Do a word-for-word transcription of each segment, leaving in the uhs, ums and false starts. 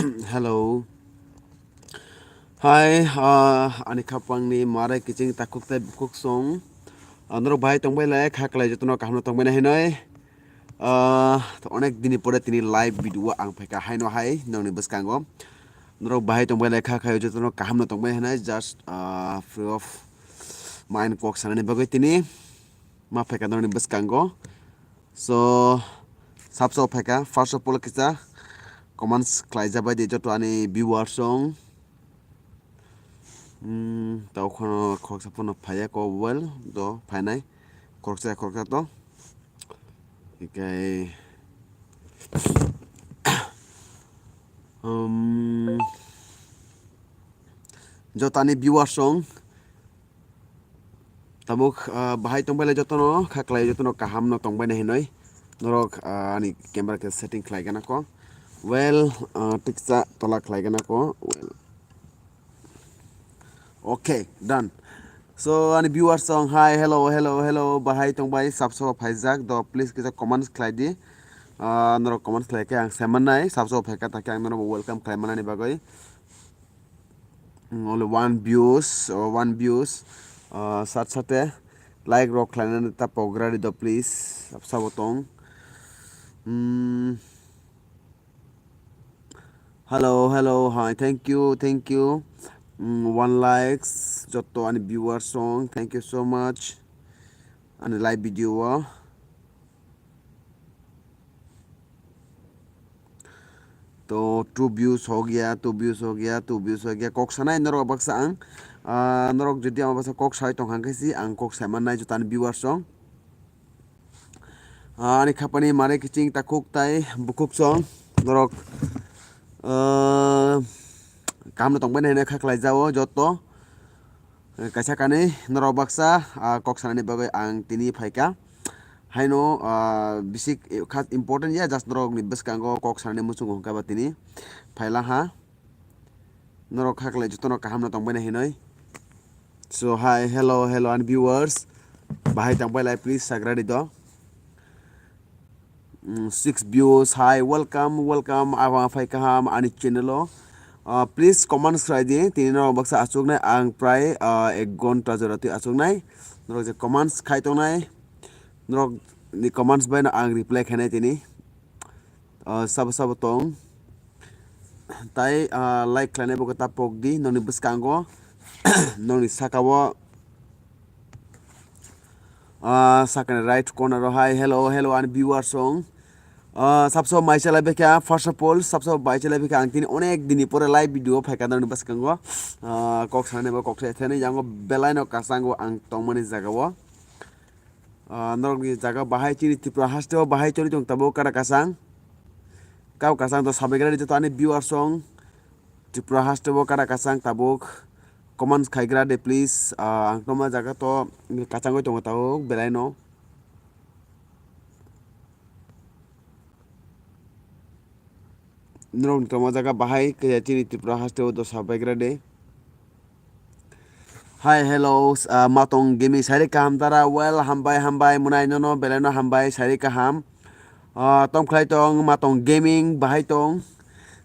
Hello. Hi, ah, ani khapangni mare kiching takhuk tei bukhuk song. Ah, norok bahai tongbai le, kha klai jotono kaham no tongbai na hinoi. Ah, to onek dini pore tini live video ang phaikha haino hai nongni bwskango. Norok bahai tongbai le, kha klai jotono kaham no tongbai hinoi, just, ah, free of mind kok sanani bagwi tini ma phaikha nongni bwskango. So, sabso phaikha, first of all kisa comments khlai jabai di joto ani viewers song. Hmm, tao khano khoroksa phano phaiya ko well do phainai khoroksa khoroksa to. Ikai, um, joto ani viewers song. Tabuk, ah, bahai tongbai le jotono, kha klai jotono kaham no tongbai na hinoi. Norok, ah, ani camera khe setting khlai gana ko. Well, ah, tiksa tola khlai gana ko. Well. Okay, done. So, ani viewers song, hi, hello, hello, hello, bahai tongbai, sabso phaijak, do please kisa comments khlai di. Ah, norok comments khlai khe ang seman nai, sabso phaika takhe ang norok welcome khlai manani bagwi. Mm, only one views, or one views, uh, sat sate like rok khlainani ta pogra ri do please, sabo tong. Mm. Hello, hello, hi, thank you, thank you. Mm, one likes, joto ani viewers song, thank you so much. Ani live video o. To two views ho gaya, two views ho gaya, two views ho gaya. Kok sanai norok baksa ang. Ah, norok jodi ang baksa kok sai tong hang khe si ang kok sai mannai joto ani viewers song. Ah, ani khapani mare kiching takhuk tai bukhuk song. Norok, ah, kaham no tongbai nai kha khlai jao joto. Kaisa kanwi norok baksa, ah, kok sanani bagwi ang tini phaikha. Haino, ah, bisi khas important ya, just norokni bwskango kok sanani muchungo hwnkha ba tini phailang ha. Norok kha khlai jotono kaham no tongbai na hinoi. So, hi, hello, hello, and viewers. Bahai tongbai lai, please, sagrari do. Mm, six views, hi, welcome, welcome, abo phai kaham ani channel o. Ah, please comments khlai di, tini norok baksa achuknai, ang prai, ah, ek ghonta jora twi achuknai. Norok je comments khai tongnai, norok ni comments bai no ang reply khainai tini. Ah, sabo sabo tong. Tai, ah, like khlainai bo ta pok di, nongni bwskango, nongni saka o. Ah, sakani right corner o hai, hello, hello, ani viewers song. Ah, sabso mai chalai bekha, first of all, sabso mai chalai bekha, ang tini onek dini pore live video phaikha nani bwskango. Ah, kok sanai bo kok se thani yango belai no kasango ang tongmani jaga o. Ah, norokni jaga bahai chini Tripura haste o bahai choli tong tabuk kara kasang. Kau kasang to sabai gra joto ani viewers song. Tripura haste o kara kasang tabuk. Comments khai gra de please. Ah, ang tongma jaga to kachangoi tongo tabuk belai no. Norok ni tongma jaga bahai kaya chini Tripura haste o dosa baigra de. Hi, hello, ah, Matong Gaming sari kaham dara, well, hambai, hambai, munai nono, belai no hambai, sari kaham. Ah, tong khlai tong, Matong Gaming, bahai tong.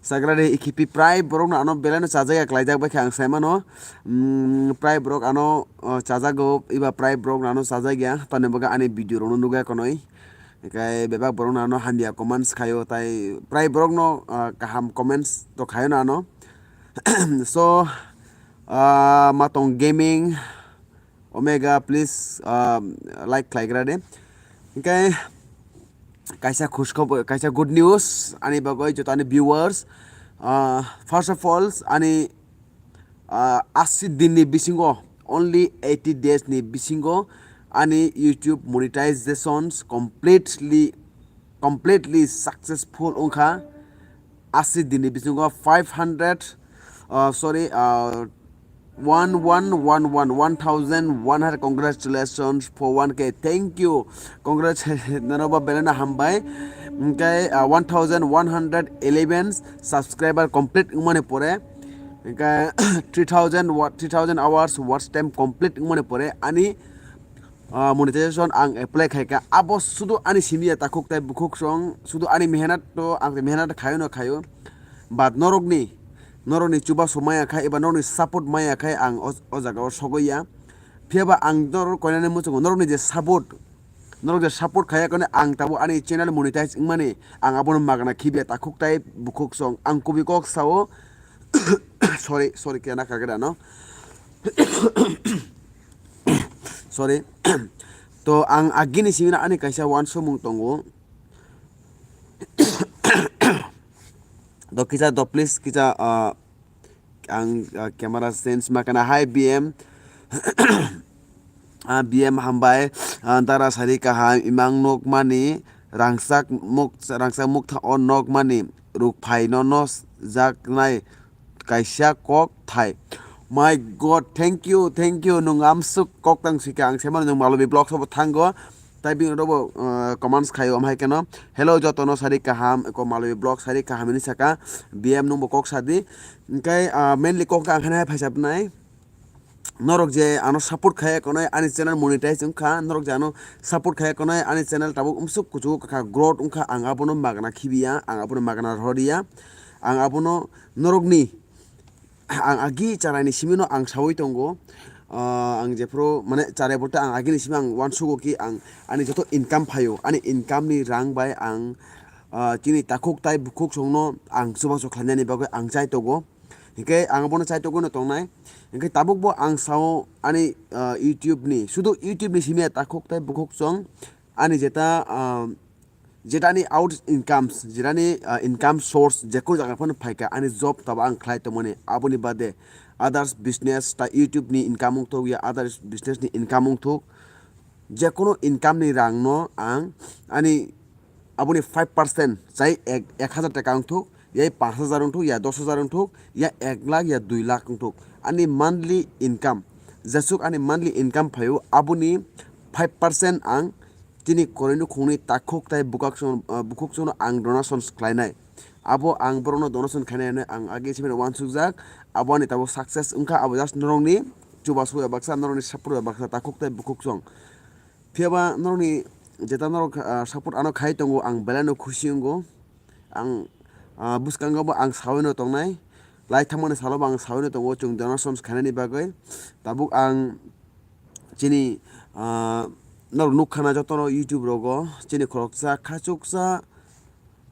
Sagra de ikipi prai borok no ano belai no chajak ya khlai jak bai khe ang sai mano. Mm, prai borok ano, ah, chajago, iba prai borok no ano chajak ya, tani baga ani video rok no nuga konoi. Hinkhe bebak borok no ano hamya comments khaio, tai prai borok no, ah, kaham comments to khaio no ano. So, ah, Matong Gaming, Omega, please, ah, like khlai gra de. Hinkhe kaisa khush khobor, kaisa good news ani bagwi joto ani viewers. Ah, first of all, ani ah, asi din ni bisingo, only eighty days ni bisingo ani YouTube monetizations completely, completely successful wngkha. Asi din ni bisingo five hundred, ah, sorry, ah, one one one one, one thousand one hundred, congratulations for one K, thank you, congrats, norok bo belai no hambai. Hinkhe, ah, one thousand one hundred eleven subscriber complete wngmani pore, hinkhe three thousand wa-, three thousand hours watch time complete wngmani pore ani, ah, monetization ang apply khaikha. Abo sudu ani simi ya takhuk tai bukhuk song, sudu ani mehnat to ang mehnat khayo no khayo. But norokni, norokni chubasu maya khai eba norokni support maya khai ang o, o jaga o sogwi ya. Phiya ba ang norok koinani muchungo norokni je support, norok je support khaiya kone ang tabuk ani channel monetize wngmani ang abono magna khibiya takhuk tai bukhuk song ang kubui kok sao. Sorry, sorry, kena kagada no. Sorry. To ang agini simi ani kaisa wansukmung tongo. Do kisa do please kisa, ah, ang, ah, camera sense makana hai B M. Ah, B M hambai, ah, dara sari kaham imang nok mani rangsak muk rangsak muk tha o nok mani ruk phai no no jaknai kaisa kok thai. My God, thank you, thank you. Nung amsuk kok tang sika ang semano nung Malobi Vlogs obo thango. Tai bini robo, uh, comments khayo amhai keno. Hello jotono sari kaham, ko Malobi Vlogs sari kaham ini saka. B M nungbo kok sadi. Engkai, uh, mainly kok ang khana hai phaisap nai. Norok je ano support khaya konai ani channel monetize wngkha, norok je ano support khaya konai ani channel tabuk umsuk kuchugo kakha growth wngkha, ang abono magna khibiya, ang abono magna rhoriya, ang abono norokni ang agi charaini simino ang sawi tongo. Ah, ang jephuru mane charai bolte ang agini simi ang wansugo ki ang ani joto income phaio, ani income ni rang bai ang, ah, chini takhuk tai bukhuk songno ang chubachu khlainani bagwi ang chai tongo. Hinkhe ang bono chai togwi no tongnai. Hinkhe tabuk bo ang sao ani, ah, YouTube ni, sudu YouTube ni simi takhuk tai bukhuk song ani jeta, ah, Jetani out incomes, jetani, ah, income source, jekunu jaga phano phaikha, ani job tabo ang khlai tongmani, aboni bade others business, ta YouTube ni income wngthok ya, others business ni income wngthok, jekunu income ni rang no ang ani aboni five percent, chai ek, ek hazar taka wngthok, ya panch hazar wngthok, ya dos hazar wngthok, ya ek lakh, ya dui lakh wngthok, ani monthly income, jesuk ani monthly income phaio, aboni five percent ang chini koroi nukhungni takhuk tai bwkak song-, ah, bukhuk songno ang donations khlainai. Abo ang borokno donation khainai hwnwi ang age simi wansukjak. Abo ani tabuk success wngkha, abo just norokni chubasu bai baksa, norokni support bai baksa takhuk tai bukhuk song. Phiya ba norokni jeta norok, ah, support ano khai tongo, ang belai no khusi wngo. Ang, ah, bwskango bo ang saui no tongnai. Lai thangmani salo bo ang saui no tongo, chwng donations khainani bagwi. Tabuk ang chini, ah, norok nukha na jotono YouTube rogo chini khoroksa khachuksa,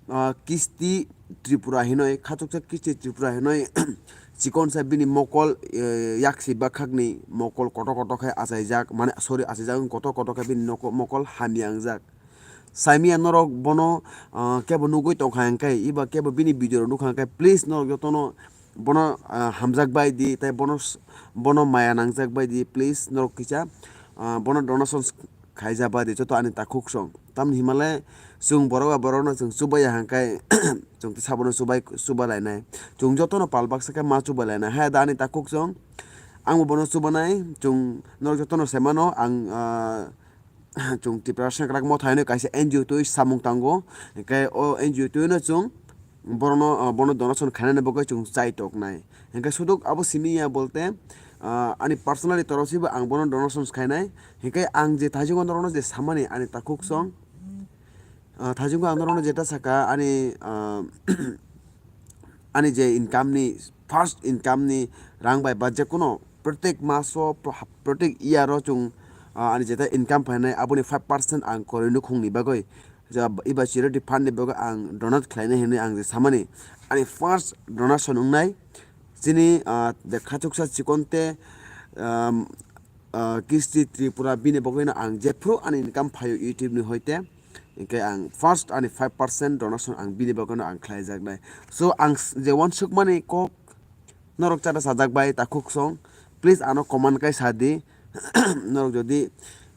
ah, Kisti Tripura hinoi, khachuksa Kisti Tripura hinoi, chikonsa bini mokol, eh, yaksi bakhakni mokol kotor kotor khe achaijak, mane, sorry, achaijak wng kotor kotor khe bini noko-, mokol hamya wngjak. Saimia norok bono, ah, kebo nugwi tongkha hwnkhe, eba kebo bini video rok nukha hwnkhe, please norok jotono bono, ah, hamjak bai di, tei bono s-, bono maya nangjak bai di, please norok kisa, ah, bono donations khaijak bai di, joto ani takhuk song. Tamni himale chwng borok bai borokno chwng chubaiya hwnkhe, chwng tei sabono chubai, chuba lainai. Chwng jotono pal baksa khe ma chuba lainai. Hai da ani takhuk song, angbo bono chubanai, chwng norok jotono sai mano, ang, ah, chwng Tiprasa Sengkrak Motha hinwi kaisa N G O twi samung tango, hinkhe o N G O twi no chwng borokno, ah, bono donation khainani bagwi chwng chai toknai. Hinkhe suduk abo simi ya bolte, ah, ani personally torof se bo ang bono donation khainai. Hinkhe ang je thaisingo norokno je samani ani takhuk song, ah, thaisingo ang norokno jeta saka ani, ah, ani je income ni, first income ni rang bai ba jekono protek maso, pro-, protek year o chwng, ah, ani jeta income phainai aboni five percent ang koroi nukhungni bagwi, ja, eba charity fund ni bagwi ang donate khlainai hinwi ang je samani ani first donation wngnai chini, ah, de khachuksa chikonte, um, ah, Kisti Tripura bini bagwino ang jephru ani income phaio YouTube ni hoite, hinkhe ang first ani five percent donation ang bini bagwino ang khlaijaknai. So ang s-, je wansukmani kok norok chata sajak bai takhuk song, please ano comment kai sa di. Norok jodi,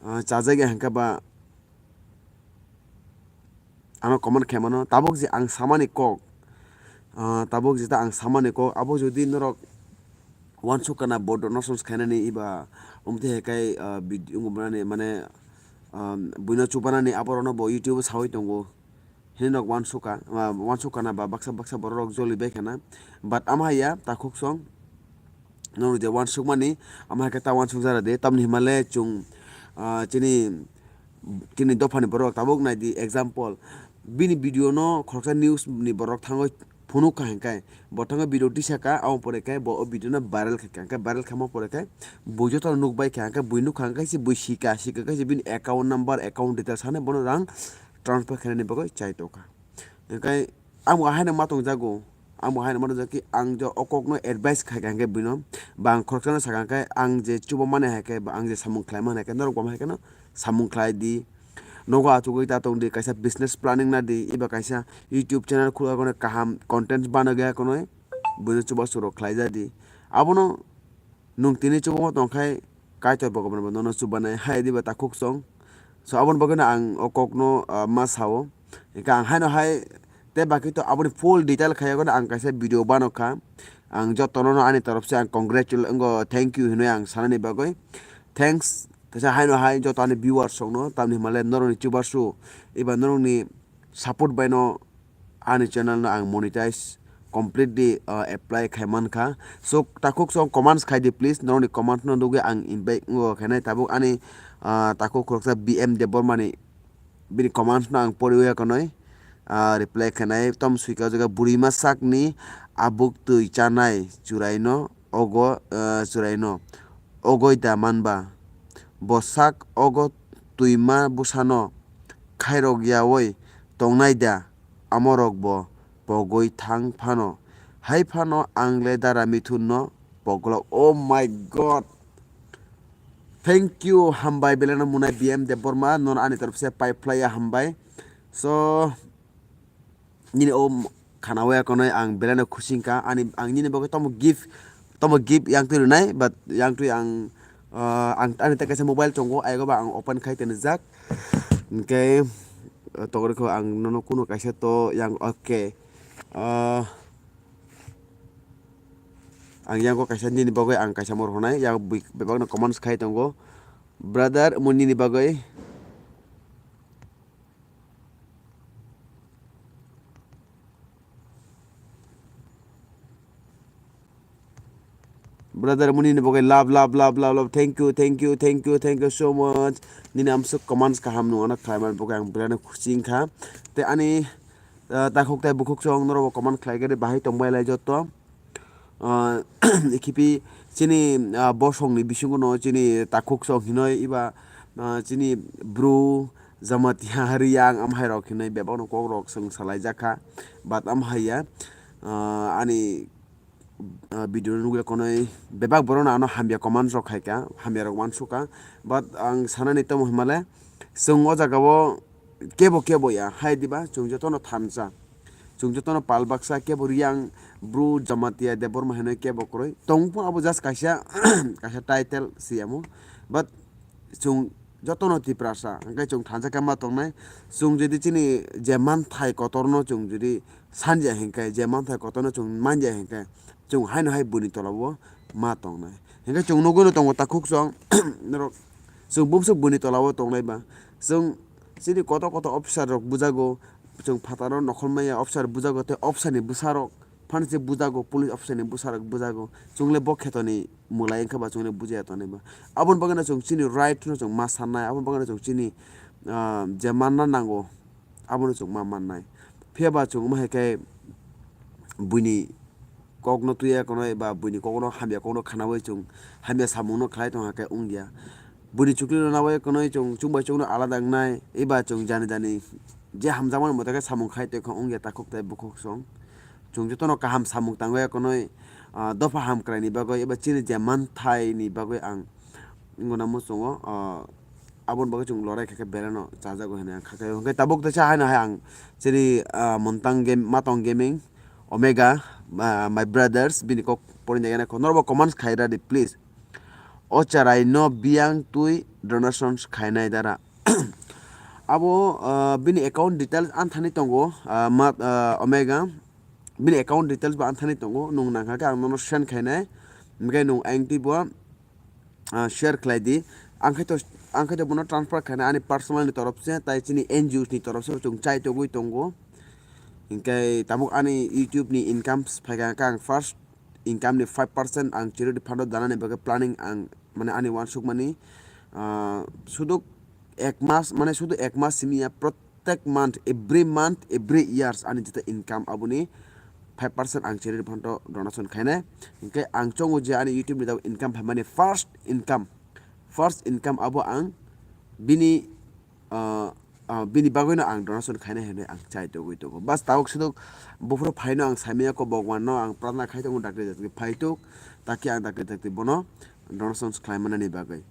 ah, chajak ya hwnkhe ba ano comment khaimano. Tabuk je ang samani kok, ah, tabuk jeta ang samani kok, abo jodi norok wansuk kana bo donations khainani eba umtwi hai kai, ah, video wngmani mane, ah, buino chubanani aborokno bo YouTube o sawi tongo. Hinwi nok wansukha, ah, wansuk kana ba baksa baksa borok rok joli bai khana. But ama ya takhuk song. Norok je wansukmani, ama hai khe ta wansukjak de, tamni himale chwng, ah, chini, chini dophani borok tabuk nai di, example, bini video no khoroksa news ni borok thangwi phunuk kha hwnkhe, bo thangwi video tisaka, abo pore khe bo o video no viral khaikha, hwnkhe viral khama pore khe bui jotono nukbai kha, hwnkhe bui nukha hwnkhe se bui sika, sika khe se bini account number, account details hani bono rang transfer khainani bagwi chai tongkha. Hwnkhe ang bo haino ma tongjago, ang bo haino ma tongjago ki ang jo o kokno advice khaikha hwnkhe buino, ba ang khoroksano sakha hwnkhe ang je chuba mani hai khe ba ang je samung khlaima hai khe norok bo hai kheno samung khlai di. Nogo achugwi ta tong di, kaisa business planning na di, eba kaisa YouTube channel khulwi kaham content banagwi kheno buino chubachu rok khlai ja di. Abono nwng tini chubamu tongkhai Kaitor Bhagwan bo nono chubanai hai diba takhuk song. So aboni bagwino ang o kokno, ah, ma sao. Hwnkhe ang haino hai tei bagwi to aboni full detail khaiya ang kaisa video bano kha. Ang jotono no ani torop se ang congratulate wngkha, thank you hinwi ang sanani bagwi. Thanks. Teisa haino hai joto ani viewers rokno, tamni hwnmale norokni chubachu eba norokni support baino ani channel no ang monetize completely, uh, apply khai mankha. So takhuk song comments khai di please, norokni comments no nugwi ang invite wngo khainai tabuk ani, uh, takhuk khoroksa B M Debbarma ni bini comments no ang poriwi khwnai, ah, reply khainai. Tom swika jaga burima sakni abuk twi chanai churaino ogo, ah, churaino ogoi da manba. Bo sak ogo twima bwsano khairok yaui tongnai da, amorok bo pogwi thang phano. Hai phano ang le dara Mithun no poglok. Oh my God! Thank you, hambai belai no munai B M Debbarma, nono ani torop se pai phlaiya hambai. So, nini o m-, khana waya konoi ang belai no khusi wngkha, ani, ang nini bagwi tamo gift, tamo gift yang twi rwnai, but yang twi ang, ah, ang, ani ta kaisa mobile tongo, aygo ba ang open khai toni jak. Hwnkhe, ah, tokori kho ang nono kuno kaisa to yang, okay. Ah, Ang yango kaisa nini bagwi ang kaisa mor hwnai, yang bui-, bebakno comments khai tongo. Brother, omo nini bagwi. Brother, omo nini bagwi love, love, love, love, love. Thank you, thank you, thank you, thank you so much. Nini amsuk comments kaham nung ano khlaiman bagwi ang belai no khusi wngkha. Tei ani, ah, takhuk tei bukhuk song norokbo comment khlai khe bahai tongbai lai joto. Ah, khibi chini, ah, bosongni bisingo no chini takhuk song hinoi eba, ah, chini bru Jamatia Riyang amhai rok hinoi bebak no kok rok chwng salai jak kha, but amhai ya, ah, ani, ah, video nugwi konoi bebak borok no ano hamya comment rok khai kha, hamya rok uansuk kha, but ang sanani tamo hinmale chwng o jaga o kebo kebo ya hai diba chwng joto no thansa. Chwng jotono pal baksa kebo Riyang bru Jamatia Debbarma hinoi kebo kwrwi. Tong phano abo just kaisa, kaisa title se amo. But chwng jotono Tiprasa, hwnkhe chwng thansa khe ma tongnai. Chwng jodi chini je manthai kotorno chwng jodi sanja hinkhe, je manthai kotorno chwng manja hinkhe, chwng haino hai buini tolao ma tongnai. Hinkhe chwng nugwino tongo takhuk song, norok chwng bumswk buini tolao tongnai ba. Chwng chini kotor kotor officer rok bujago, chwng phataro nokhor maya officer bujago tei officer ni bwsarok phano se bujago, police officer ni bwsarok bujago. Chwng le bo kheto ni mwlai wngkha ba chwng le bujaya tongnai ba. Aboni bagwi no chwng chini right no chwng ma sannai, aboni bagwi no chwng chini, ah, je manna nango. Abono chwng ma mannai. Phiya ba chwng wngma hai khe buini kokno twiya kono eba buini kokno hamya kokno khanaui chwng hamya samungno khlai tongkha khe wngya. Buini chuklino naui kono chwng chwngbai chwngno alada wngnai eba chwng jani jani je hamjakmani moto khe samung khai tongkha wngya takhuk tei bukhuk song. Chwng jotono kaham samung tangwi kono, ah, dopha hamkraini bagwi eba chini je manthaini bagwi ang wngna muchungo, ah, aboni bagwi chwng lorai kha khe belai no chajago hinwi ang kha khe. Hwnkhe tabuk teisa haino hai ang chini, ah, Montang Game, Matong Gaming, Omega, ah, my brothers, bini kok porina gana kho. Norokbo comments khai radi, please. O cherai no biyang twi donations khainai dara. Abo, ah, bini account details anthani tongo, ah, ma, ah, Omega. Bini account details bo anthani tongo. Nwng nangkha khe ang nono send khainai. Hwnkhe nwng ayang twi bo, ah, share khlai di. Ang khe to, ang khe to bono transfer khaina ani personal ni torop se, tai chini N G Os ni torop se chwng chai togwi tongo. Hinkhe tabuk ani YouTube ni incomes phaikha khe ang first income ni five percent ang charity fund o danani bagwi planning ang mane ani uansukmani, ah, sudu ek mas, mane sudu ek mas simi ya, protek month, every month, every years ani jeta income aboni five percent ang chini phanto donation khainai. Hinkhe ang chongo je ani YouTube ni income phaimani first income, first income abo ang bini, ah, ah, bini bagwino ang donation khainai hinwi ang chai togwi tongo. Bas tabuk suduk buphuru phaino ang saimanya ko Bhagwanno ang prarthana khai tongo dakti dakti phaituk, taki ang dakti dakti bono donation khlaimanani bagwi.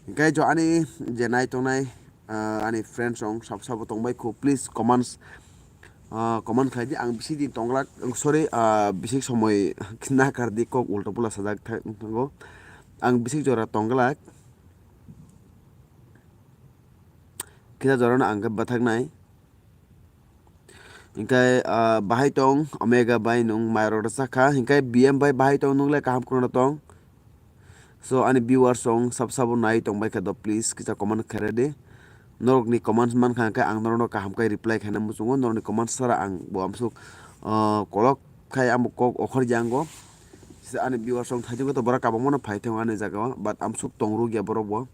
Hinkhe jo ani je nai tongnai, ah, ani friends rok sabo sabo tongbai kho, please comments, ah, comment khlai di. Ang bisi din tonglak, sorry, ah, bisi somoi nakar di, kok ulta pula sajak thango. Ang bisi jora tonglak, kisa jorano ang khe bathaknai. Hinkhe, ah, bahai tong Omega bai nwng mairok rwchak kha, hinkhe B M bai bahai tong, nwng le kaham kheno tong? So ani viewers rok sab sabo nai tongbai kha do, please kisa comment khairadi. Norokni comments mankha hinkhe ang norokno kaham khe reply khaina muchungo, norokni comments sara ang bo amsuk, ah, kolok khai amo kok okhor yango. Ani viewers rok thaijakgo to borok kabangmano phai thango ani jagao, but amsuk tongrukya borok bo.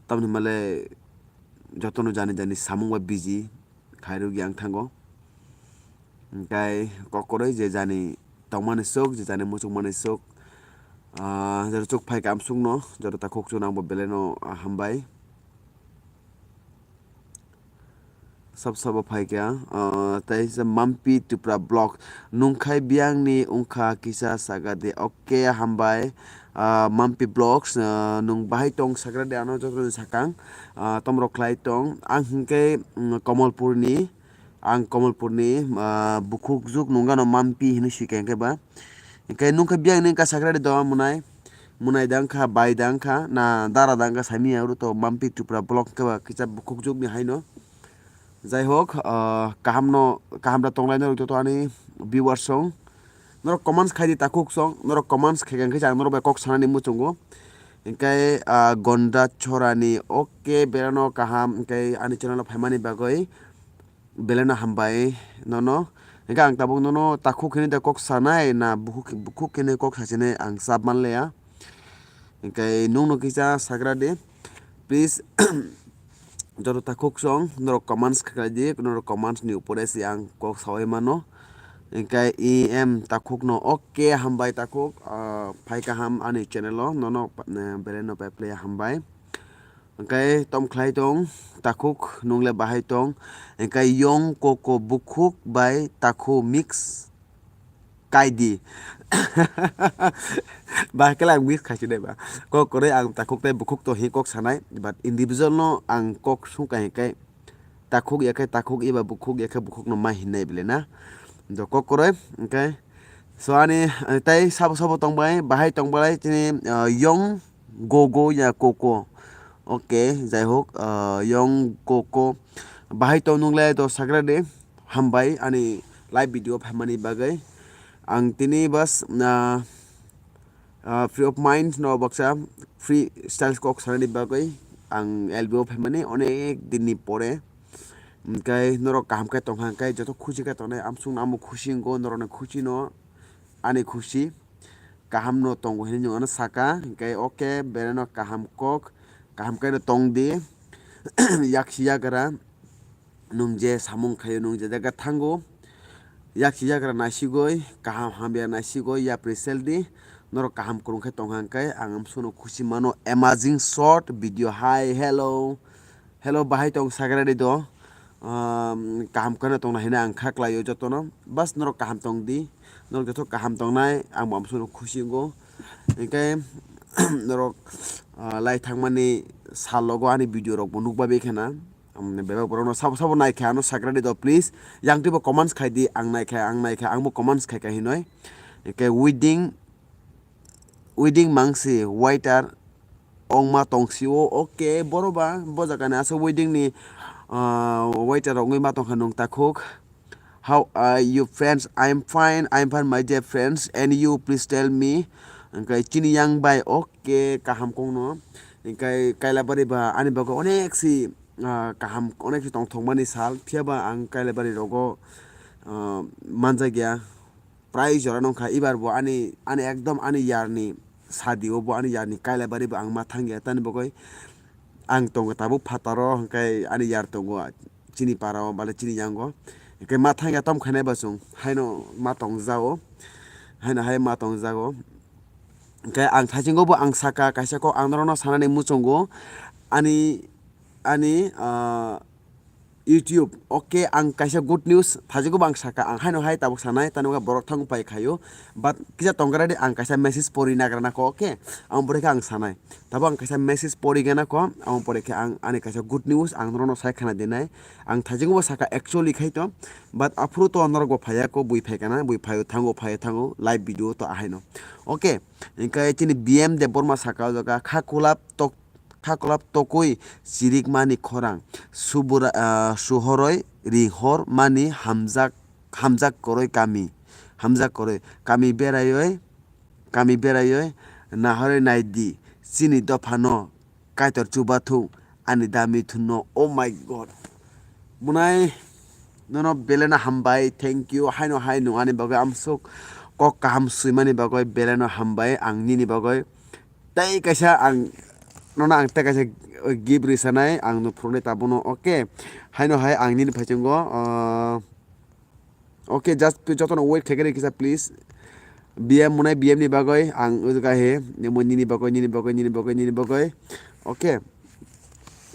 Tamni hwnmale jotono jani jani samung bai busy khairokya ang thango. Hinkhe kok kwrwi je jani tongmani swk, je jani muchungmani swk, ah, jora chuk phaikha amsukno, jora takhuk chukno ang bo belai no hambai. Sab sabo phaikha, ah, tei se Mampi Tripura Vlog. Nungkhai biyangni wngkha kisa saga de. Oke, hambai. Ah, Mampi Vlogs, ah, nung bahai tong sagra de ano joto ni sakang. Ah, tomrok khlai tong. Ang hinkhe, mm, Komolpurni, ang Komolpurni, ah, bukhuk juk nungano Mampi hinwi swikha hinkhe ba. Hinkhe nungkha biyangni wngkha sagra de do mwnai. Mwnai da wngkha, bai da wngkha, na dara da wngkha saimanya oro to Mampi Tripura Vlog hinkhe ba kisa bukhuk jukni haino. Jai hok, ah, kaham no, kaham da tonglai norok joto ani viewers rok. Norok comments khai di takhuk song, norok comments khai khe ang norok bai kok sanani muchungo. Hinkhe, ah, Gonda Chorani, oke, belai no kaham, hinkhe ani channel o phaimani bagwi belai no hambai nono. Hinkhe ang tabuk nono takhuk hinwi da kok sanai na bukhuk, bukhuk hinwi kok sachinai ang sab manlaiya. Hinkhe nungno kisa sagra di. Please, joto takhuk song, norok comments khlai di, norok comments ni upore se ang kok sawi mano. Hinkhe E M takhuk no, oke, hambai takhuk, ah, phai kaham ani channel o, nono, eh, belai no pai play hambai. Hinkhe tom khlai tong, takhuk, nungle bahai tong, hinkhe yong koko bukhuk bai takhu mix. Kaidi. Ba kela ang mix khaisi dai ba. Kok kwrwi ang takhuk tei bukhuk to hi kok sanai, but individual no ang kok sungkha hinkhe takhuk ya khe takhuk, eba bukhuk ya khe bukhuk no ma hinai bile na. Do kok kwrwi, hinkhe so ani, eh, tei sabo sabo tongbai, bahai tongbai chini, eh, yong gogo ya koko. Oke, jai hok, ah, yong koko. Bahai tong nungle to sagra de. Hambai ani live video phaimani bagwi. Ang tini bas, ah, ah, free of mind no baksa free style kok sanani bagwi. Ang L B O phaimani onek dinni pore. Hinkhe norok kaham khe tongkha hinkhe joto khusi khe tongnai amsung amo khusi wngkho norokni khusi no ani khusi. Kaham no tongo hinwi nwng ano saka, hinkhe oke, belai no kaham kok, kaham khe no tong di, yaksi yagra, nwng je samung khaio, nwng je jaga thango, yaksi yagra naisigwi, kaham hamya naisigwi, yapri sel di, norok kaham kwrwng khe tongkha hinkhe, ang amsukno khusi mano, amazing short video, hi, hello. Hello, bahai tong sagra de do. Um, kaham kheno tongna hina ang kha khlaio jotono. Bas norok kaham tong di. Norok joto kaham tongnai, ang bo amsukno khusi wngo. Hinkhe norok, ah, lai thangmani sal logo ani video rok bo nukba bai khena. Ang bebak borok no sabo sabo nai kha ano sagra de do please. Yang twi bo comments khai di, ang nai kha, ang nai kha, ang bo comments khai kha hinoi. Hinkhe wedding wedding mangsi waiter ongma tongsio, oke, boro ba bo jaga ni aswk wedding ni, ah, waiter ongwi ma tongkha nwng takhuk. How are you friends? I'm fine, I'm fine my dear friends, and you please tell me. Hinkhe chini yang bai, oke, kaham kongno. Hinkhe Kailabari ba ani bagwi onek si, ah, kaham onek si tongthokmani sal, phiya ba ang Kailabari rogo, ah, manjakya. Prai jora nongkha, ibar bo ani, ani ekdom ani yarni sadi o bo ani yarni Kailabari bo ang ma thangya, tani bagwi ang tongo tabuk phataro, hwnkhe ani yar tongo chini para o, bale chini yango. Hingke ma thangya tom khainai bo chwng haino ma tongjago, haino hai ma tongjago. Hingke ang thaisingo bo ang saka kaisa kok ang norokno sanani muchungo, ani, ani, ah, YouTube, oke, ang kaisa good news thaisingo bo ang saka, ang haino hai tabuk sanai, tani borok thang pai khaio, but kisa tongkha ready ang kaisa message pori nagra nako, oke, ang pore khe ang sanai, tabuk ang kaisa message pori gana ko, ang pore khe ang ani kaisa good news ang norokno sai khana dinai. Ang thaisingo bo saka actually khai to, but aphuru to norok bo phaiya ko, bui phai kana, bui phaio thango, phaio thango, live video to ahaino. Oke, hingke chini B M Debbarma saka o jaga kha kulap tok, kha kulap tokoi chirikmani khorang, subura, ah, suhoroi ringhor mani hamjak, hamjak koroi kami, hamjak koroi kami beraioi, kami beraioi, nahoroi naidi chini dophano. Kaitor chubathung ani da mithunno. Oh my God. Munai nono beleno hambai, thank you. Haino hai nwng ani bagwi amsuk kok kaham swimani bagwi beleno hambai ang nini bagwi. Tei kaisa ang nono ang tei kaisa gift risanai ang no phurunai tabukno, oke. Haino hai ang nini phaichungo, ah, Oke, just jotono wait khaikhe kisa please. B M munai B M ni bagwi ang ujukha he, nini bagwi, nini bagwi, nini bagwi, nini bagwi. Oke.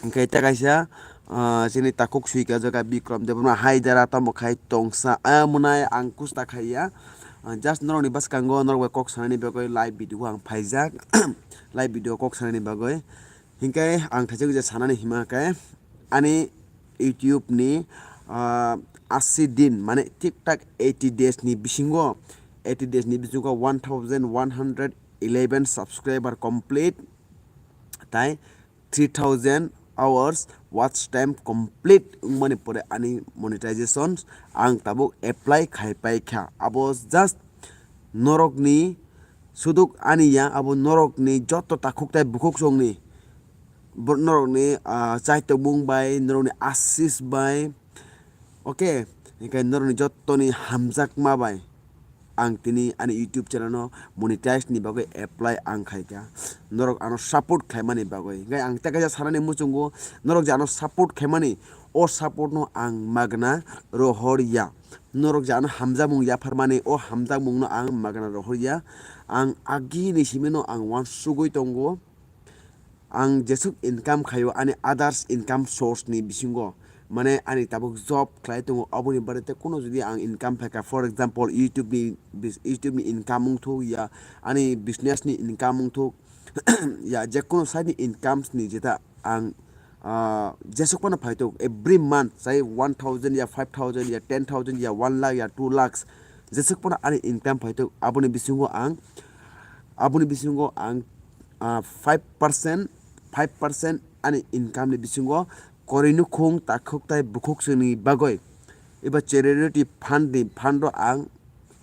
Hingke ta kaisa, ah, chini takhuk sui ka jaga Bikram Debbarma hai dara tamo khai tongsa, ah, munai ang kusta khaiya. Ah, just norokni bwskango norok bai kok sanani bagwi live video ang phaijak. Live video kok sanani bagwi. Hingke ang thaisa kisa sanani hima khe ani YouTube ni, ah, asi din, mane thik thak eighty days ni bisingo, eighty days ni bisingo one thousand one hundred eleven subscriber complete, tai three thousand hours watch time complete wngmani pore ani monetization ang tabuk apply khai pai kha. Abo just norokni suduk ani ya, abo norokni joto takhuk tai bukhuk songni, bo-, norokni, ah, chaitokmung bai, norokni asis bai, oke, hingke norokni jotoni hamjakma bai ang tini ani YouTube channel no monetize ni bagwi apply ang khaikha, norok ano support khaimani bagwi. Hingke ang tei kaisa sanani muchungo, norok je ano support khaimani, o support no ang magna rohor ya. Norok je ano hamjakmung yapharmani, o hamjakmung no ang magna rohor ya. Ang agini simi no ang wansugwi tongo. Ang jesuk income khaio ani others income source ni bisingo, mane ani tabuk job khlai tongo, aboni bare tei kuno jodi ang income phaikha, for example, YouTube ni bis-, YouTube ni income wngthok ya, ani business ni income wngthok ya, je kuno side ni incomes ni jeta ang, ah, jesuk phano phaitok every month, sai one thousand ya, five thousand ya, ten thousand ya, one lakh ya, two lakhs, jesuk phano ani income phaitok, aboni bisingo ang, aboni bisingo ang, ah, five percent, five percent ani income ni bisingo koroi nukhung takhuk tai bukhuk songni bagwi eba charity fund ni fund o ang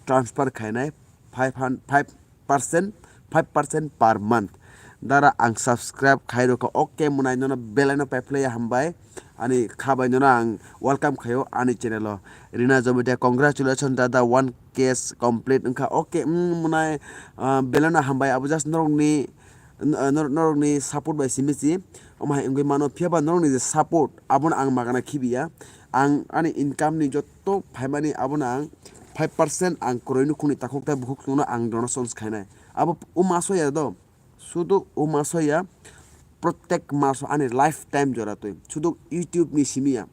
transfer khainai five hundred, five percent, five percent per month. Dara ang subscribe khai rokha, oke, munai nono belai no paiphlaiya, hambai. Ani kha bai nono ang welcome khaio ani channel o. Rina Jamatia, congratulations dada, one K complete wngkha. Oke, mm, munai, ah, belai no hambai, abo just norokni, n-, ah, nor-, norokni support bai simi si. Omo hai wngwi mano, phiya ba norokni je support, abono ang magana khibiya. Ang ani income ni jotto phaimani abono ang five percent ang kwrwi nukhungni takhuk tai bukhuk chwngno ang donations khainai. Abo o maso ya do, sudu o maso ya, protek maso ani lifetime jora twi. Sudu YouTube ni simi ya,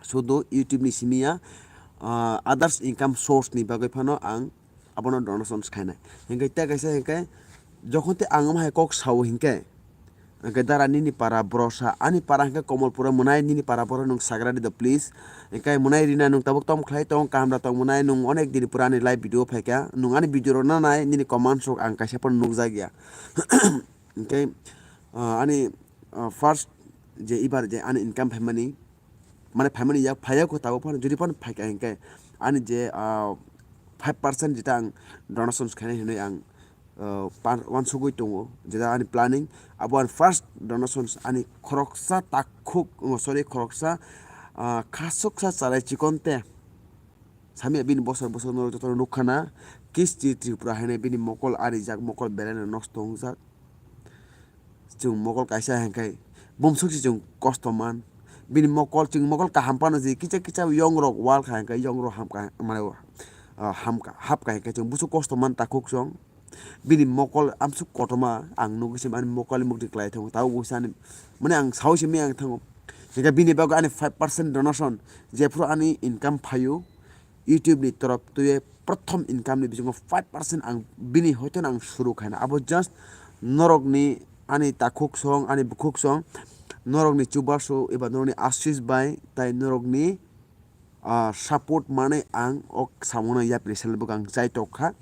sudu YouTube ni simi ya, ah, others income source ni bagwi phano ang abono donations khainai. Hinkhe tei kaisa hinkhe jokhon tei ang omo hai kok sao hinkhe, Hingke dara nini para borosa, ani para hingke Komolpura mwnai, nini para boro nwng sagra di do please. Hingke mwnai Rina nwng tabuk tom khlai tong, kaham da tong mwnai, nwng onek din pura ani live video phaikha, nwng ani video rok nanai, nini comments rok ang kaisa phano nukjak ya. Hingke, ah, ani, ah, first je ibar je ani income phaimani, mane phaimani yak phaiya ko tabuk phano, jodi phano phaikha hingke ani je, ah, five percent jeta ang donations khainai hinwi ang, ah, pan-, wansugwi tongo, jeta ani planning, abo ani first donations ani khoroksa takhuk, oh, sorry, khoroksa, ah, khasuksa chalai chikon te. Sami bini bosor bosor norok jotono nukha na, Kisti Tripura hainai bini mokol arijak, mokol belai no nosto wngjak. Chwng mokol kaisa hingkhe bumswk se chwng kosto man, Bini mokol, chwng mokol kaham phano je kisa kisa yong rok wal kha hwnkhe yong rok ham kha, mane, ah, ham kha, hap kha hwnkhe chwng busu kosto man takhuk song. Bini mokol amsuk kotorma ang nugwi se ani mokol mukti kwlai thango. Tabuk busa ani, mane, ang saui simi ang thango. Hwnkhe bini bagwi ani five percent donation jephru ani income phaio YouTube ni torop twi prothom income ni bisingo five percent ang bini hoito ang suru khaina. Abo just norokni ani takhuk song, ani bukhuk song, norokni chubasu eba norokni asis bai tai norokni, ah, support manwi ang ok samono yapri selbuk ang chai tok kha.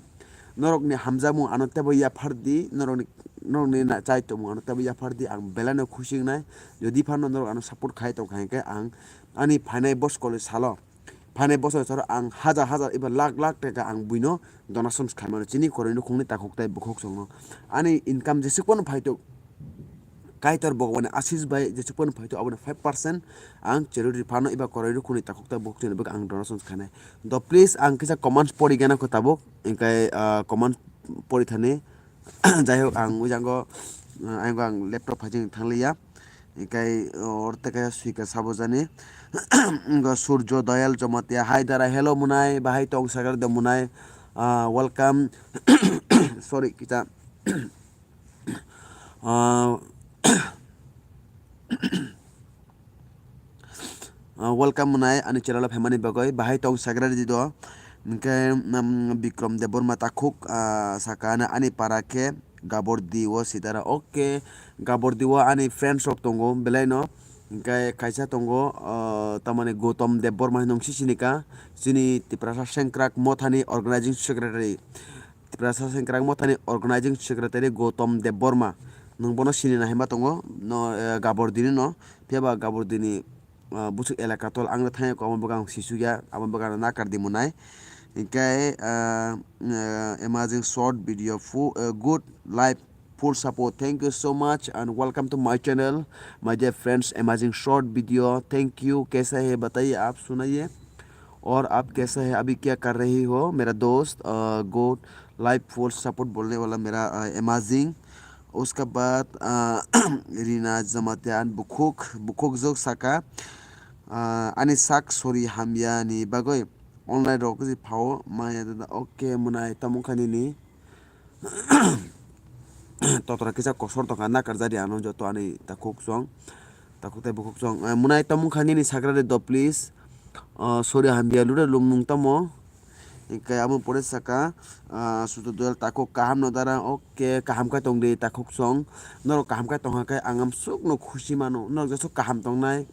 Norokni hamjakmung ano tebo yaphar di, norokni, norokni na-, chai tongmung ano tebo yaphar di, ang belai no khusi wngnai. Jodi phano norok ano support khai tong kha hwnkhe ang ani phainai boskoli salo, phainai bosor salo ang hajar hajar eba lakh lakh taka ang buino donation khaimano chini koroi nukhungni takhuk tai bukhuk songno. Ani income jesuk phano phaitok, Kaitor Bhagwani asis bai jesuk phano phaitok, aboni five percent ang charity phano eba koroi nukhungni takhuk tai bukhuk songno ang donation khainai. Do please ang kisa comments pori gana kho tabuk, hwnkhe, ah, comments pori thani. Jai hok, ang ujango, ah, ayang ang laptop phai jeng thangliya. Hwnkhe, oh, oro tei kaisa swika sabo jani. Wngkha Surjo Doyal Jamatia. Hi Dara, hello Munai, bahai tong sakar de Munai. Ah, welcome. Sorry, kita. Ah, ah, welcome Munai, ani channel o phaimani bagwi. Bahai tong sakar di do. Hwnkhe, um, Bikram Debbarma takhuk, ah, saka ani, ani para khe Gabordi o Sitara. Okay, Gabordi o ani friends rok tongo, belai no. Hwnkhe kaisa tongo, ah, tamani Gautam Debbarma hinwi nung si sini ka. Chini Tiprasa Sengkrak Mothani organizing secretary. Tiprasa Sengkrak Mothani organizing secretary Gautam Debbarma. Nung bono sini na hima tongo, no, eh, Gabordi ni no. Phiya ba Gabordi ni ah, busuk elaka tol ang thangya ko, amo bwkha ang sisuk ya, amo bwkha ang nakar di Munai. Hwnkhe, ah, ah, amazing short video, fu-, ah, good life, full support. Thank you so much and welcome to my channel, my dear friends. Amazing short video. Thank you. कैसा है बताइए आप सुनाइए. और आप कैसा है, अभी क्या कर रही हो मेरा दोस्त? Ah, good life, full support बोलने वाला मेरा, ah, amazing. Uska baad, ah, Rina Jamatia ani bukhuk, bukhuk jok saka, ah, ani sak sori hamya ni bagwi online rok si phao maya dada. Okay, Munai, tamo wngkha nini totra kisa kosor tongkha, nakar jadi ano joto ani takhuk song, takhuk tai bukhuk song. Eh, Munai, tamo wngkha nini sakra de do, please. Ah, sori hamya lure lumung tamo. Hingke amo pore saka, ah, Suto Doyal takhuk kaham no dara, okay, kaham khe tong di takhuk song. Norok kaham khe tong kha khe ang amsuk no khusi mano. Norok jesuk kaham tong nai,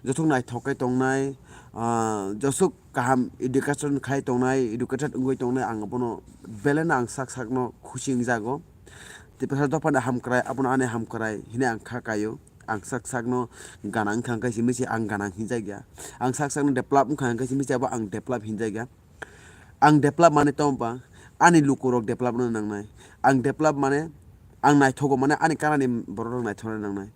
jesuk naithok khe tong nai, ah, jesuk kaham education khai tong nai, educated wngwi tong nai, ang abono belai no ang sak sak no khusi wng jago. Tiprasa dophani hamkrai, abono ani hamkrai hwnwi ang kha kaio. Ang sak sak no gana wngkha hwnkhe simi se ang gana hinjak ya. Ang sak sak no develop wngkha hwnkhe simi se abo ang develop hinjak ya. Ang develop mane tamo ba, ani lukurok develop no nangnai. Ang develop mane, ang naithogo mane, ani kanani bororok naithokna nangnai.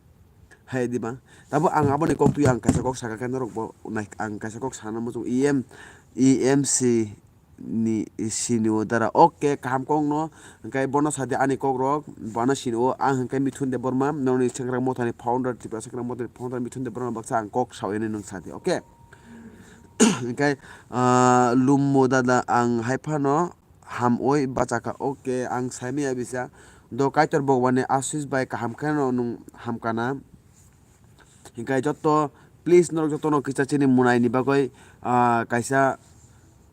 Hai diba? Tabo ang aboni kok twi ang kaisa kok saka khe norok bo nai-, ang kaisa kok sana muchung E M, E M C ni sini o dara. Okay, kaham kok no, hwnkhe bono sadi ani kok rok, bono sini o ang hwnkhe Mithun Debbarma, noni Sengkrak Mothani founder, Tripura Sengkrak Mothani founder Mithun Debbarma baksa ang kok sawi nai nwng sadi. Okay. Hingke, ah, Lummo dada, ang hai phano hamoi bachakha. Okay, ang saimaya bisa. Do Kaitor Bhagwani asis bai kaham khe no nwng hamkana. Hingke joto, please, norok jotono kisa chini Munai ni bagwi, ah, kaisa,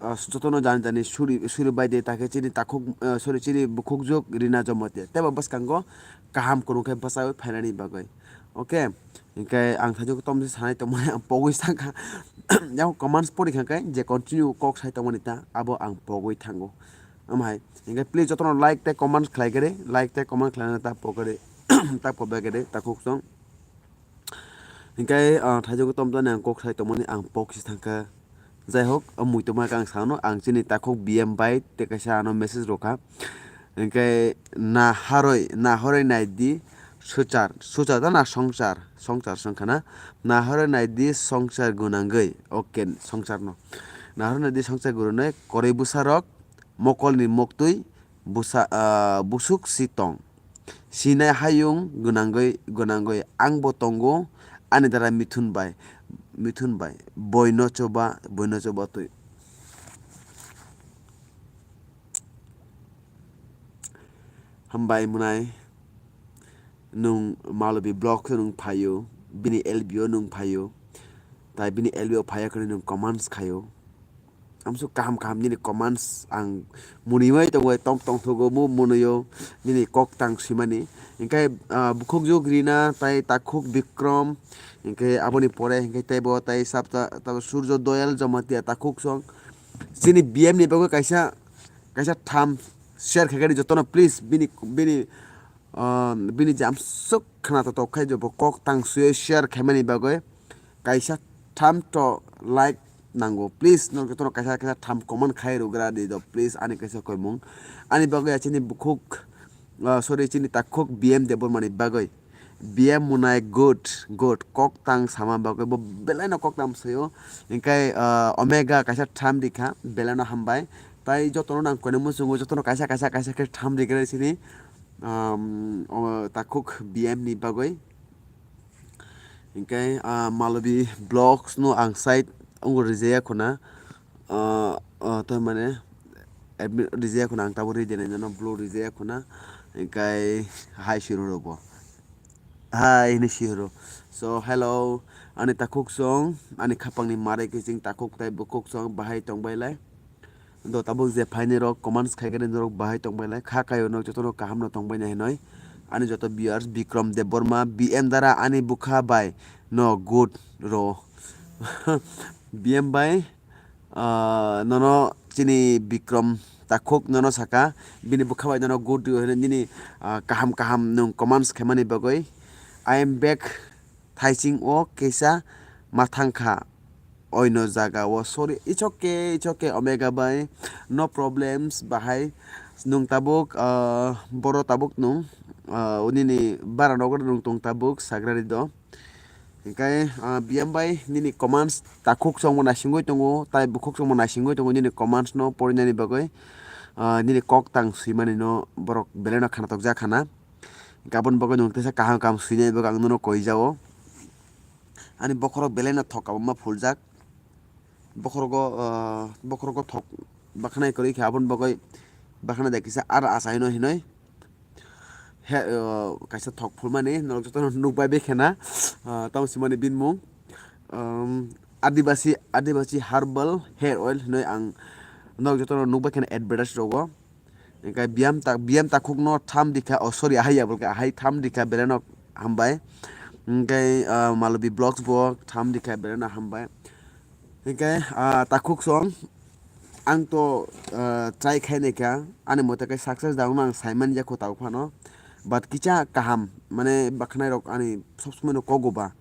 ah, jotono jani jani suri, suri bai de, ta khe chini takhuk, ah, sorry, chini bukhukjwk Rina Jamatia. Tei bo bwskango kaham kwrwng khe bwchaui phainani bagwi. Okay. Hingke ang thajok tom se sanai tongmani ang pogwi sakha. Yang comments pori kha khe je continue kok sai tongmani ta abo ang pogwi thango. Amhai hingke please jotono like tei comment khlai khe de, like tei comment khlaina ta pogwi de, ta pogwi khe de, ta khuk song. Hingke, ah, thajok tom toni ang kok sai tongmani ang pogwi se thangkha. Jai hok, o muitoma khe ang sano, ang chini takhuk B M bai tei kaisa ano message rwkha. Hingke naharoi, naharoi nai di swchar, swchar da na songchar, songchar se wngkha na. Naharoi nai di songchar gwnangwi, okay, songchar no. Naharoi nai di songchar gwnangwi, koroi bwsarok mokolni moktwi bwsa, ah, bwswk si tong. Sinai hayung gwnangwi, gwnangwi ang bo tongo, ani dara Mithun bai. Mithun bai, boino choba, boino choba twi. Hambai mwnai, nwng Malobi vlog khe nwng phaio, bini L B o nwng phaio, tai bini L B o phaiya khwlai nwng comments khaio. Amsuk kaham kaham nini comments ang mwnwi tongo, tong tong thugo mo mwnwio nini kok tang swimani. Hinkhe, ah, bukhuk jug Rina tai takhuk Bikrom, hinkhe aboni pore hinkhe teibo tai sab ta, ta Surjo Doyal Jamatia takhuk song. Chini B M ni bagwi kaisa, kaisa tham share khaikhe jotono please bini, bini, ah, bini je amsuk khna to tok khai je bo kok tang swiwi share khaimani bagwi kaisa tham to like nango. Please, no jotono kaisa kaisa tham comment khai rwgra di do, please, ani kaisa koimung. Ani bagwi ya chini bukhuk, ah, sorry, chini takhuk B M Debbarma ni bagwi. B M Munai good, good. Kok tang sama bagwi bo belai no kok tang sayo. Hinkhe, ah, Omega kaisa tham rikha, belai no hambai. Tai jotono nang koino muchungo, jotono kaisa kaisa kaisa khe tham rikra chini, um, o, takhuk B M ni bagwi. Hinkhe, ah, Malobi vlogs no ang side wngo rijaya khuna. Ah, ah, to mane admin rijaya khuna, ang tabuk rijaya nai no vlog rijaya khuna. Hinkhe hai siro robo. Hai hini siro. So, hello. Ani takhuk song, ani khapang ni mare kiching takhuk tai bukhuk song bahai tong bai lai. Do tabuk je phaini rok comments khai khe norok bahai tong bai lai. Kha kaio norok jotono kaham no tong bai nai hinoi. Ani joto viewers Bikrom Debbarma, B M Dara ani bukha bai no good ro. B M bai, ah, nono chini Bikrom takhuk nono saka, bini bukha bai nono good ro hinoi nini, ah, kaham kaham nwng comments khaimani bagwi. I am back. Thaising o kisa ma thang kha. Oino jaga o, sorry, it's okay, it's okay, Omega bai, no problems, bahai nwng tabuk, ah, boro tabuk nwng, ah, nini bara nogo nwng tong tabuk sagrari do. Hinkhe, ah, B M bai nini comments takhuk songbo naisingwi tongo, tai bukhuk songbo naisingwi tongo nini comments no porinani bagwi, ah, nini kok tang swimani no borok belai no khana tokjak khana. Hinkhe aboni bagwi nwng teisa kaham kaham swinai bagwi ang nono koi jao. Ani bokhorok belai no thok kabangma phuljak. Bokhorogo, ah, bokhorogo thok bakhanai kwrwi khe aboni bagwi bakhanai da kisa ar achaino hinoi. He, ah, kaisa thok phulmani norok jotono nukbai bai khena, ah, tamo simani binmung, um, Adibasi, Adibasi herbal hair oil hinoi ang norok jotono nukbai khena advertise rogo. Hinkhe B M ta, B M takhukno tham rikha, oh, sorry, ahai ya, bolkhe ahai tham rikha, beleno hambai. Hinkhe, ah, Malobi Vlogs bo tham rikha, beleno hambai. Hinkhe, ah, takhuk song, ang to, ah, try khai naikha, ani mote khe success da wngno ang saimanya kho tabuk phano. But kisa kaham, mane bakhanai rok ani sob somoi no kogo ba.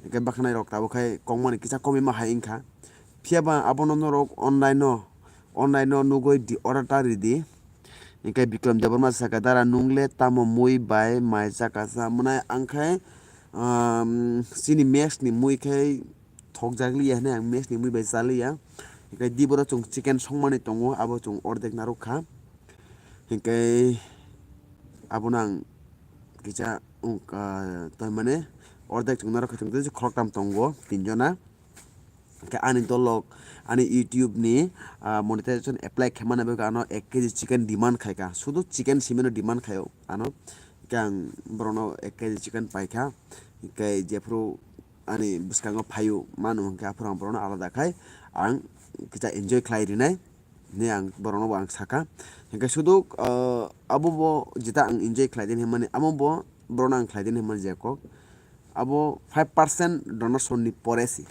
Hinkhe bakhanai rok tabuk khai kongmani kisa komima hai wngkha. Phiya ba abono norok online no, online no nugwi di order ta ridi. Hinkhe Bikram Debbarma saka, "Dara, nung le tamo mui bai mai chakasa?" Mwnai ang khai, um, chini mess ni mui khai thokjak liya hinui ang mess ni mui bai cha liya. Hinkhe diboro chwng chicken songmani tongo, abo chwng ordek narwk kha. Hinkhe abono ang kisa wng, ah, tei mane ordek chwng narwk kha, chwng tei khoroktham tongo, tinjona. Khe ani dolok, ani YouTube ni, ah, monetization apply khaimani bagwi ano ek K G chicken demand khaikha. Sudu chicken simino demand khaio ano. Khe ang borokno ek K G chicken paikha. Khe jephuru ani bwskango phaio mano hwnkhe aphuru ang borokno alada khai ang kisa enjoy khlai rinai. Hinwi ang borokno bo ang sakha. Hinkhe sudu, ah, abo bo jeta ang enjoy khlai di hinmani, amo bo borokno ang khlai di hinmani je kok. Abo five percent donation ni pore se.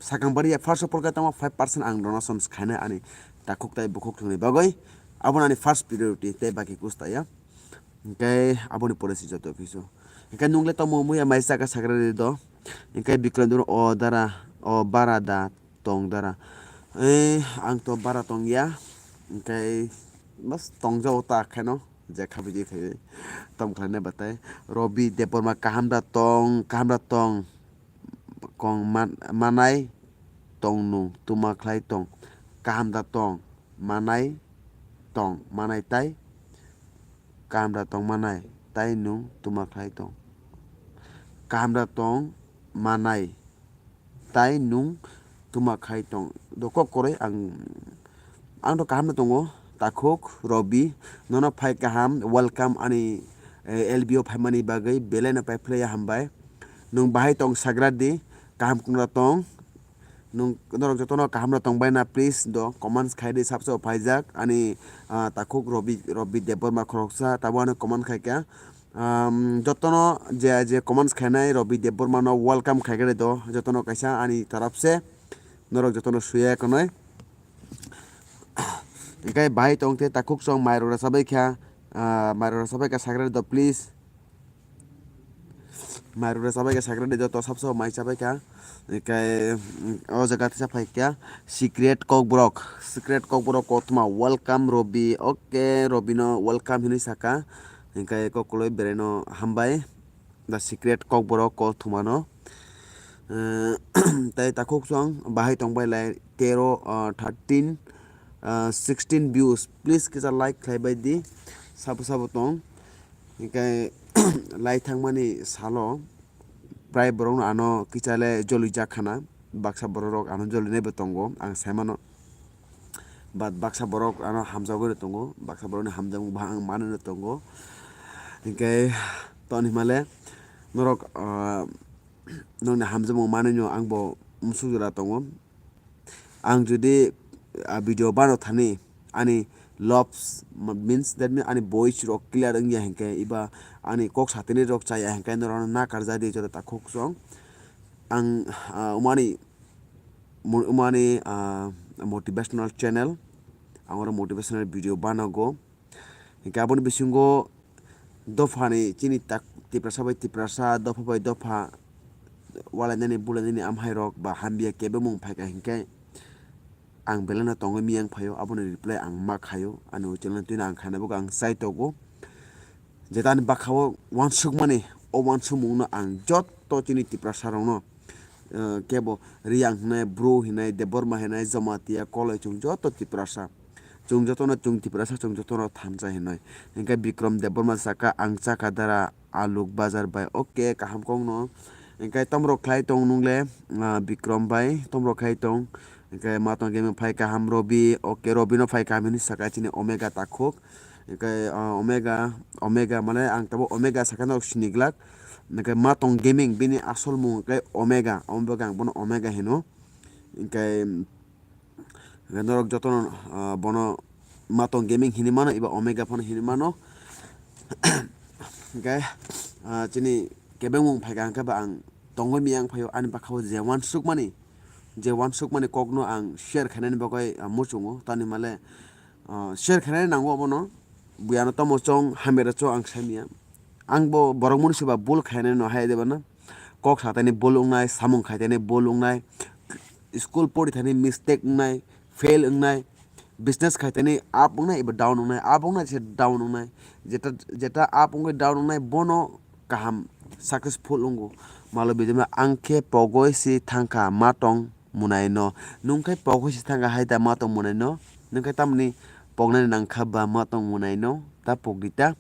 Sakang bari ya, first of all khe tamo five percent ang donation khainai ani takhuk tai bukhuk thwngni bagwi. Abono ani first priority tei baki kusta ya. Hinkhe aboni pore se joto kisu. Hinkhe nung le tamo muya mai chaka sagra ri do. Hinkhe Bikram doro o dara, o bara da tong dara. Eh, ang to bara tong ya. Hinkhe bas tong jao ta khaino. Je khabi je khabi. Tom khlainai batai. Robi Debbarma kaham da tong, kaham da tong. Kong man-, manai tong nung, tuma khlai tong. Kaham da tong, manai tong, manai tai. Kaham da tong manai, tai nung tuma khlai tong. Kaham da tong manai, Tai nwng twma khai tong do kok kwrwi ang, ang to kaham no tongo. Takhuk Robi, nono phai kaham, welcome ani, eh, L B o phaimani bagwi belai no paiphlaiya hambai. Nwng bahai tong sagra di, kaham kungra tong. Nwng norok jotono kaham no tongbai na, please do comments khai di, sabsa phaijak ani, ah, takhuk Robi, Robi Debbarma khoroksa tabo ano comment khai kha. Um, jotono je, je comments khainai Robi Debbarma no welcome khai kha do, jotono kaisa ani taraf se norok jotono suya kanai. Hinkhe bahai tong te takhuk song mairok rwchabai kha, ah, mairok rwchabai kha sagra do please. Mairok rwchabai kha sagra do joto sabsa mai chabai kha. Hinkhe, mm, o jaga tisa phai kha Secret Kokborok, Secret Kokborok kothoma welcome Robi, okay, Robi no welcome hinwi saka. Hinkhe kokloi beraino hambai. The Secret Kokborok kothoma no. Eh, tei takhuk song bahai tongbai lai tero, ah, thirteen, ah, sixteen views. Please kisa like khlai bai di. Sabo sabo tong. Hinkhe lai thangmani salo prai borok no ano kisa le jolijak khana. Baksa borok rok ano jolinai bo tongo. Ang sai mano. But baksa borok ano hamjagwi no tongo, baksa borokni hamjakmung bo ang manwi no tongo. Hinkhe toni himale norok, ah, nokni hamjakmung manwi no ang bo musuk jora tongo. Ang jodi, ah, video bano thani ani lobs, means that means ani voice rok clear wngya hinkhe, eba ani kok satini rok chaya hinkhe norok ano nakarjak di joto takhuk song. Ang, ah, umani mo-, umani, ah, motivational channel, ang oro motivational video banago. Hinkhe aboni bisingo dophani chini tak Tiprasa bai Tiprasa, dopha bai dopha, walainani bulainani amhairok ba hamya kebengmung phaikha hinkhe ang belai no tongwi miyang phaio, aboni reply ang ma khaio, ani o channel twino ang khaina bagwi ang chai tongo. Jeta ani bwkha o uansukmani, o uansukmungno ang joto chini Tiprasa rokno, eh, kebo Riyang hinai, Bru hinai, Debbarma hinai, Jamatia, Koloi chwng joto Tiprasa. Chwng jotono chwng Tiprasa, chwng jotono thansa hinoi. Hinkhe Bikram Debbarma saka, ang chakha dara Aluk bazar bai. Okay, kaham kokno. Hinkhe tomrok khlai tong nungle, ah, Bikram bai, tomrok khlai tong. Hinkhe matong gaming phai kaham Robi, okay, Robi no phai kaham hinwi saka chini Omega takhuk. Hinkhe, ah, Omega, Omega mane ang tabo Omega saka norok sini glak. Hinkhe matong gaming bini asol mung khe Omega, Omega ang bono Omega hino. Hinkhe, hinkhe norok jotono, ah, bono matong gaming hinwi mano eba Omega phano hinwi mano. Hinkhe, ah, chini kebengmung phaikha hinkhe ba ang tongwi miyang phaio ani bwkha o je uansukmani, je uansukmani kokno ang share khainani bagwi, ah, muchungo. Tani male, ah, share khainani nango abono. Buya no tamo chong, hamya rw chong ang sai miya. Ang bo borok mwnwi se ba bul khainani no hai de bana. Kok satani bul wngnai, samung khaitani bul wngnai, school pori thani mistake wngnai, fail wngnai, business khaitani up wngnai eba down wngnai, up wngnai se down wngnai. Jeta, jeta up wngwi down wngnai bono kaham successful wngo. Malo bidima ang khe pogoi si thangkha matong munaino. Nwng khe pogoi si thangkha hai da matong munaino. Nwng khe tamni pognani nangkha ba matong munaino. Ta pogdi ta.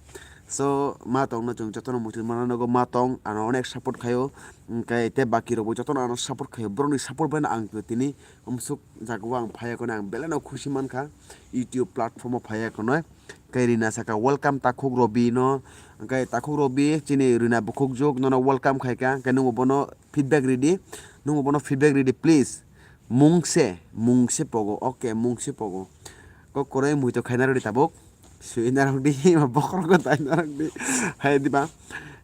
So, matongno chwng jotono muitu mana nogo matong ano onek support khaio. Hinkhe tei baki rokbo jotono ano support khaio. Borokni support baino ang tini umsuk jagao ang phaiya kheno ang belai no khusi mankha. YouTube platform o phaiya kheno. Khe Rina saka, "Welcome takhuk Robi no." Hinkhe takhuk Robi chini Rina bukhuk juk nono welcome khaikha. Hinkhe nwngbo bono feedback ridi. Nwngbo bono feedback ridi please. Mungse, mungse pogo. Okay, mungse pogo. Kok kwrwi muitu khaina rwdi tabuk. Sui narwkdi, bokhorok tai narwkdi. Hai diba?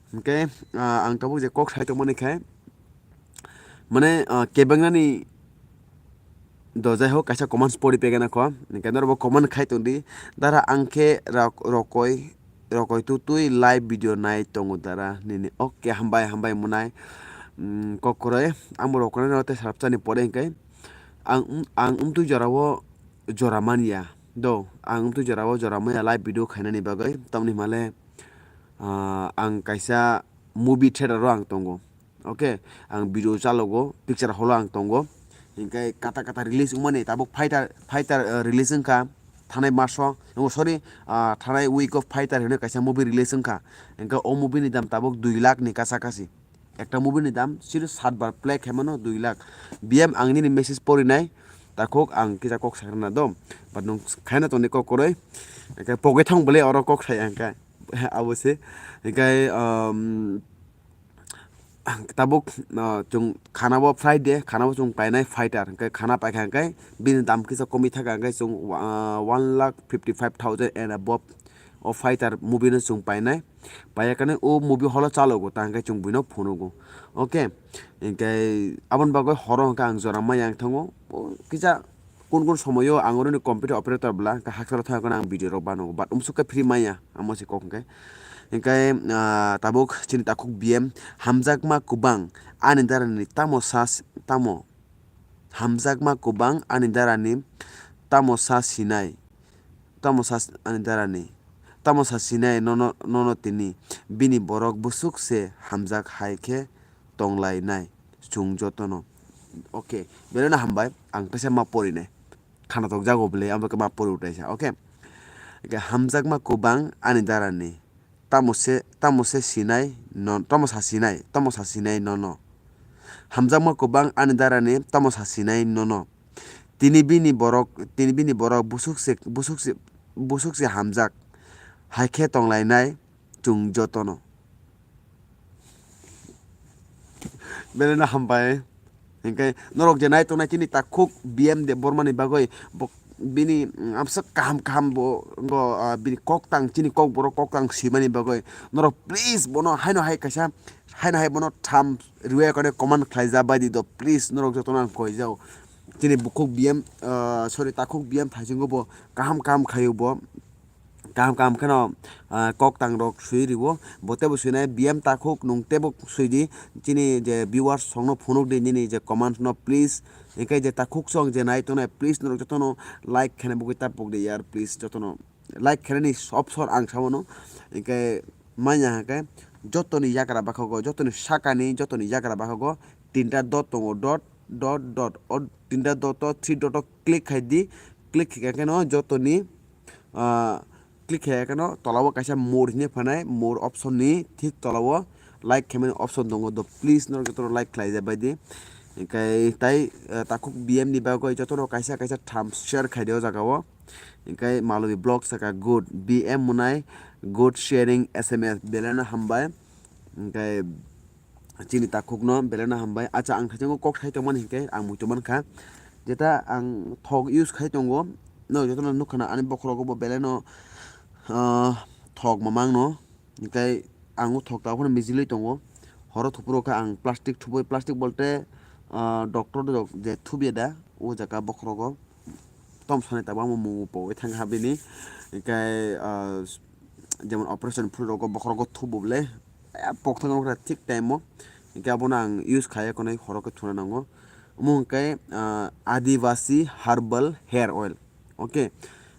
Hinkhe, ah, ang tabuk je kok sai tongmani khai. Mane, ah, kebengnani do jai ho kaisa comments pori pegana kho. Hinkhe norbo comment khai tongdi. Dara ang khe rok-, rokoi, rokoi tutui live video nai tongo dara nini. Okay, hambai, hambai munai. Mm, kok kwrwi. Ang bo rokoi no tei sarapsani pore hinkhe. Ang, ang umtwi jorao jora manya. Do, ang umtwi jorao jora manya live video khainani bagwi. Tamni himale, ah, ang kaisa movie theater o ang tongo. Okay, ang video chalogo, picture hall o ang tongo. Hinkhe kata kata release wngmani tabuk fighter, fighter, ah, release wngkha thanai maso. Oh, sorry, ah, thanai week o fighter hinwi kaisa movie release wngkha. Hinkhe o movie ni dam tabuk dui lakh ni kasa kasi. Ekta movie ni dam siri sat bar play khaimano dui lakh. B M ang nini message porinai, takhuk ang kisa kok sakrana do. But nung khaina tongni kok koroi. Eke pogwi thang bole oro kok sai ang khe. Abo se. Eke, um, tabuk, uh, chung khana bo Friday, khana bo chung painai fighter. Eke khana paikha ang khe bini dam kisa komi thaka ang khe chung, uh, one lakh fifty five thousand and above o fighter movie no chung painai. Paiya kane o movie holo chalogo, tang khe chwng buino phunugo. Okay, hinkhe aboni bagwi horo hinkhe ang jora maya wng thango. O kisa kun kun somoyo ang oroni computer operator bwla, hinkhe hakchalo thangkhe ang video rok banogo, but umsuk khe free maya, amo se kok hinkhe. Hinkhe, ah, tabuk chini takhuk B M, hamjakma kwbang ani darani tamo sas-, tamo hamjakma kwbang ani darani tamo sa sinai. Tamo sa s-, ani darani. Tamo sa sinai nono, nono tini. Bini borok bwswk se hamjak hai khe tonglainai chwng jotono. Okay, belai no hambai, ang teisa ma porinai. Khana tok jago bwle, abo khe ma pori utai sa, okay? Eke hamjakma kwbang ani darani. Tamo se, tamo se sinai no, tamo sa sinai, tamo sa sinai nono. Hamjakma kwbang ani darani, tamo sa sinai nono. Tini bini borok, tini bini borok busuk se, busuk se, busuk se hamjak. Hai khe tonglainai chwng jotono. Belai no hambai. Hinkhe norok je nai tongnai chini takhuk B M Debbarma ni bagwi bo, bini, mm, amsa kaham kaham bo, bo, ah, bini kok tang, chini kok borok kok tang swimani bagwi norok please bono haino hai kaisa, haino hai bono tham rwya kone comment khlai ja bai di do, please norok jotono ang koi jao. Chini bukhuk B M, ah, sorry, takhuk B M phaisingo bo kaham kaham khaio bo. Kaham kaham kheno, ah, kok tang rok sui riwo. Bo tebo suinai B M takhuk nung tebo sui di. Chini je viewers songno phunuk di nini je comments no please. Hinkhe je takhuk song je nai tongnai please norok jotono like khene bugui ta pok di yar please jotono. Like khene ni option ang sabono. Hinkhe manya hinkhe jotoni yagra bakhogo, jotoni sakani, jotoni yagra bakhogo tinta dot tongo, dot, dot, dot. O tinta dot o three dot o click khai di. Click khe khe no jotoni, ah, click khe khe no tola o kaisa more hinwi phanai, more option ni thik tola o like khaimani option tongo do, please norok jotono like khlai ja bai di. Hinkhe tai, ah, takhuk B M ni bagwi jotono kaisa kaisa tham share khai di o jaga o. Hinkhe Malobi Vlog saka good, B M Munai good sharing S M S, belai no hambai. Hinkhe chini takhukno belai no hambai. Acha, ang thaichongo kok sai tongmani hinkhe ang muitu mankha. Jeta ang thok use khai tongo, no jotono nukha na ani bokhorogo bo belai no, ah, thok mamang no. Hinkhe ang o thok ta phano mijilwi tongo. Horo thupro khe ang plastic thubui, plastic bolte, ah, doctor rok je thubya da o jaga bokhorogo. Tom sanai tabuk omo mungo pogwi thang ha bini. Hinkhe, ah, jemon operation phuru rogo bokhorogo thubo bole, eh, pok thang thik time o. Hinkhe abono ang use khaiya konai horo khe thuna nango. Omo hinkhe, ah, Adivasi Herbal Hair Oil. Okay.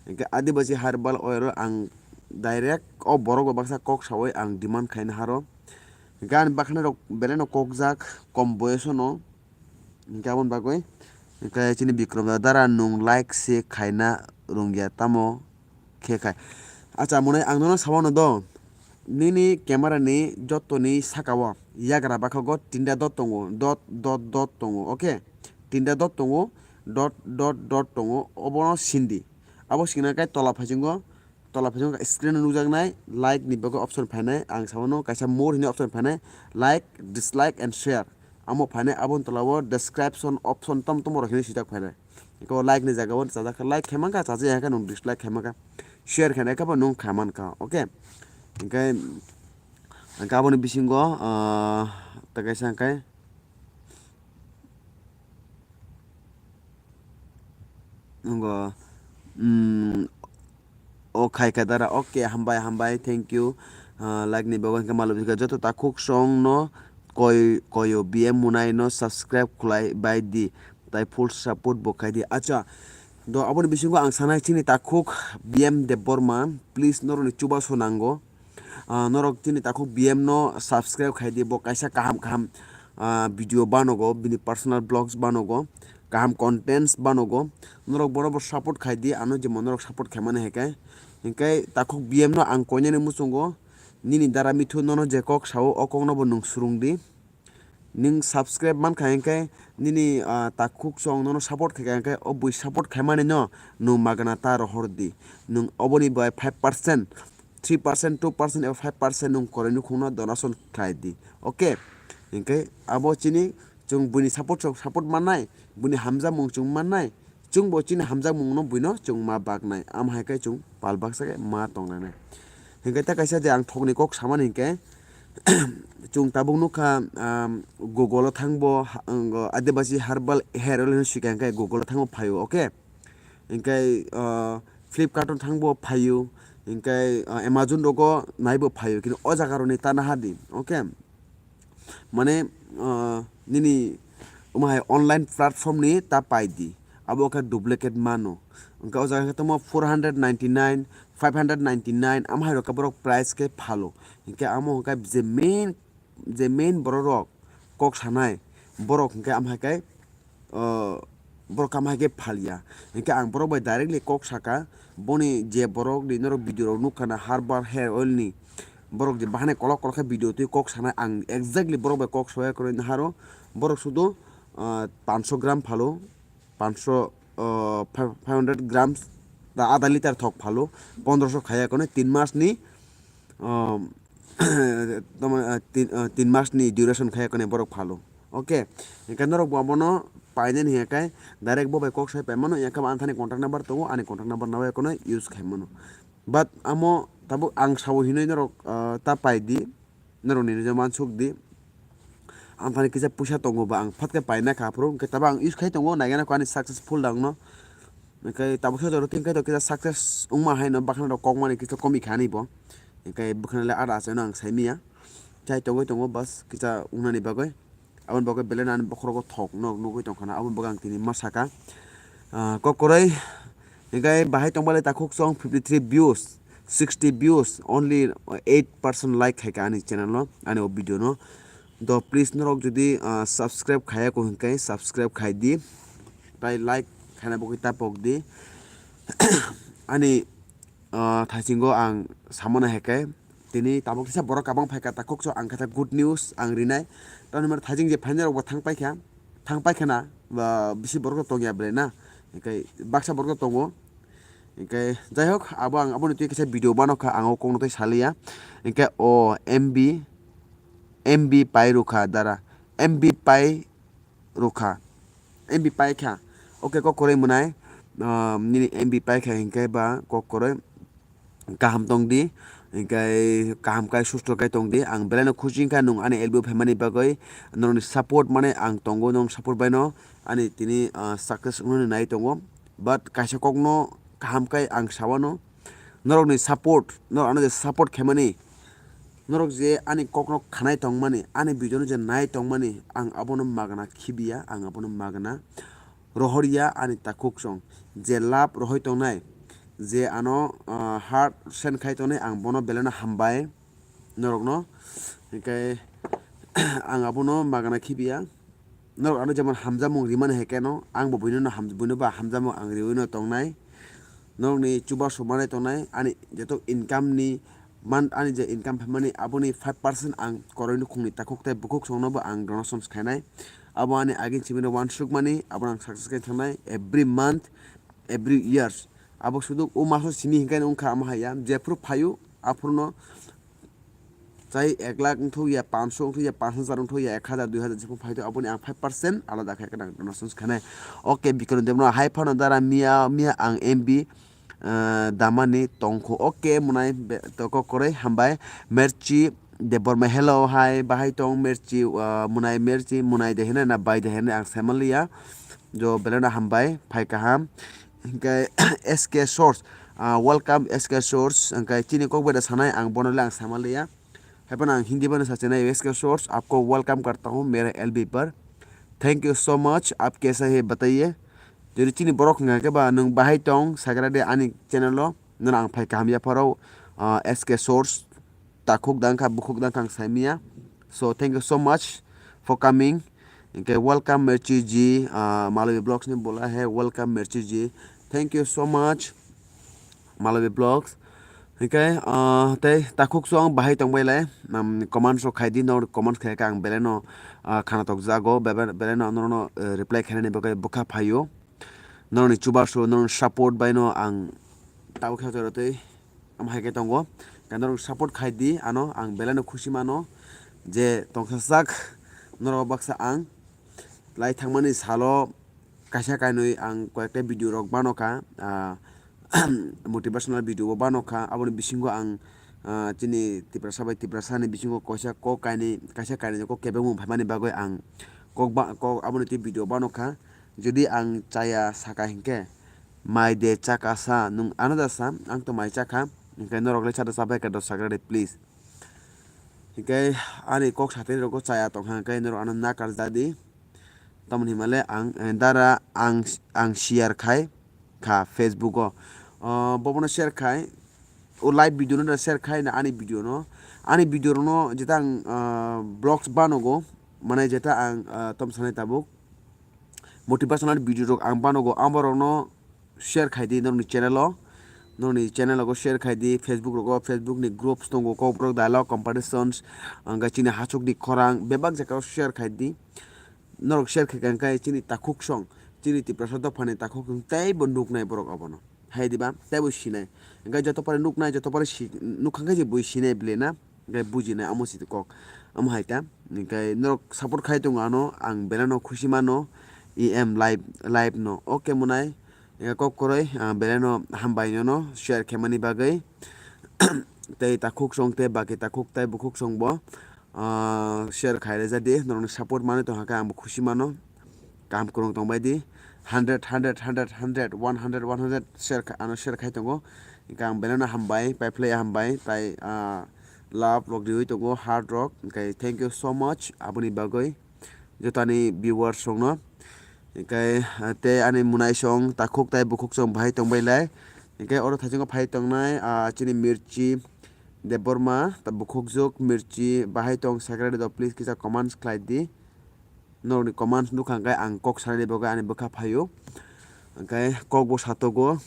Hinkhe Adivasi Herbal Oil o ang direct o borok bai baksa kok sawi ang demand khaina haro. Hinkhe ani bakhanai rok belai no kokjak kom boyoso no. Hinkhe aboni bagwi, hinkhe chini Bikrom da dara nwng like se khaina rwngya tamo khe khai. Acha, mwnwi ang nono sabo no do, nini camera ni jotoni saka o yagra bakhogo tinta dot tongo, dot, dot, dot tongo, okay? Tinta dot tongo, dot, dot, dot tongo, obono sindi. Abo singna khe tola phaisingo, tola phaisingo screen o nukjaknai like ni bagwi option phainai, ang sabo no kaisa more hinwi option phainai, like, dislike and share. Amo phainai aboni tola o description option tom tom rok hinwi swijak phainai. Eko like ni jaga o chajak khe like khai mankha, chajak ya khe nwng dislike khai mankha, share khainai khe bo nwng khai mankha, okay? Hinkhe, hinkhe aboni bisingo, ah, tei kaisa hinkhe, Nungo, mm, o khai kha dara, okay, hambai, hambai, thank you. Ah, like ni bagwi hinkhe malobjika joto takhuk song no koi, koyo B M Munai no subscribe khwlai bai di, tai full support bo khai di. Acha, do aboni bisingo ang sanai chini takhuk B M Debbarma, please noroni chubaso nango. Ah, norok chini takhuk B M no subscribe khai di, bo kaisa kaham kaham, ah, video banogo, bini personal vlogs banogo, kaham contents banogo. Norok bono bo support khai di, ano jemon norok support khaimani hai khe. Hinkhe takhuk B M no ang koinani muchungo, nini dara mithu nono je kok sao, o kok no bo nwng swrwng di. Nwng subscribe mankha hinkhe nini, ah, takhuk chwng nono support khaikha hinkhe o bui support khaimani no nwng magna ta rohor di. Nwng oboni bai five percent, three percent, two percent eba five percent nwng koroi nukhungno donation khlai di. Okay? Hinkhe abo chini chwng buini support, support mannai, buini hamjakmung chwng mannai, chwngbo chini hamjakmungno buino chwng ma baknai. Amo hai khe chwng pal baksa khe ma tonglainai. Hinkhe ta kaisa je ang thokni kok samani hinkhe, chwng tabuk nukha, um, Google o thangbo ha-, um, Adivasi Herbal Hair Oil hinwi swikha hinkhe Google o thangbo phaio, okay? Hinkhe, uh, Flipkart o thangbo phaio, hinkhe, uh, Amazon rogo naibo phaio, kintu o jaga roni ta naha di, okay? Mane, uh, nini omo hai online platform ni ta pai di, abo khe duplicate mano. Hinkhe o jaga khe tamo four hundred ninety-nine, five hundred ninety-nine, amo hai rok khe borok price khe phalo. Hinkhe amo hinkhe je main, je main borok rok kok sanai, borok hinkhe amo hai khe, uh, borok kamo hai khe phalia. Hinkhe ang borok bai directly kok saka, boni je borok ni norok video rok nukha na Herbal Hair Oil ni, borok je bahane kolok kolok khe video twi kok sanai, ang exactly borok bai kok soya kwrwi naharo, borok sudu, uh, pansho gram phalo, pansho, uh, five, five hundred grams, da ada liter thok phalo, pondrosho khaya kono tin mas ni, um, tamo, uh, tin, uh, tin mas ni duration khaya kono borok phalo. Okay, hinkhe norok bo abono painani hinkhe direct bo bai kok sai paimano, hinkhe bo anthani contact number tongo, ani contact number nawi kono use khaimano. But amo tabuk ang sao hinwi norok, ah, ta pai di, norok ni nija mansuk di. Anthani kisa puisa tongo ba ang phatkhe paina kha phuru, hinkhe tabuk ang use khai tongo, naigena kho ani successful dangno. Hinkhe tabuk khe joro tin khai to kisa success wngma haino bakhna rok kokmani kisa komi kha ani bo. Hinkhe bwkhana le ada achaino ang saimanya. Chai tongwi tongo bas kisa wngnani bagwi. Aboni bagwi belai no ani bokhorogo thok no nugwi tongkha na, aboni bagwi ang tini ma saka. Ah, kok kwrwi, hinkhe bahai tongbalai takhuk chwng fifty three views, sixty views, only eight percent like khaikha ani channel no, ani o video no. Do please norok jodi, ah, subscribe khaya ko hinkhe subscribe khai di, tai like khaina bagwi ta pok di. Ani, ah, thaisingo ang samano hai khe, tini tabuk kisa borok kabang phaikha, takhuk so ang khe good news ang rinai. Tamni hwnba thaising je phainai rok bo thang paikha, thang paikha na, ba bisi borok rok tongya belai na, hinkhe baksa borok rok tongo. Hinkhe jai hok, abo ang aboni twi kisa video mano kha, ang o kokno tei saliya. Hinkhe o M B, M B pai rukha dara, M B pai rukha. M B pai kha. Okay, kok kwrwi mwnai. Ah, nini M B pai kha hinkhe ba kok kwrwi kaham tong di. Hinkhe kaham kai susto kai tong di. Ang belai no khusi wngkha nwng ani L B O phaimani bagwi. Norokni support mane ang tongo, norokni support bai no ani tini, ah, success wngnani nai tongo. But kaisa kok no kaham kai ang sawano. Norokni support, norok ano je support khaimani, norok je ani kokno khanai tongmani, ani video no je nai tongmani, ang abono magna khibiya, ang abono magna rohorya ani takhuk chwng. Je love rohoi tongnai, je ano, ah, heart send khai tongnai, ang bono belai no hambai norokno. Hinkhe ang abono magna khibiya. Norok ano jemon hamjakmung rimani hai khe no, ang bo buino no ham-, buino ba hamjakmung ang riwi no tongnai. Norokni chubachu manai tongnai, ani joto income ni man, ani je income phaimani aboni five percent ang koroi nukhungni takhuk tei bukhuk songno bo ang donation khainai. Abo ani agin simi no uansukmani, abono ang success khe thangnai every month, every years. Abo sudu o maso simi hinkhe wngkha amo haiya, jephuru phaio aphuru no chai ek lakh wngthok ya, panch sho wngthok ya, panch hajar wngthok ya, ek hajar, dui hajar jephuru phai thok, aboni ang five percent alada khai khna donation khainai. Okay, Bikram Debno hai phano dara miya, miya ang M B, ah, damani tongkho. Okay, mwnai be-, to kok kwrwi hambai. Merchi Debbarma, hello, hai, bahai tong Merchi, ah, mwnai Merchi, mwnai de hinai na bai de hinai ang saimanliya. Jo belai no hambai, phai kaham. Hinkhe S K Source, ah, welcome S K Source. Hinkhe chini kok bai da sanai ang bono le ang sama liya. Hai phano ang Hindi bai no sachinai, S K Source, aapko welcome karta hoon mere L B par. Thank you so much. Aap kaisa hai bataiye? Jodi chini borok hwnkha khe ba nwng bahai tong, sagra de ani channel o, nono ang phai kaham yapharo, ah, S K Source. Takhuk dang kha, bukhuk dang kha ang saimanya. So, thank you so much for coming. Hinkhe welcome Merchi ji, ah, Malawi Vlogs ni bola hai, welcome Merchi ji. Thank you so much, Malawi Vlogs. Hingke, ah, tei takhuk song bahai tongbai lai, um, comments rok khai di, nor comments khai khe ang belai no, ah, khana tok jago, bebe-, belai no norok no, eh, reply khainani bagwi bwkha phaio. Norokni chubachu, norokni support bai no ang tabuk khe tei am hai khe tongo. Khe norok support khai di ano, ang belai no khusi mano je tongsa sak norok baksa ang lai thangmani salo kaisa kainwi ang koyekta video rok bano kha, ah, motivational video bo bano kha. Aboni bisingo ang, ah, chini Tiprasa bai Tiprasa ni bisingo kaisa kok kainwi, kaisa kainwi kok kebengmung phaimani bagwi ang kok ba, kok aboni twi video bano kha. Jodi ang chaya saka hinkhe, "Mai de chaka sa, nwng ano da sa, ang to mai chakha." Hinkhe norok le chada chabai khe dos sagra de, please. Hinkhe ani kok satini rokbo chaya tongkha, hinkhe norok ano nakar jadi. Tamoni himale ang, eh, dara ang, ang share khai kha Facebook o. Oh, bobono share khai, o live video no share khai na ani video no. Ani video no jeta ang, ah, vlogs banogo, mane jeta ang, ah, tom sanai tabuk motivational video rok ang banogo, ang borok no share khai di norokni channel o, norokni channel o share khai di, Facebook rogo, Facebook ni groups tongo, Kokborok dialogue competitions, ang chini hachuk ni khorang, bebak jaga o share khai di. Norok share khai kha khe chini takhuk song, chini Tiprasa dophani takhuk song teibo nuknai borok abono. Hai diba? Teibo sinai. Hingke joto pore nuknai, joto pore si-, nukha khe je bui sinai bile na, hingke bujinai amo si kok. Amo hai ta. Hingke norok support khai tongo ano, ang belai no khusi mano. E M live, live no. Oke munai. Hingke kok koroi, ah, belai no hambai no, no share khe mani bagwi. Tei takhuk song tei baki takhuk tei bukhuk song bo, ah, share khai rwja di. Norokni support manwi tongkha khe ang bo khusi mano. Kaham kwrwng tongbai di. Hundred, hundred, hundred, hundred, one hundred, one hundred share kha-, ano share khai tongo. Hingke ang belai no hambai, pai phlai hambai, tai, ah, love rok riwi tongo, heart rok. Hingke thank you so much aboni bagwi jotoni viewers rokno. Hingke, ah, tei ani munai song takhuk tai bukhuk song bahai tongbai lai. Hingke oro thaichungo phai tongnai, ah, chini Mirchi Debbarma, ta bukhuk juk Mirchi bahai tong secretary do, please kisa comments khlai di. Norokni comments nukha hingke ang kok sanani bagwi ani bwkha phaio. Hingke kokbo satogo.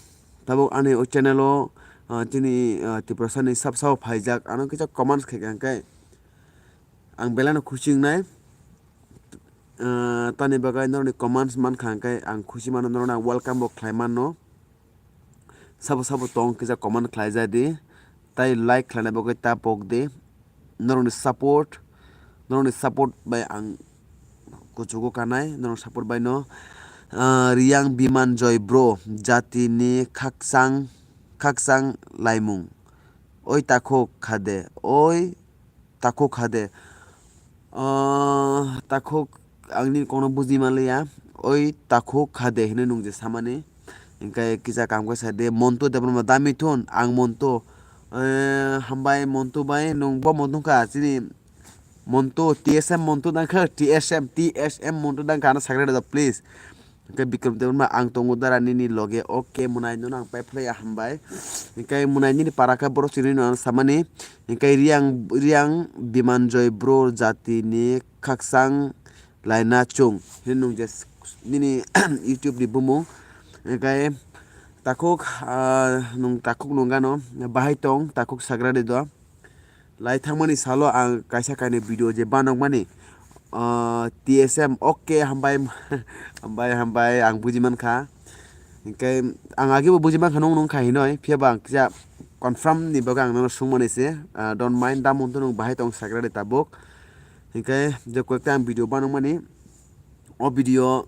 Tabuk ani o channel o, ah, chini, ah, Tiprasa ni sab sabo phaijak. Ano kisa comments khaikha hingke ang belai no khusi wngnai. Ah, tani bagwi norokni comments mankha hingke ang khusi mano, norokno ang welcome bo khlai mano. Sabo sabo tong kisa comment khlai ja di. Tai like khlaina bagwi ta pok di. Norokni support, norokni support bai ang kuchugo kanai, norok support bai no. Ah, Riyang Biman Joy bro, jatini khakchang, khakchang laimung. Oi takhuk khade, oi takhuk khade. Ah, takhuk ang nini kokno buji manliya. Oi takhuk khade hinwi nung je samani. Hingke kisa kam khe sa de, Montu Debbarma da mithun, ang Montu. Eh, hambai Montu bai, nung bo Montu wngkha, chini Montu, T S M Montu dangkha, T S M, T S M Montu dangkha, ano sakre da, please. Hingke Bikram Debbarma, ang tongo dara nini loge, oke, munai nono ang pai phlai ya hambai. Hingke munai nini para khe borok chini no ano samani. Hingke Riyang, Riyang Biman Joy bro jatini khakchang laina chung. Hini nung je s-, nini YouTube ni bumung. Hingke takhuk, ah, nung takhuk nung gano, bahai tong, takhuk sagra de do. Lai thangmani salo ang kaisa kainwi video je banokmani, ah, T S M, oke, hambai, hambai, hambai, ang buji mankha. Hingke ang age bo buji mankha nung nung kha hinoi, phiya ba ang kisa confirm ni bagwi ang nono sungmani se, ah, don't mind, da Montu nung bahai tong sagra de tabuk. Hingke je koyekta ang video banokmani, o video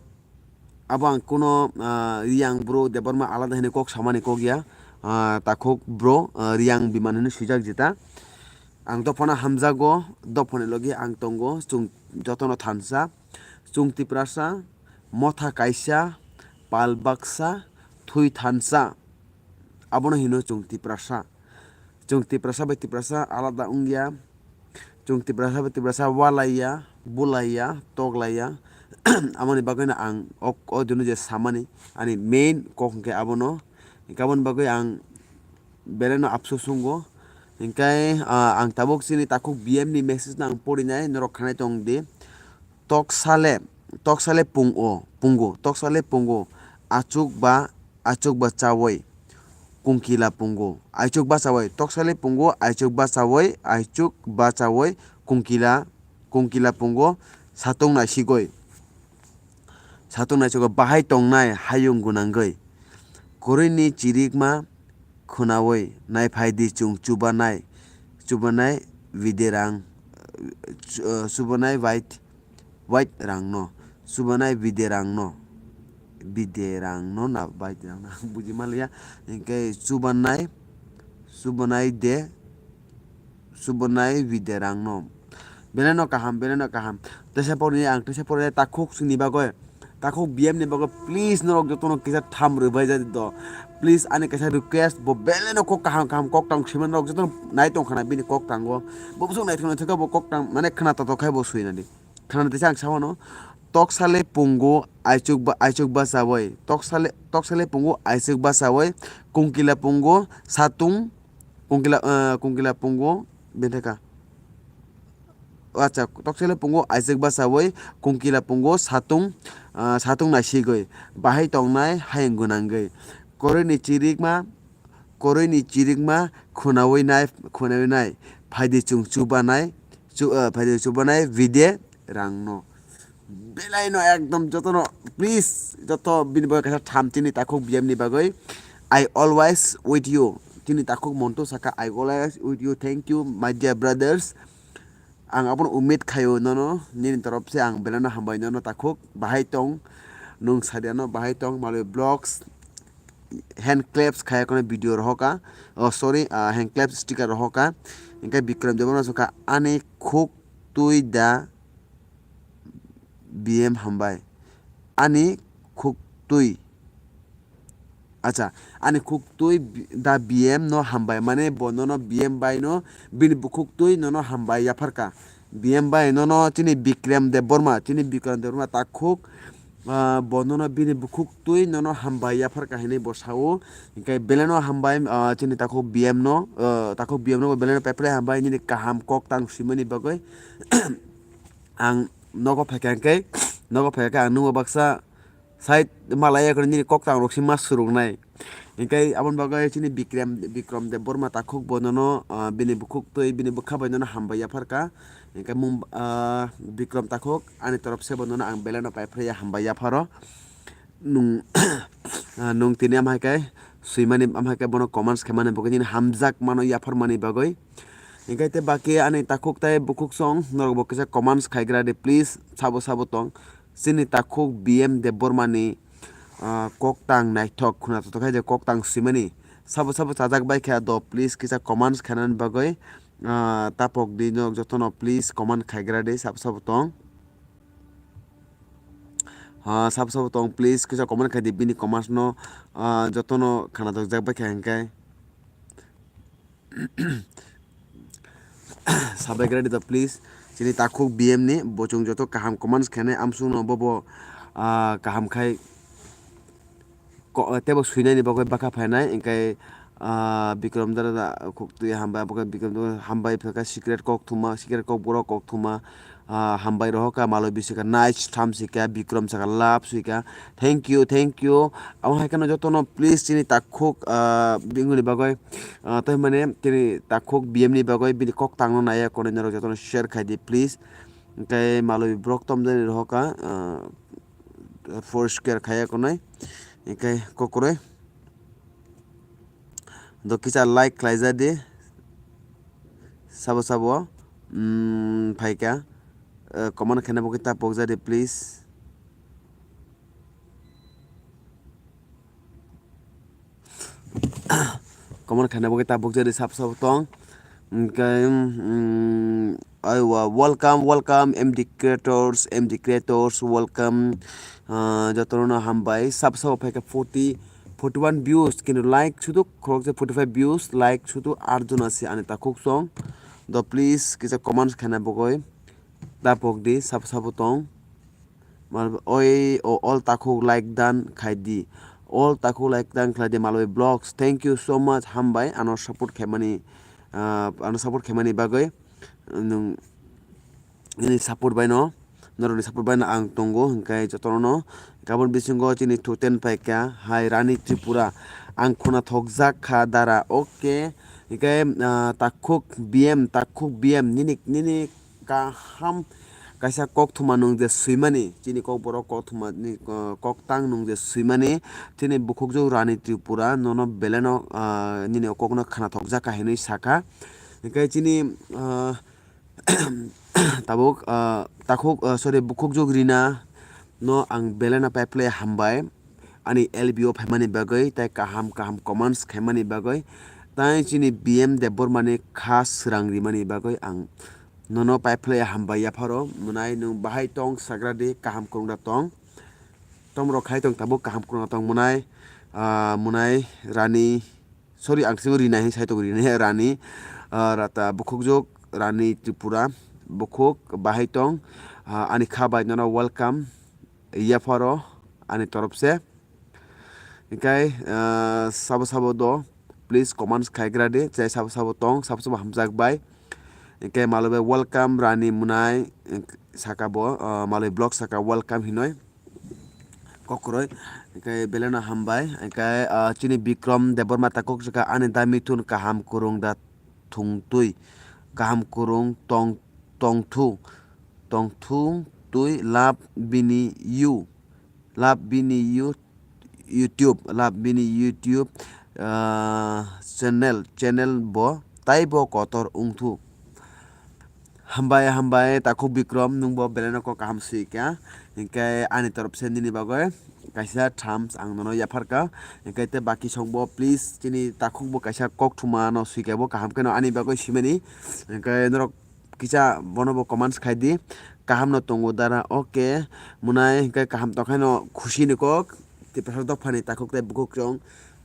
abo ang kuno, ah, Riyang bro Debbarma alada hinwi kok samani kok ya. Ah, takhuk bro, ah, Riyang Biman hinwi swijak jeta. Ang dophano hamjago, dophani logi ang tongo, chwng jotono thansa. Chwng Tiprasa, motha kaisa, pal baksa, thwi thansa. Abono hino chwng Tiprasa. Chwng Tiprasa bai Tiprasa alada wngya. Chwng Tiprasa bai Tiprasa walaiya, bulaiya, toklaiya. Amoni bagwino ang ok, o dino je samani, ani main kok hwnkhe abono. Hwnkhe aboni bagwi ang belai no apsusungo. Hwnkhe, ah, ang tabuk chini takhuk B M ni message no ang porinai, norok khanai tong di. Toksale, toksale pungo, pungo, toksale pungo, achuk ba, achuk ba chawoi. kungkila pungo, aichuk bachaui. Toksale pungo, aichuk bachaui, aichuk bachaui, kungkila, kungkila pungo, satung naisigoi. Satung naisigoi, bahai tongnai hayung gwnangwi. Kwrwini chirikma khwnaui, naiphai di chwng chubanai, chubanai biderang, chu-, chubanai white, white rangno, chubanai biderangno, biderangno na white rangno, buji manliya, hinkhe chubanai, chubanai de, chubanai biderangno. Belai no kaham, belai no kaham. Teisa porni ang, teisa porni takhuk chwngni bagwi. Takhuk B M ni bagwi please norok jotono kisa tham rwbai jadi do. Please ani kaisa request, bo belai no kok kaham kaham kok tang swiman norok jotono nai tong khana bini kok tango. Bo bwswk nai thwkno thwkha bo kok tang mane khna to to khai bo swi nani. Khna teisa ang sa mano. Toksale pungo aichuk ba, aichuk bachaui. Toksale, toksale pungo aichuk bachaui. Kungkila pungo satung, kungkila, eh, kungkila pungo betheka. Acha, toksele pungo aichuk bachaui, kungkila pungo satung, ah, satung naisigoi, bahai tongnai hayung gwnangwi. Kwrwini chirikma, kwrwini chirikma khwnaui nai, khwnaui nai, phaidi chwng chubanai, chu-, ah, phaidi chubanai bide rangno. Belai no ekdom jotono, please, joto bini bagwi kaisa tham chini takhuk B M ni bagwi. I always with you. Chini takhuk Montu saka, "I always with you." Thank you, my dear brothers. Ang abono umid khaio nono, nini torop se ang belai no hambai nono takhuk. Bahai tong, nung sadia no bahai tong, malwi vlogs, hand claps khaya kono video rohoka. Oh, sorry, ah, hand claps sticker rohoka. Hinkhe Bikram Debbarma saka, "Ani khuk twi da B M hambai. Ani khuk twi." Acha, ani khuk twi bi-, da B M no hambai, mane bo nono B M bai no bini bukhuk twi nono hambai yapharka. B M bai nono chini Bikram Debbarma, chini Bikram Debbarma takhuk, ah, bo nono bini bukhuk twi nono hambai yapharka hinwi bo sao. Hinkhe belai no hambai, ah, chini takhuk B M no, ah, takhuk B M no belai no pepre hambai nini kaham kok tang swimani bagwi. Ang nogo phaikha hinkhe, nogo phaikha ang nungbo baksa side malaya kwrwi nini kok tang rok si ma suruknai. Hinkhe aboni bagwi chini Bikram, Bikram Debbarma takhuk bo nono, ah, bini bukhuk twi bini bwkha bai nono hambai yapharka. Hinkhe mung, ah, Bikram takhuk ani torop se bo nono ang belai no pai phraya hambai yapharo. Nung, ah, nung tini amhai khe swimani amhai khe bono comments khaimani bagwi nini hamjak mano yapharmani bagwi. Hinkhe te baki ani takhuk tai bukhuk song norok bo kisa comments khaigra di please, sabo sabo tong. Chini takhuk B M Debbarmani, ah, koktang naithok khuna totok hai je koktang swimani. Sabo sabo chajak bai kha do please kisa comments khainani bagwi, ah, tapok di norok jotono please comment khaigra di sabo sabo tong. Ah, sabo sabo tong please kisa comment khai di bini comments no, ah, jotono khana tokjak bai kha hinkhe. Sabai khe ready to please. Chini takhuk B M ni bo chwng joto kaham comments khainai amsung no bobo, ah, kaham khai ko-, tebo swinani bagwi bwkha phainai hinkhe, ah, Bikram dada khuk twi hambai abo khe Bikram dada hambai phaikha secret kok thuma secret kok borok kok thuma. Ah, hambai rohoka malwi bisika nice tham sika Bikram saka love sika thank you thank you. Abo hai kheno jotono please chini takhuk, ah, bini bagwi, ah, tei mane chini takhuk B M ni bagwi bini kok tangno naiya konwi norok jotono share khai di please. Hinkhe malwi borok tomjani rohoka, ah, four square khaiya konwi hinkhe kokroi. Do kisa like khlaijadi. Sabo sabo, mm, phaikha. Eh, comment khaina bo khe ta pokjadi, please. Comment khaina bo khe ta pokjadi, sabo sabo tong. Hinkhe, mm, aiwa, welcome, welcome, M D Creators, M D Creators, welcome. Ah, jotono hambai, sabo sabo phaikha forty, forty one views, kintu like sudu khorok je forty five views, like sudu ar jona se ani takhuk song. Do please kisa comments khaina bogoi ta pok di sabo sabo tong. Mal oi o all takhuk like dan khai di. All takhuk like dan khlai di Malwi Vlogs. Thank you so much hambai ano support khaimani, ah, ano support khaimani bagoi. Nwng nini support bai no, norokni support bai no ang tongo, hinkhe jotono no Kabun bisingo chini thuten paikha hai Rani Tripura. Ang khuna thokjak kha dara. Okay. Hingke, ah, takhuk B M, takhuk B M, nini, nini kaham kaisa kok thuma nung je swimani, chini kok borok kok thuma ni, ah, kok tang nung je swimani, chini bukhukjwk Rani Tripura, nono beleno, ah, nini o kokno khana thokjak kha hinwi sakha. Hingke chini, ah, tabuk, ah, takhuk, ah, sorry, bukhukjwk Rina no ang beleno paiplai hambai. Ani L B o phaimani bagwi tei kaham kaham comments khaimani bagwi, tei chini B M Debbarmani kha swrang rimani bagwi ang nono paiplai hambai yapharo. Mwnai nwng bahai tong sagradi, kaham kwrwngda tong. Tomrok khai tong tabuk kaham kwrwngda tong mwnai, ah, mwnai Rani, sorry, ang simi Rina hin sai tongo, Rina he Rani, ah, rata bukhukjwk Rani Tripura, bukhuk bahai tong, ah, ani kha bai nono welcome yapharo ani torop se. Hingke, ah, sabo sabo do, please comments khaigra di, chai sabo sabo tong, sabo sabo hamjak bai. Hingke malo bai welcome Rani mwnai, saka bo, ah, maloi vlog saka welcome hinoi. Kokroi, hingke beleno hambai, hingke, ah, chini Bikrom Debbarma takhuk saka ani da mithun kaham kwrwng da thungtwi, kaham kwrwng tong, tongthu, tongthung twi love bini you, love bini you, YouTube, love bini YouTube, ah, channel, channel bo taibo kotor wngthu. Hambai, hambai, takhuk Bikrom, nwngbo belai no kok kaham swi kha. Hinkhe ani torop se nini bagwi kaisa thumbs ang nono yapharkha. Hinkhe tei baki songbo please chini takhuk bo kaisa kok thuma no swi kha bo kaham kheno ani bagwi swimani. Hinkhe norok kisa bono bo comments khai di. Kaham no tongo dara, okay. Mwnai hinkhe kaham tongkhaino khusi ni kok. Tiprasa dophani takhuk tei bukhuk chwng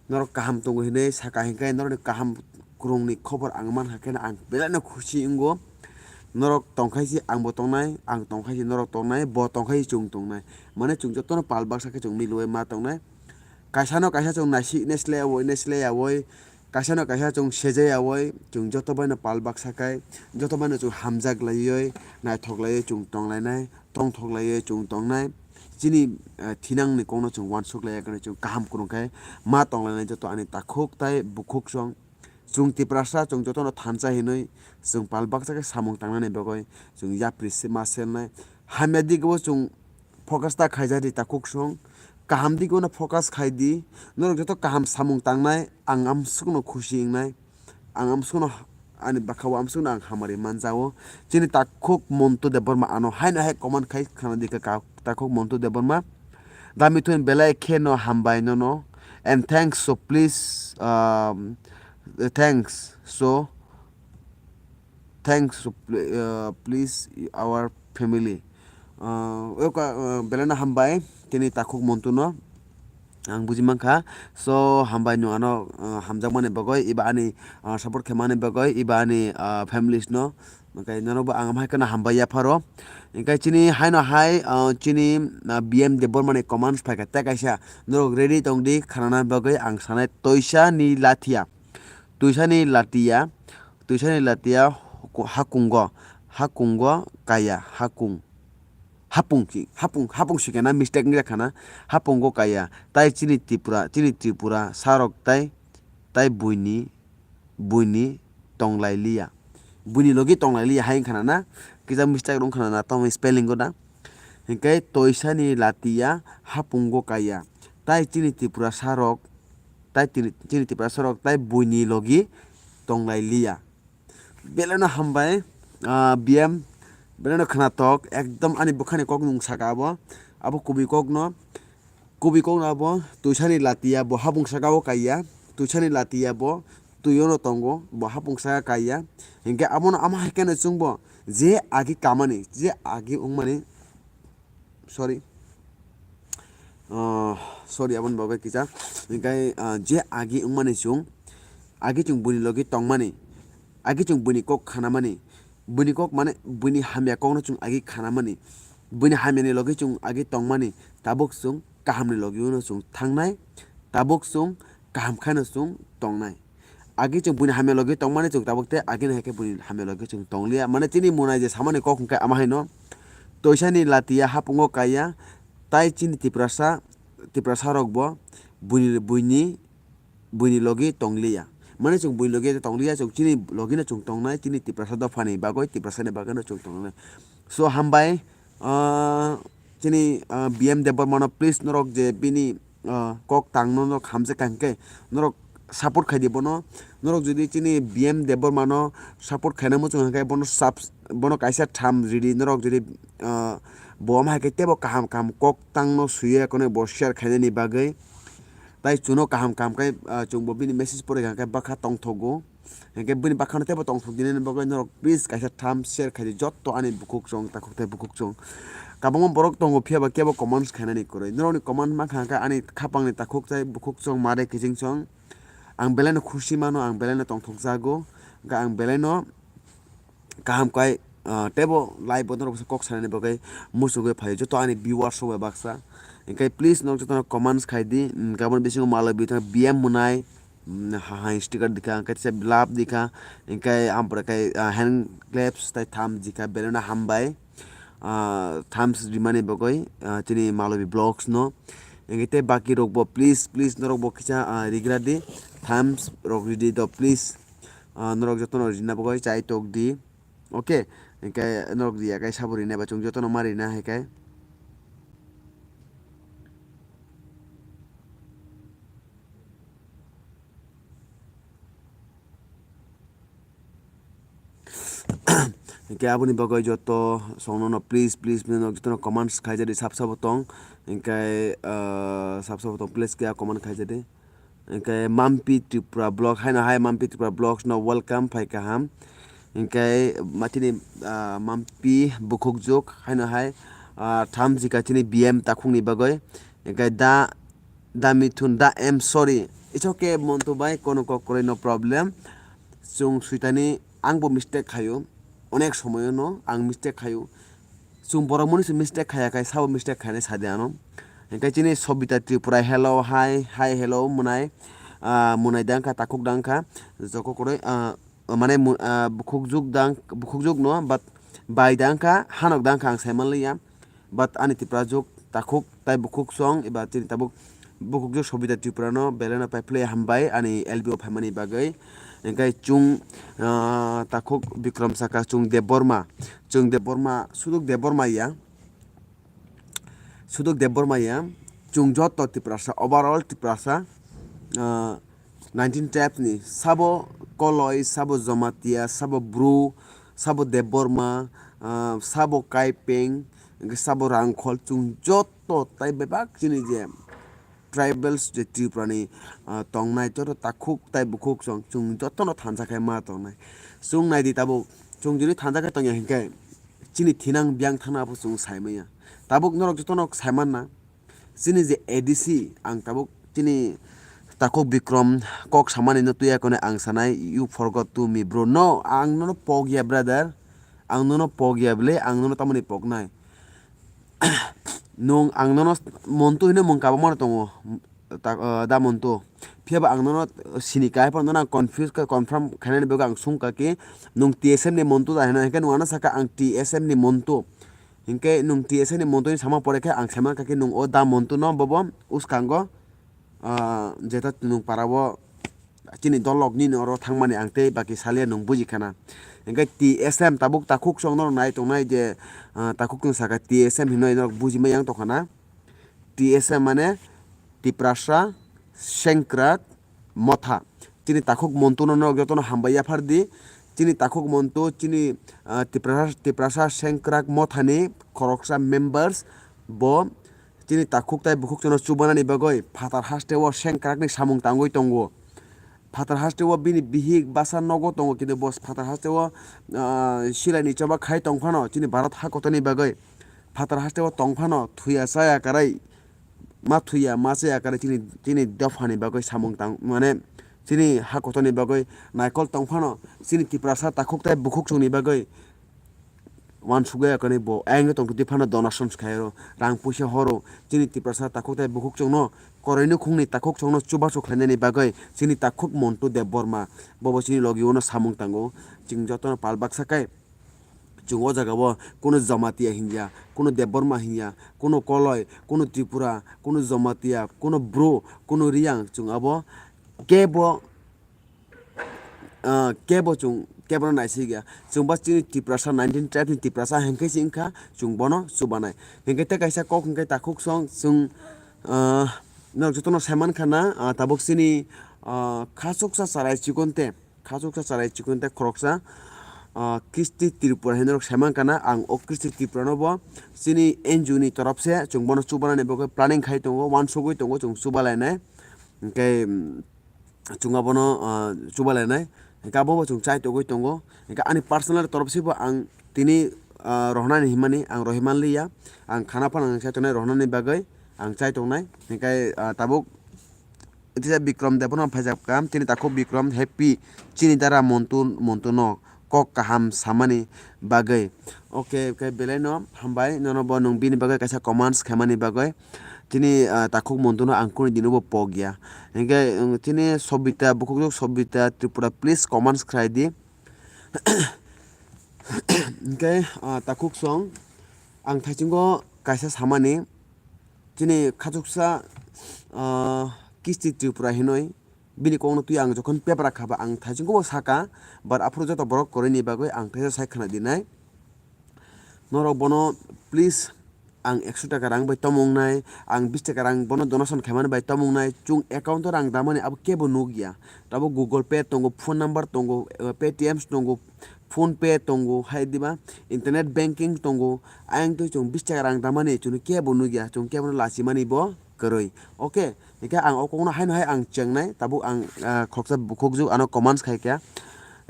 norok kaham tongo hinwi sakha hinkhe norokni kaham kwrwngni khobor ang mankha khe ang belai no khusi wngo. Norok tongkhai se angbo tongnai, ang tongkhai se norok tongnai, bo tongkhai se chwng tongnai. Mane chwng jotono pal baksa khe chwng milwi ma tongnai. Kaisa no kaisa chwng naisik nai slai yawoi, nai slai yawoi. Kaisa no kaisa chwng sejai yawoi, chwng joto bai no pal baksa khai, joto bai no chwng hamjak laiwi, naithok laiwi chwng tong lainai, tongthok laiwi chwng tongnai. Chini, eh, thinang ni kok no chwng uansuk laiya khe chwng kaham kwrwng khe ma tong lainai joto ani takhuk tei bukhuk chwng. Chwng Tiprasa, chwng jotono thansa hinwi chwng pal baksa khe samung tangnani bagwi chwng yapri se ma selnai. Hamya digi o chwng focus ta khaijak di takhuk song. Kaham digi o no focus khai di. Norok joto kaham samung tangnai, ang amsukno khusi wngnai. Ang amsukno ani bwkha o amsukno ang hamari manjao. Chini takhuk Montu Debbarma ano haino hai comment khai khana di kha ka-, takhuk Montu Debbarma. Dami thun belai khe no hambai nono. And thanks, so please, um, thanks, so thanks, so pl-, uh, please our family. Uh, oka, uh, belai no hambai tini takhuk Montu no. Ang buji mankha. So, hambai no ano, uh, hamjakmani bagwi, iba ani, uh, support khaimani bagwi, iba ani, uh, families no. Hingke norokbo ang amhai kheno hambai yapharo. Hingke chini haino hai, uh, chini, uh, B M Debbarmani comments phaikha tei kaisa, norok ready tongdi khanana bagwi ang sanai toisa ni lathia. Toisa ni latia, toisa ni latia hakungo, hakungo kaya, hakung. Hapung si, hapung, hapung si kena mistake wngya khana, hapungo kaya, tai chini Tripura, chini Tripura sarok tai, tai buini, buini tonglai liya. Buini logi tonglai liya hai wngkhana na, kisa mistake wngkhana na, tamo spelling o da. Hinkhe toisa ni latia hapungo kaya, tai chini Tripura sarok, tai chini, chini Tripura sarok tai buini logi tonglai liya. Belai no hambai, ah, B M, belai no khwnathok, ekdom ani bwkhani kok nung saka abo, abo kubui kok no, kubui kok no abo, toisa ni latia bo habung saka o kaiya, toisa ni latia bo twi o no tongo, bo habung saka kaiya, hinkhe abo no ama hai khe no chwng bo je agi kamani, je agi wngmani, sorry. Ah, sorry, aboni bagwi kisa. Hinkhe, ah, je agi wngmani chwng, agi chwng buini logi tongmani, agi chwng buini kok khanamani, buini kok mane buini hamya kokno chwng agi khanamani, buini hamyani logi chwng agi tongmani, tabuk chwng kahamni logi uno chwng thangnai, tabuk chwng kaham khaino chwng tongnai. Agi chwng buini hamya logi tongmani chwng tabuk tei agini hai khe buini hamya logi chwng tongliya. Mane chini mwnai je samani kok hwnkhe ama haino, toisa ni latia hapungo kaiya, Tai chini Tiprasa, Tiprasa rok bo buini, buini, buini logi tongliya. Mane chwng buini logi tongliya, chwng chini logi no chwng tongnai, chini Tiprasa dopha ni bagwi, Tiprasa ni bagwi no chwng tongnai. So hambai, ah, chini, ah, B M Debbarma no please norok je bini, ah, kok tang no norok hamjak kha hwnkhe norok support khai di bono. Norok jodi chini B M Debbarma no support khaina muchung hwnkhe bono subs-, bono kaisa tham ridi norok jodi, ah, bo ama hai khe tebo kaham kaham kok tang no suiya kono bo share khainani bagwi. Tai chuno kaham kaham khe, ah, chwngbo bini message pore hwnkhe bakha tongthogo. Hwnkhe bini bakha no tebo tongthok dinani bagwi norok please kaisa tham share khai di jotto ani bukhuk chwng takhuk tei bukhuk chwng. Kabangma borok tongo phiya ba kebo comments khainani kwrwi. Norokni comment mankha hwnkhe ani khapangni takhuk tei bukhuk chwng mare kiching chwng. Ang belai no khusi mano, ang belai no tongthok jago. Hwnkhe ang belai no kaham kai, ah, tebo live bo norok kok sanani bagwi muchugwi phaio joto ani viewers rok bai baksa. Hwnkhe please norok jotono comments khai di, mm, gabon bisingo malai bithang B M mwnai, mm, ha hai sticker dikha, hwnkhe tei love dikha, hwnkhe ampore khe, ah, hand claps tei thumbs dikha, belai no hambai, ah, thumbs rimani bagwi, ah, chini Malobi Vlogs no. Hwnkhe tei baki rok bo please, please norok bo kisa, ah, rigra di, thumbs rok ridi do please. Ah, norok jotono rina bagwi chai tok di. Okay, hwnkhe norok riya khe sabo rina ba chwng jotono ma rina hai khe. Hwnkhe aboni bagwi joto songnono please, please, please norok jotono comments khaijadi sab sabo tong. Hwnkhe, ah, sab sabo tong please khe comment khaijadi. Hwnkhe Mampi Tripura Vlog, haino hai Mampi Tripura Vlogs no welcome, phai kaham. Hwnkhe matini, ah, Mampi bukhukjuk, haino hai, ah, thamjika chini B M takhukni bagwi. Hwnkhe da, da Mithun, da M, sorry. It's okay, Montu bai, kono kok kwrwi, no problem. Chwng switani, angbo mistake khaio, onek somoyo no ang mistake khaio. Chwng borok mani se mistake khaya khai, sabo mistake khainai sadi ano. Hwnkhe chini Sobita Tripura, hello, hi, hi, hello, mwnai, ah, mwnai dang kha, takhuk dang kha, joko kwrwi, ah, mane mu-, ah, bukhukjuk dang, bukhukjuk no, but bai dang kha, hanok dang kha, ang sai manliya. But ani Tiprasuk takhuk tai bukhuk song eba chini tabuk bukhukjwk Sobita Tripura no belai no pai phlai hambai ani L B o phaimani bagwi. Hwnkhe chwng, ah, takhuk Bikram saka chwng Debbarma, chwng Debbarma, suduk Debbarma ya, suduk Debbarma ya, chwng joto Tiprasa, overall Tiprasa, ah, nineteen tribe ni sabo Koloi, sabo Jamatia, sabo Bru, sabo Debbarma, ah, sabo Kaipeng, hwnkhe sabo Rangkhol, chwng joto tai bebak chini je tribals je Tripura ni, ah, tongnai joto takhuk tai bukhuk chwng, chwng jotono thansa khe ma tongnai. Chwng nai di tabuk, chwng jodi thansa khe tongya hwnkhe chini thinang biyang thangna abo chwng sai manya. Tabuk norok jotono sai manna. Chini je A D C, ang tabuk chini takhuk Bikram kok samani no tuya kone ang sanai, "You forgot to me, bro." No, ang nono pok ya, brother. Ang nono pok ya bile, ang nono tamoni poknai. Nung ang nono Montu hino mung kabamano tongo, ta-, ah, da Montu. Phiya ba ang nono sini kai phano nono ang confuse kha, confirm khainani bagwi ang sung kha ki, nung T S M ni Montu da hino, hwnkhe nung ano saka ang T S M ni Montu. Hinkhe nwng T S M ni Montu ni sama pore khe ang sai mankha khe nwng o da Montu no bobo uskango, ah, jeta nwng para o chini dolok nini oro thangmani ang tei baki salia nwng buji khana. Hinkhe T S M tabuk takhuk chwng norok nai tongnai je, ah, takhuk chwng saka T S M hinwi norok buji ma yang tongkha na. T S M mane Tiprasa Sengkrak Motha. Chini takhuk Montu no norok jotono hambai yaphar di. Chini takhuk Montu, chini, ah, Tiprasa, Tiprasa Sengkrak Mothani khoroksa members bo chini takhuk tai bukhuk chwngno chubanani bagwi phatar hasteo Sengkrakni samung tangwi tongo. Phatar hasteo bini bihik basa nogo tongo, kintu bo phatar hasteo, ah, silaini choba khai tongphano chini Bharat hakotorni bagwi phatar hasteo tongphano thuya chaya karai ma thuya ma chaya karai chini, chini dophani bagwi samung tang, mane chini hakotorni bagwi naikol tongphano chini Tiprasa takhuk tai bukhuk chwngni bagwi uansukya kani bo ayang tongtwtwi phano donation khairo, rang puisa horo, chini Tiprasa takhuk tai bukhuk chwngno koroi nukhungni takhuk chwngno chubachu khlainani bagwi chini takhuk Montu Debbarma bobo chini logi uno samung tango. Chwng jotono pal baksa khe Chwng o jaga o kuno Jamatia hinya, kuno Debbarma hinya, kuno Koloi, kuno Tripura, kuno Jamatia, kuno Bru, kuno Riyang, chwng abo kebo, ah, kebo chwng kebono naisik ya. Chwng ba chini Tiprasa, nineteen tribe ni Tiprasa hinkhe se wngkha chwng bono chubanai. Hinkhe tei kaisa kok hinkhe takhuk song chwng, ah, norok jotono sai mankha na, ah, tabuk chini, ah, khachuksa charai chikon te. Khachuksa charai chikon tei khoroksa, ah, Kisti Tripura hinwi norok sai mankha na, ang o Kisti Tripura no bo chini N G O ni torop se chwng bono chubanani bagwi planning khai tongo, uansugwi tongo chwng chubalainai. Hinkhe, mm, chwng abono, ah, chubalainai. Hinkhe abo bo chwng chai togwi tongo. Hinkhe ani personal torop se bo ang tini, ah, rohornani hinmani ang rohormanliya. Ang khana phano ang chai tongnai rohornani bagwi ang chai tongnai. Hinkhe, ah, tabuk Tisa Bikrom Debbarma phaijak kam, tini takhuk Bikrom happy chini dara Montu, Montu no kok kaham samani bagwi. Okay, okay, belai no hambai, nono bo nwng bini bagwi kaisa comments khaimani bagwi. Tini, ah, takhuk Montu no ang kuni dino bo pok ya. Hinkhe, um, tini Sobita, bukhukjwk Sobita Tripura, please comments khlai di. Hinkhe, ah, takhuk song, ang thaichungo kaisa samani, chini khachuksa, ah, Kisti Tripura hinwi bini kokno twi ang jokhon paper kha ba ang thaichungo bo saka, but aphuru joto borok kwrwini bagwi ang teisa sai khna dinai. Norok bono please ang ekso taka rang bai tomung nai, ang bis taka rang bono donation khaimani bai tomung nai, chwng account o rang damani abo kebo nukya. Tabuk Google Pay tongo, phone number tongo, eh, Paytm tongo, PhonePe tongo, hai diba internet banking tongo, ayang twi chwng bis taka rang damani chwngno kebo nukya, chwng kebono lachimani bo kwrwi. Okay, hinkhe ang o kokno haino hai ang chengnai, tabuk ang, ah, khoroksa bukhukjwk ano comments khaikha,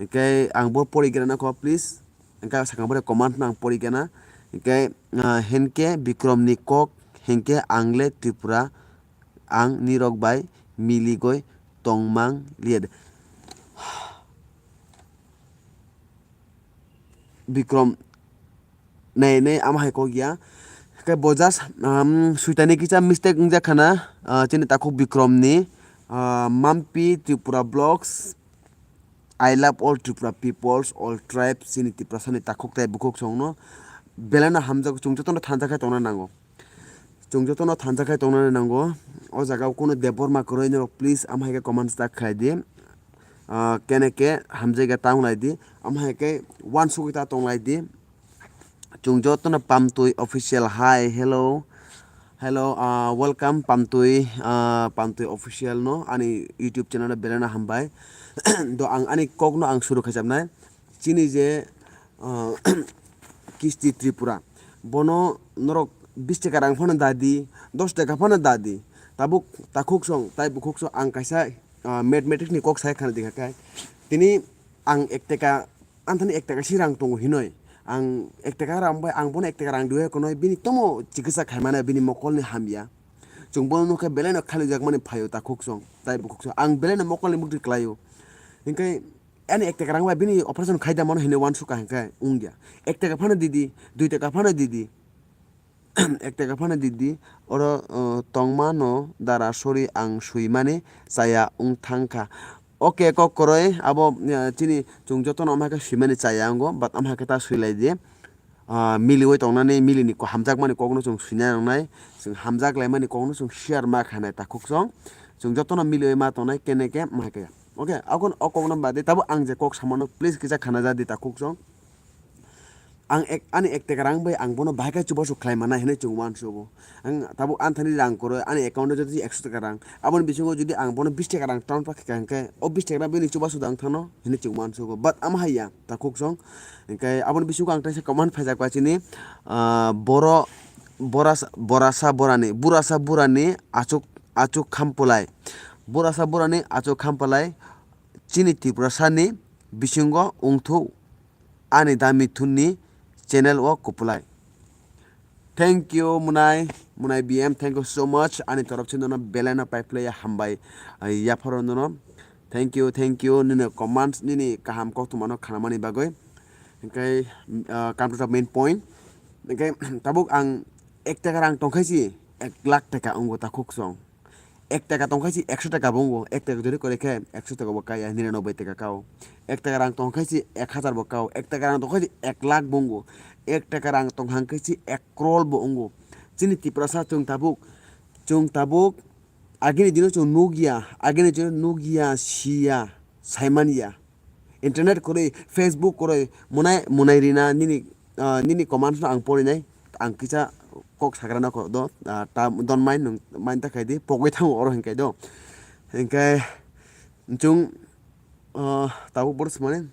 hinkhe ang bo porigrana kho, please. Hinkhe sakang bore comment no ang porigrana. Hinkhe, ah, hinkhe Bikrom ni kok, hinkhe ang le Tripura, ang nirok bai miligoi tongmang liya de. Bikrom nei nei ama hai kok ya. Hinkhe bo just, um, suitani kisa mistake wngjak khana, ah, chini takhuk Bikrom ni, ah, Mampi Tripura Vlogs. I love all Tripura peoples, all tribes, chini Tiprasa ni takhuk tei bukhuk songno belai no hamjago, chwng jotono thansa khe tongna nango. Chwng jotono thansa khe tongna nango. O jaga o kuno Debbarma kwrwi norok please ama hai khe comments ta khlai di. Ah, kene khe hamjai khe tang lai di. Ama hai khe uansugwi ta tong lai di. Chwng jotono Pamtwi Official, hi, hello. Hello, ah, welcome Pamtwi, ah, Pamtwi Official no, ani YouTube channel no belai no hambai. Do ang ani kok no ang suru khaijak nai. Chini je, ah, Kisti Tripura, bono norok bis taka rang phano dadi, dos taka phano dadi. Tabuk takhuk song, tai bukhuk song ang kaisa, ah, mathematics ni kok sai khana dikha khe. Tini ang ek taka anthani ek taka si rang tongo hinoi. Ang ek taka rang bai, ang bono ek taka rang diwi konoi, bini tomo chikitsa khaimani, bini mokolni hamya. Chwng bono nukha belai no khalijakmani phaio takhuk song, tai bukhuk song. Ang belai no mokolni mukti klaio. Hinkhe ani ek taka rang bai bini operation khaida mano hinwi uansukha hinkhe wngya. Ek taka phano didi, dui taka phano didi. Ek taka phano didi, oro, uh, tongma no dara sori ang swimani chaya wng thangkha. Okay, kok kwrwi abo, uh, chini chwng jotono ama khe swimani chaya wngo, but ama khe ta swi lai di. Uh, miliwi tongnani, milini ko-, hamjakmani kokno chwng swina nangnai, chwng hamjak laimani kokno chwng share ma khanai takhuk song. Chwng jotono miliwi ma tongnai kene ke ma khe. Okay, akon o kokno bade tabo ang je kok samano please kisa khana ja di takhuk song. Ang ek, ani ek taka rang bai ang bono bahai khe chubachu khlai mana hinwi chwng uansugo. Ang tabuk anthani rang kwrwi ani account o jodi ekso taka rang, aboni bisingo jodi ang bono bis taka rang transfer kha hinkhe, o bis taka rang bini chubachu da wng thangno hinwi chwng uansugo. But ama hai ya, takhuk song. Hinkhe aboni bisingo ang teisa comment phaijak ba chini, ah, boro, borasa, borasa borani, burasa burani achuk, achuk khampulai. Burasa burani achuk khampulai chini Tiprasani bisingo wngthuk. Ani dami thunni channel o kupulai. Thank you, Munai, Munai B M, thank you so much. Ani torop se nono belai no pai phlai ya, hambai, ah, yapharo nono. Thank you, thank you, nini comments, nini kaham koktwma no khanamani bagwi. Hinkhe, ah, come to the main point. Hinkhe, tabuk ang ek taka rang tongkhaisi, ek lakh taka wngbo takhuk song. Ek taka tongkha si ekso taka bo wngo, ek taka jori kore khe ekso taka bo kaya, niranobboi taka kao. Ek taka rang tongkha si ek hazar bo kao, ek taka rang tongkha si ek lakh bo wngo, ek taka rang tongkha hwnkhe si ek crore bo wngo. Chini Tiprasa chwng tabuk, chwng tabuk agini dino chwng nukya, agini dino nukya, siya, saimanya. Internet kwrwi, Facebook kwrwi, munai, munai rina nini, ah, nini comments no ang porinai, ang kisa kok sagra no ko do, ah, ta don mai nung mai ta khai di, pogwi thango oro hinkai do. Hinkai chwng, ah, tabuk boros mane,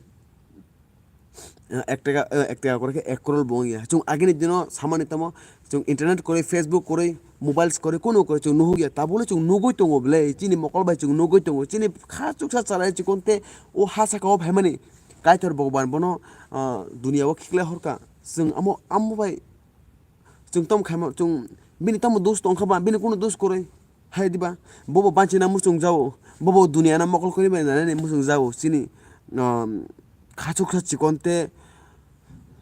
ah, ek taka, ah, ek taka kwrwi khe ek crore bo wngya. Chwng agini dino samani tamo, chwng internet kwrwi, Facebook kwrwi, mobiles kwrwi, kunu kwrwi chwng nuhukya. Tabukle chwng nugwi tongo ble, chini mokol bai chwng nugwi tongo. Chini kha chuksa chwrai chikon te o ha saka o phaimani Kaitor Bhagwan bono, ah, dunia o khiklai horka. Chwng amo, amo bai chwng tamo khaima, chwng bini tamo dos tongkha ba, bini kunu dos kwrwi. Hai diba, bobo banchina muchung jao, bobo dunia na mokol kwrwi bai nani muchung jao, chini, um, kha chuksa chikon te,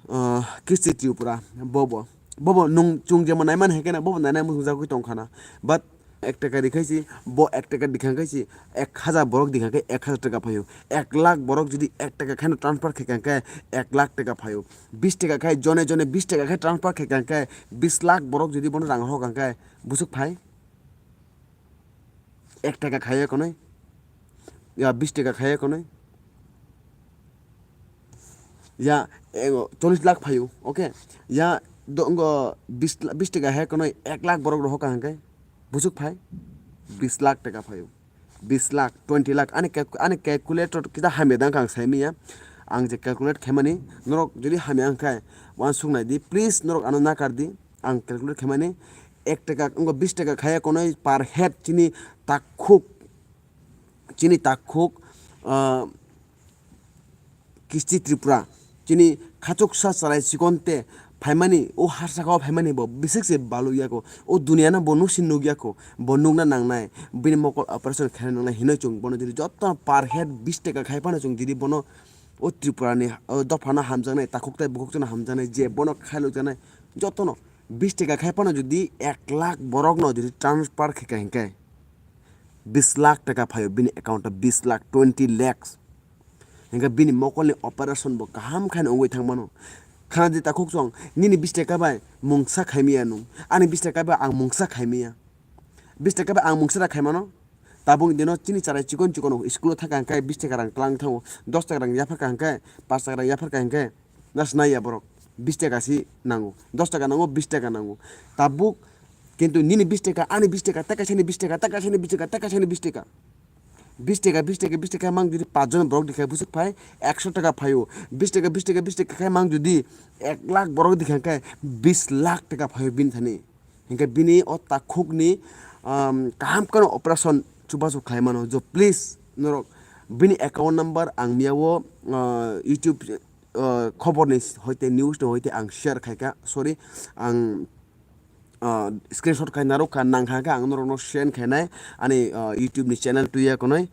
uh, kisti Tripura, bobo, bobo nung chwng jemon naimani hai khe na, bobo nai nai muchung jagwi tongkha na, but ek taka rikhai si, bo ek taka dikhang khai si, ek hazar borok dikhang khai ek hazar taka phaio, ek lakh borok jodi ek taka khaino transfer khai kang khe ek lakh taka phaio, bis taka khai jone jone bis taka khai transfer khai kang khe bis lakh borok jodi bono rang rok kang khe busuk phai. Ek taka khaiya konoi, ya bis taka khaiya konoi, ya, eh, chollish lakh phaio, okay, ya, do, ngo bis, bis taka hai konoi ek lakh borok rohok ka hwnkhe, busuk phai, bis lakh taka phaio, bis lakh, twenty lakh, ani calc-, ani calculator kita hamya dang kang saimanya, ang je calculate khaimani, norok jodi hamya wngkha, uansuk nai di, please norok ano nakar di. Ang calculate khaimani, ek taka, wngkha bis taka khaiya konoi per head chini takhuk, chini takhuk, ah, kisti Tripura, chini khachuksa chwrai chikon te phaimani, o ha saka o phaimani bo bisik se baluk yako, o dunia no bo nusi nuk yako, bo nukna nangnai, bini mokol operation khaina nangnai hinoi chwng bono jodi joto per head bis taka khai phano chwng jodi bono o Tripura ni, o dopha no hamjaknai, takhuk tai bukhuk chwng no hamjaknai, je bono khailuk jaknai, joto no bis taka khai phano jodi ek lakh borok no jodi transfer khe ka hinkhe, bis lakh taka phaio bini account o, bis lakh, twenty lakhs. Hinkhe bini mokol ni operation bo kaham khaino wngwi thang mano. Khana di takhuk chwng, nini bis taka bai mungsa khaimaya nung, ani bis taka bai ang mungsa khaimaya. Bis taka bai ang mungsa da khaimano. Tabuk dino chini chwrai chikon chikon school o thang kha hinkhe bis taka rang tlang thango, dos taka rang yaphar kha hinkhe, pas taka rang yaphar kha hinkhe, na swnai ya borok, bis taka si nango, dos taka nango, bis taka nango. Tabuk kintu nini bis taka, ani bis taka, ta kaisa ni bis taka, ta kaisa ni bis taka, ta kaisa ni bis taka. Bis taka, bis taka, bis taka mang jodi pas jon borok dikha busuk phai ekso taka phaio. Bis taka, bis taka, bis taka khai mang jodi ek lakh borok dikha khe bis lakh taka phaio bini thani. Hinkhe bini o takhukni, um, kaham kheno operation chubachu khlai mano. Jo, please, norok bini account number ang miyao, uh, YouTube, uh, khoborni hoite, newsni hoite ang share khaikha. Sorry, ang, uh, screenshot khai narwkha, nangkha khe ang norokno send khainai ani, uh, YouTube ni channel tuya konoi.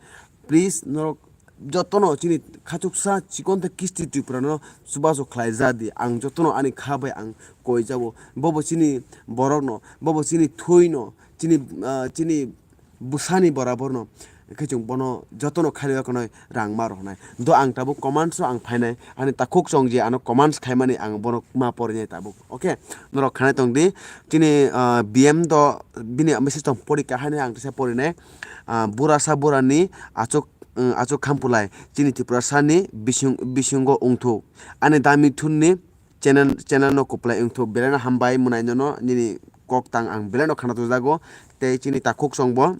Please, norok jotono chini khachuksa chikon tei kisti Tripura no chubachu khlai ja di. Ang jotono ani kha bai ang koi jabo. Bobo chini borok no, bobo chini thwi no, chini, ah, chini bwsani borabor no. Khe chwng bono jotono khairwi khwnwi rang ma rwnai. Do ang tabuk comments o ang phainai. Ani takhuk chwng je ano comments khaimani ang bono ma porinai tabuk. Okay? Norok khanai tong di. Chini, ah, B M do bini message tong pori kahaini ang kisa porinai. Ah, burasa burani achuk, mm, achuk khampulai. Chini Tripurasa ni bising, bisingo wngthuk. Ani dami thunni channel, channel no kuplai wngthuk. Belai no hambai mwnai nono nini kok tang ang belai no khana tujago. Tei chini takhuk chwng bo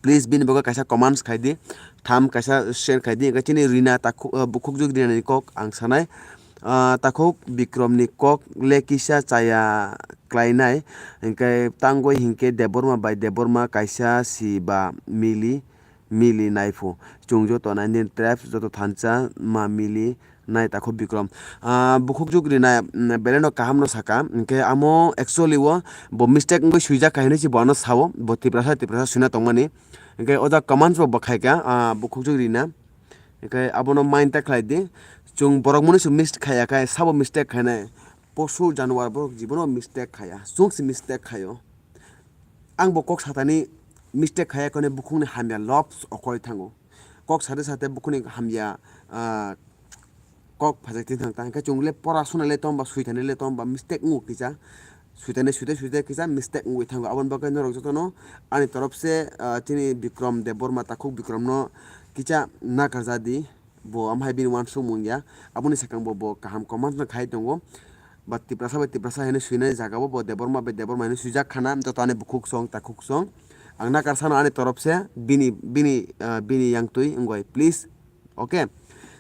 please bini bagwi kaisa comments khai di. Tham kaisa share khai di. Hwnkhe chini Rina takhuk, ah, bukhukjwk Rina ni kok ang sanai. Ah, takhuk Bikrom ni kok le kisa chaya klainai. Hwnkhe tangwi hinkhe Debbarma bai Debbarma kaisa si ba mili. Mili naiphu. Chwng joto nineteen tribes joto thansa ma mili nai takhuk Bikrom. Ah, bukhukjwk Rina, mm, belai no kaham no saka. Hwnkhe amo actually o bo mistake wngwi swijak kha hinwi se bo ano sao. Bo Tiprasa, Tiprasa swina tongmani. Hwnkhe o jaga comments bo bwkhaikha, ah, bukhukjwk Rina. Hwnkhe abono mind ta khlai di. Chwng borok mwnwi se mistake khaiya khe sabo mistake khainai. Posu januar borok jibono mistake khaiya. Chwng se mistake khaio. Ang bo kok satani mistake khaiya kone bukhukni hamya lobs okoi thango. Kok sade sade bukhukni hamya, ah, kok phajak twi thang ta. Hwnkhe chwng le pora suna le tong ba, swi thani le tong ba, mistake wngo kisa. Swi thani, swi thai, swi thai kisa mistake wngwi thango. Aboni bagwi norok jotono ani torop se, ah, chini Bikram Debbarma, Takhuk Bikramno kisa nakarja di. Bo amhai bini uansukmung ya. Aboni swkang bo, bo kaham comments no khai tongo. Ba Tiprasa bai Tiprasa hino swinai jaga o bo Debbarma bai Debbarma hino swijak khana, joto ani bukhuk song, takhuk song. Ang nakar sano ani torop se bini, bini, ah, bini yang twi wngoi, please. Okay.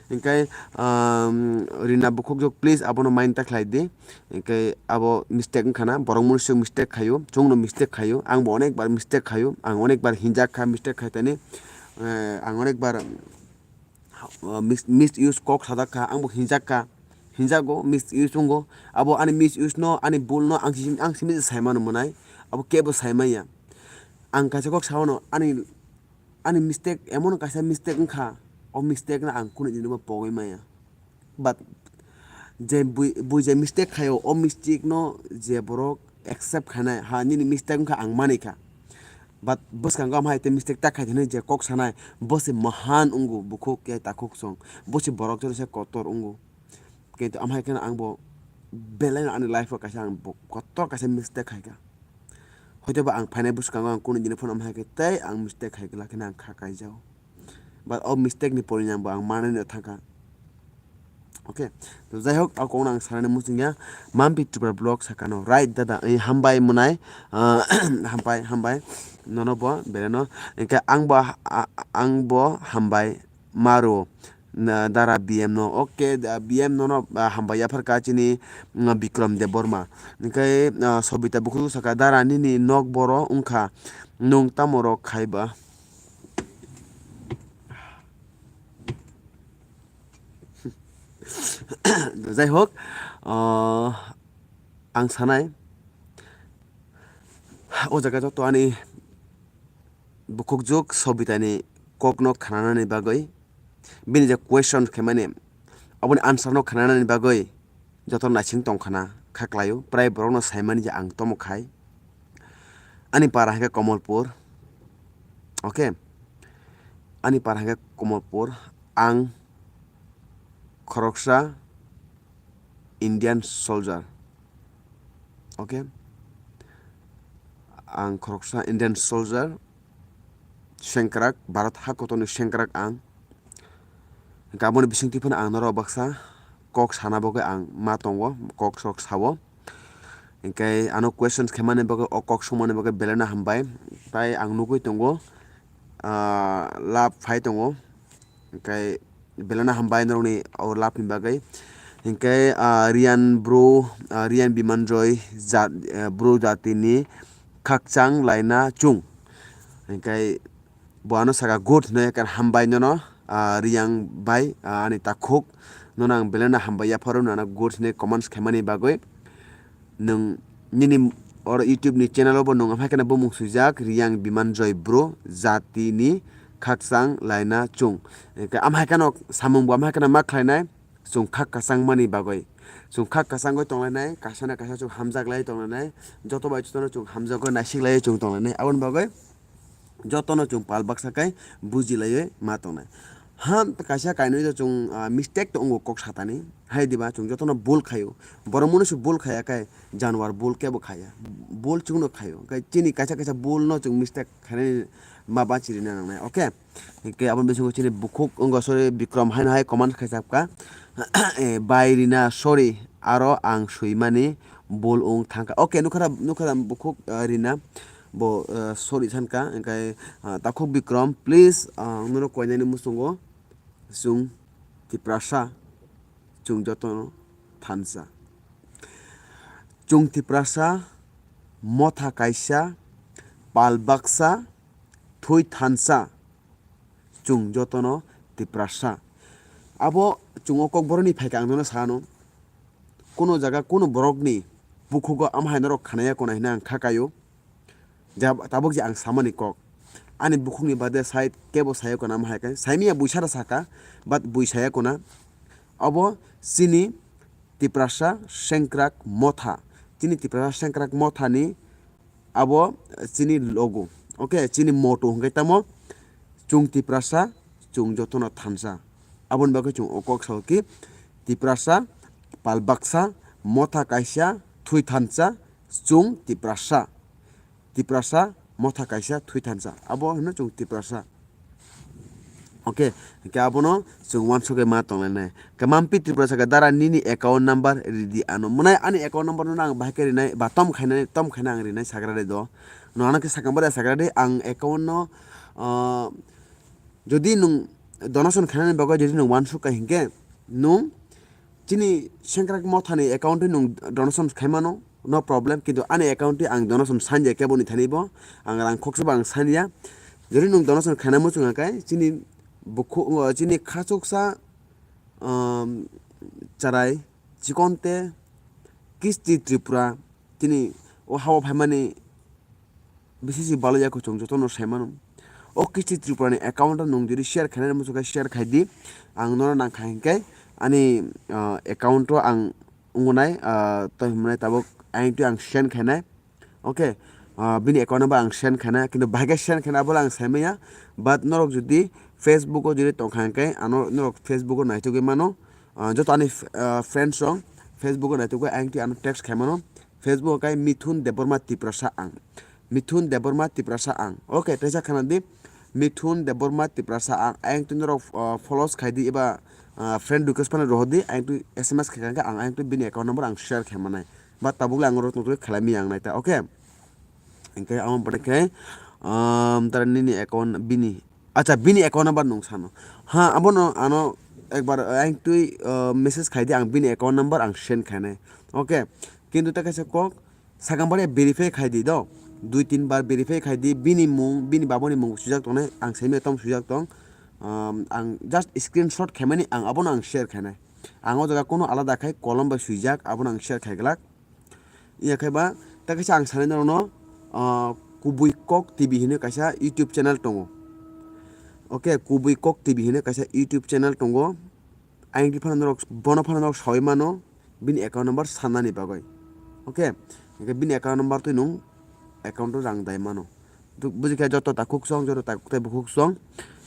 Hingkai, um, Rina bukhuk jok, please abono mind ta khlai di. Hingkai abo mistake wngkha na, borok mwnwi swk mistake khaio, chwngno mistake khaio, ang bo onek bar mistake khaio, ang onek bar hinjak kha mistake khai tani, eh, ang onek bar, uh, mis-, misuse kok sajak kha, ang bo hinjak kha, hinjago, misuse wngo. Abo ani misuse no, ani bul no ang si-, ang simi sai mano mwnai, abo kebo sai manya. Ang kaisa kok sa mano, ani ani mistake, emon kaisa mistake wngkha, o mistake no ang kunu dinino pogwi maya. But je bui, bui je mistake khaio, o mistake no je borok accept khainai, ha, nini mistake wngkha, ang manikha. But bwskango amhai tei mistake ta khai hinwi je kok sanai, bo se mahan wngo, bukhuk ya takhuk song, bo se borok joto se kotor wngo. Kintu amhai kheno ang bo belai no ani life o kaisa ang bo kotor kaisa mistake khaikha. Hoitoba ang phainai bwskango ang kunu dini phano amhai khe tei ang mistake khai glak hwnwi ang kha kaijao. But o mistake ni porinang bo ang manwi no thangkha. Okay, to jai hok, o kokno ang sanani muchungya. Mampi Tripura Vlog sakano, right dada, eh, hambai mwnai, ah, hambai, hambai, nono bo beleno, hingke ang bo, ah, ang bo hambai maro. Na, dara B M no. Okay, da, B M nono, ah, hambai yapharkha chini, mm, Bikram Debbarma. Hingke, ah, Sobita bukhuk saka, "Dara nini nok boro wngkha, nwng tamo rok khai ba?" Jai hok, ah, ang sanai, o jaga joto ani bukhukjuk Sobitani kokno khnanani bagwi, bini je question khaimani, aboni answer no khnanani bagwi joto naising tongkhana kha klaio, prai borokno saimani je ang tomo khai. Ani para hwnkhe Komolpur, okay, ani para hwnkhe Komolpur, ang khoroksa Indian soldier. Okay? Ang khoroksa Indian soldier, sengkrak, Bharat ha kotorni sengkrak ang. Hingke aboni bisingtwi phano ang norok baksa kok sana bagwi ang ma tongo, kok sok sao. Hingke ano questions khaimani bagwi, o kok songmani bagwi belai no hambai. Tai ang nugwi tongo, ah, love phai tongo. Hingke belai no hambai norokni o love ni bagwi. Hingke, ah, Riyan bro, ah, Riyan Bimanjoy jat, eh, bro jatini khakchang laina chung. Hingke bo ano saka good hwnwi, ekkan hambai nono, ah, Riyang bai, ah, ani takhuk nono ang belai no hambai yapharo, nono good hwnwi comments khaimani bagwi. Nwng nini oro YouTube ni channel o bo nwng amhai kheno bumung swijak Riyang Bimanjoy bro jatini khakchang laina chung. Hingke amhai kheno samung bo amhai kheno ma khlainai. Chwng khak kwchangmani bagwi. Chwng khak kwchangwi tonglainai, kaisa na kaisa chwng hamjaklaiwi tonglainai, joto bai jotono chwng hamjagwi naisiklaiwi chwng tonglainai. Aboni bagwi jotono chwng pal baksa khe bujilaiwi ma tongnai. Ha, kaisa kainwi to chwng, ah, mistake to wngo kok satani. Hai diba chwng jotono bul khaio. Borok mwnwi se bul khaiya khe januar bul kebo khaiya. Bul chwngno khaio. Khe chini kaisa kaisa bulno chwng mistake khainani ma bachirina nangnai. Okay? Hingke aboni bisingo chini bukhuk wngkha, sorry, Bikram haino hai comment khaisapkha, eh, "Bai Rina, sorry, aro ang swimani bul wng thangkha." Okay, nukha da, nukha da bukhuk, eh, Rina, bo, eh, sorry sankha, hingke, ah, takhuk Bikram, please, ah, ang nono koinani muchungo, chwng Tiprasa, chwng jotono thansa. Chwng Tiprasa, motha kaisa, pal baksa, thwi thansa, chwng jotono Tiprasa. Abo chwng o kokborokni phaikha ang nono sano, kuno jaga kuno borokni bukhugo amhai norok khanaya kona hinwi ang kha kaio. Ja, tabuk je ang samani kok, ani bukhukni bade side kebo saya kona amhai khe, saimanya buisara saka, but bui saya kona. Abo chini Tiprasa sengkrak motha. Chini Tiprasa sengkrak mothani abo chini logo. Okay, chini motto hwnkhe tamo, chwng Tiprasa, chwng jotono thansa. Aboni bagwi chwng o kok sao ki, Tiprasa, pal baksa, motha kaisa, thwi thansa, chwng Tiprasa. Tiprasa, motha kaisa, thwi thansa. Abo hwno chwng Tiprasa. Okay, hwnkhe abono chwng uansukgwi ma tonglainai. Khe mampli Tiprasa khe dara nini account number ridi ano. Mwnai ani account number no ang bahai khe rinai, ba tom khainai, tom khaina ang rinai sagra de do. No ano khe sakang bari sagra de ang account no, ah, jodi nwng donation khainani bagwi jodi nwng uansuk kha hinkhe nwng chini sengkrak mothani account-o nwng donation khai mano, no problem, kintu ani account-o ang donation sanja kebo ni thani bo, ang rang khoksa bo ang sanja. Jodi nwng donation khaina muchung khe chini bukhu-, chini khachuksa, um, charai chikonte kisti Tripura tini o hao phaimani bisi si balai ya kuchung joto no sai mano. O kisti Tripura ni account o nwng jodi share khainai muchung khe share khai di. Ang nono nang kha hinkhe ani, ah, account o ang wngnai, ah, tei hwnmani tabuk ayang twi ang send khainai. Okay, ah, bini account number ang send khainai, kintu bahai khe send khainai abo ang sai manya. But norok jodi Facebook o jodi tong kha hinkhe ano norok Facebook o naitugwi mano. Ah, joto ani, ah, friends rok Facebook o naitugwi ayang twi ano text khai mano. Facebook o khe Mithun Debbarma Tiprasa ang. Mithun Debbarma Tiprasa ang. Okay, teisa khana di. Mithun Debbarma Tiprasa ang. Ayang twi norok, ah, follows khai di eba, ah, friend request phano rohor di. Ayang twi S M S khai kha ang ayang twi bini account number ang share khai manai. But tabuk le ang norok tongtwi khlai mi ang naita. Okay. Hingke amo bwrwi khe, um, tara nini account bini. Acha, bini account number nung sano. Ha, abono ano ekbar, eh, ang twi, eh, message khai di, ang bini account number ang send khainai. Okay. Kintu ta kaisa kok, sakang bari verify khai di do. Dui tin bar verify khai di, bini mung, bini baboni mung swijak tongnai, ang saimai tom swijak tong. Um, ang just screenshot khaimani, ang abono ang share khainai. Ang o jaga kono alada khai kolom bai swijak, abono ang share khai glak. Iya khe ba, ta kaisa ang sanai norokno, ah, Kubui Kok T V hinwi kaisa YouTube channel tongo. Okay, Kubui Kok T V hinwi kaisa YouTube channel tongo. Ayang di phano norok, bono phano norok saui mano, bini account number sanani bagwi. Okay, hingke bini account number twi nung account o rang dai mano. Duk-, buji khe joto takhuk song, joto takhuk tei bukhuk song.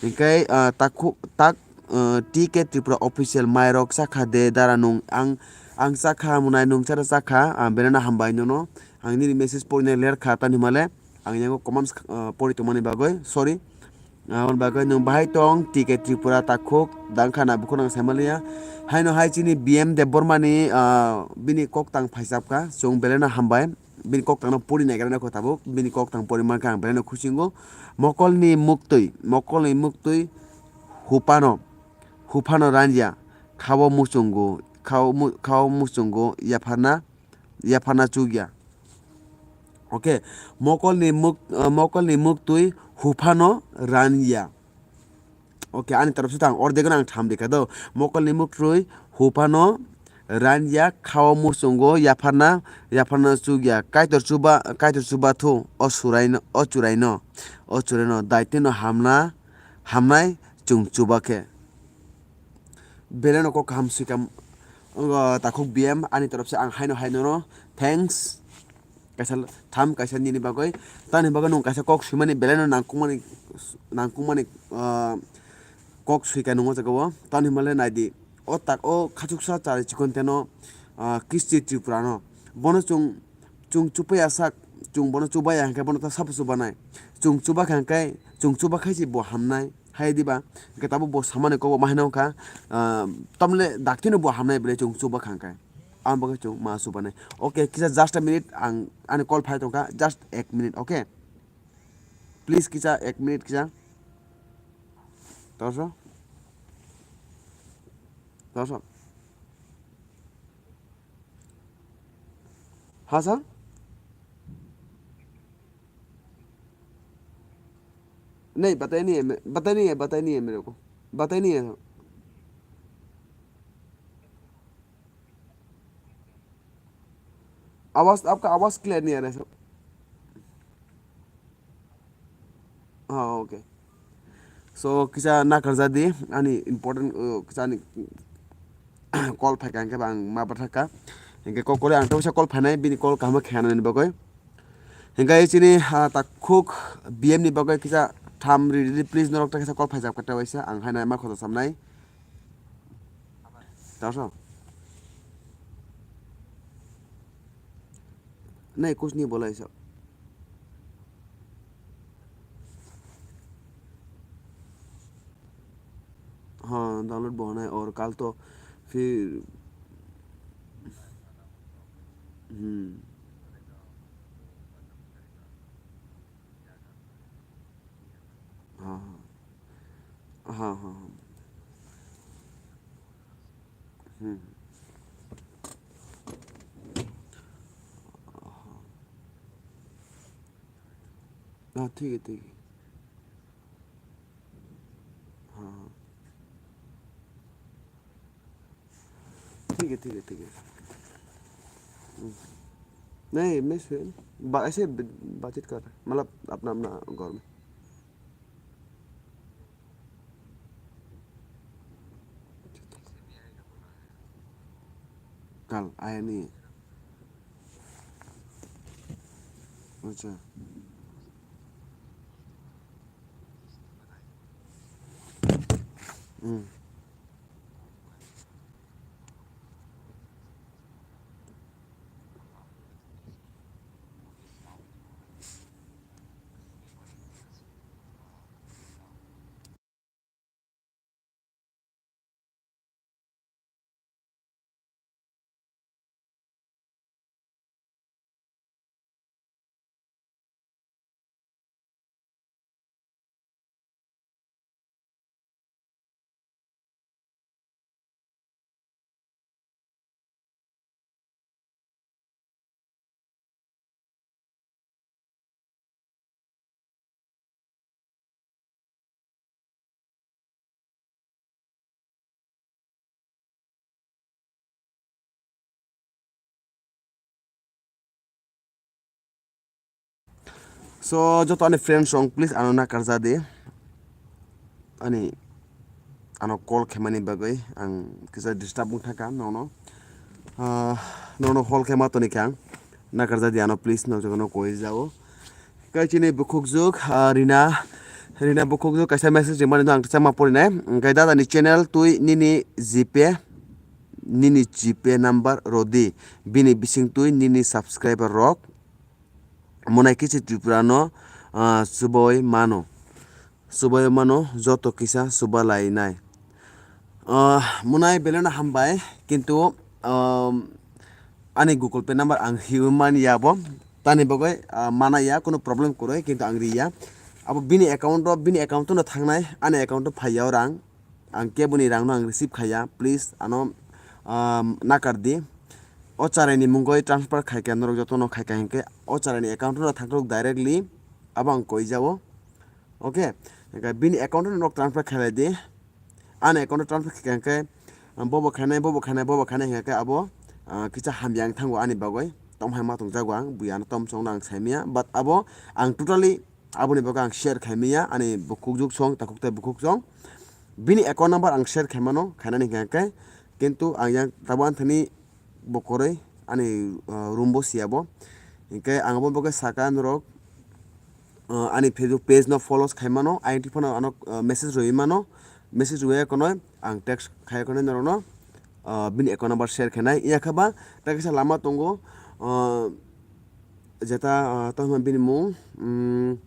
Hingke, ah, takhuk, tak, ah, T K Tripura official mairok chakha de dara nung ang, ang chakha munai nung chara chakha, ah, belai no hambai nono. Ang nini message porina ler kha tani himale, ang yango comments, ah, pori tongmani bagwi, sorry. Ah, aboni bagwi nung bahai tong, T K Tripura takhuk, dang kha na bukhuk nang saimaliya. Haino hai chini B M Debbarma ni, ah, bini kok tang phaisap kha, chwng belai no hambai. Bini kok tangno pori naigra nai kho tabuk, bini kok tang pori mankha ang belai no khusingo. Mokolni muktwi, mokolni muktwi huphano, huphano ranja, khao muchungo, khao mu-, khao muchungo yapharna, yapharna chukya. Okay, mokolni muk-, ah, mokolni muktwi huphano ranja. Okay, ani taraf se ang ordek no ang tham rikha do. Mokolni muktwi huphano ranja khao muchungo yapharna, yapharna chukya. Kaitor chuba, Kaitor chuba thu o surai no, o churai no, o churai no. Daitino hamna, hamnai chwng chuba khe. Belai no kok kaham swikam, uh, takhuk B M ani taraf se ang haino haino no thanks. Kaisa tham, kaisa nini bagwi, tani bagwi nwng kaisa kok swimani belai no nangkukmani, nangkukmani, ah, kok swika nungo jaga o. Tani himale naidi, o tak o khachuksa chari chikon teno, ah, kisti Tripura no. Bono chwng, chwng chupaya sak, chwng bono chubaya hingke bono ta sabo chubanai. Chwng chuba kha hingke, chwng chuba khai se bo hamnai. Hai diba, hingke tabuk bo samani kobo ma hino wngkha, ah, tamle daktino bo hamnai bwle chwng chuba kha hingke. Ang bagwi chwng ma chubanai. Okay, kisa just a minute, ang ani call phai tongkha, just ek minute, okay? Please kisa ek minute kisa. Torso? Torso? Ha, sir? नहीं, बताया नहीं है, मैं, बताया नहीं है, बताया नहीं है मेरे को। बताया नहीं है। आवाज़, आपका आवाज़ क्लियर नहीं आ रहा है, सर। हाँ, okay. So, kisa nakarjadi, ani important, uh, kisa ani call phaikha, hingke ba ang ma bathakha. Hingke kok kore ang tebsa call phainai, bini call kaham khe nani bagwi. Hingke chini, ah, takhuk B M ni bagwi kisa tham ri, ri, please norok ta kisa call phaijak kata waisa ang haino ema khoto samnai. Taso. Nahi kuch nahi bola aisa. हाँ, डाउनलोड बहुत है और कल तो फिर, हम्म। हाँ, हाँ। हाँ, हाँ, हाँ। हम्म। हाँ। हाँ, ठीक है, ठीक है। हाँ, हाँ। ठीक है, ठीक है, ठीक है। हम्म। नहीं, मैं से बा-, ऐसे ब-, बातचीत कर रहे हैं। मतलब, अपना, अपना घर में। कल आया नहीं है। अच्छा। हम्म। So, joto ani friends rok, please ano nakarja di. Ani, ano call khaimani bagwi ang kisa disturb wng thangkha nono. Ah, nono call khaima toni kha ang. Nakarja di ano, please, nok jotono koi jao. Kai chini bukhukjuk, ah, Rina, Rina bukhukjuk kaisa message rimani no ang chama porinai. Hingke dada ni channel twi nini G P, nini G P number rodi. Bini bising twi nini subscriber rok. Monai kichi Tripura no, ah, suboi mano. Suboi mano joto kisa suba lai nai. Ah, monai beleno hambai, kintu, um, ani Google Pay number ang hiwi man ya bo. Tani bagwi, ah, mana ya, kunu problem kwrwi, kintu ang ri ya. Abo bini account o, bini account o no thangnai, ani account o phai ya o rang. Ang keboni rang no ang receive khaiya, please ano, um, nakar di. O charai ni mungoi transfer khaikha norok joto no khaikha hinkhe o charai ni account o no thangkhuk directly abo ang koi jao. Okay, hingkhe bini account o norok transfer khailai di. Ani account o transfer khaikha hinkhe, um, bobo khainai, bobo khainai, bobo khainai hinkhe abo, uh, kisa hamya wng thango ani bagoi. Tom hai ma tong jago ang, buya no tom chong no ang saimaya, but abo ang totally Aboni bagwi ang share khaimaya, ani bukhukjuk song, takhuk tai bukhuk song. Bini account number ang share khaimano, khainani hingkha khe, kintu ang yang tabuk ani thani bo kwrwi, ani, uh, room bo siya bo. Hinkhe ang abo bagwi saka norok, uh, ani Facebook page no follow khaimano, I D phano ano, uh, message rwi mano, message rwi ya kono ang text khai kono norokno, uh, bini account number share khainai. Iya khe ba, ta kisa lama tongo, uh, jeta, uh, tamo bini mung, um,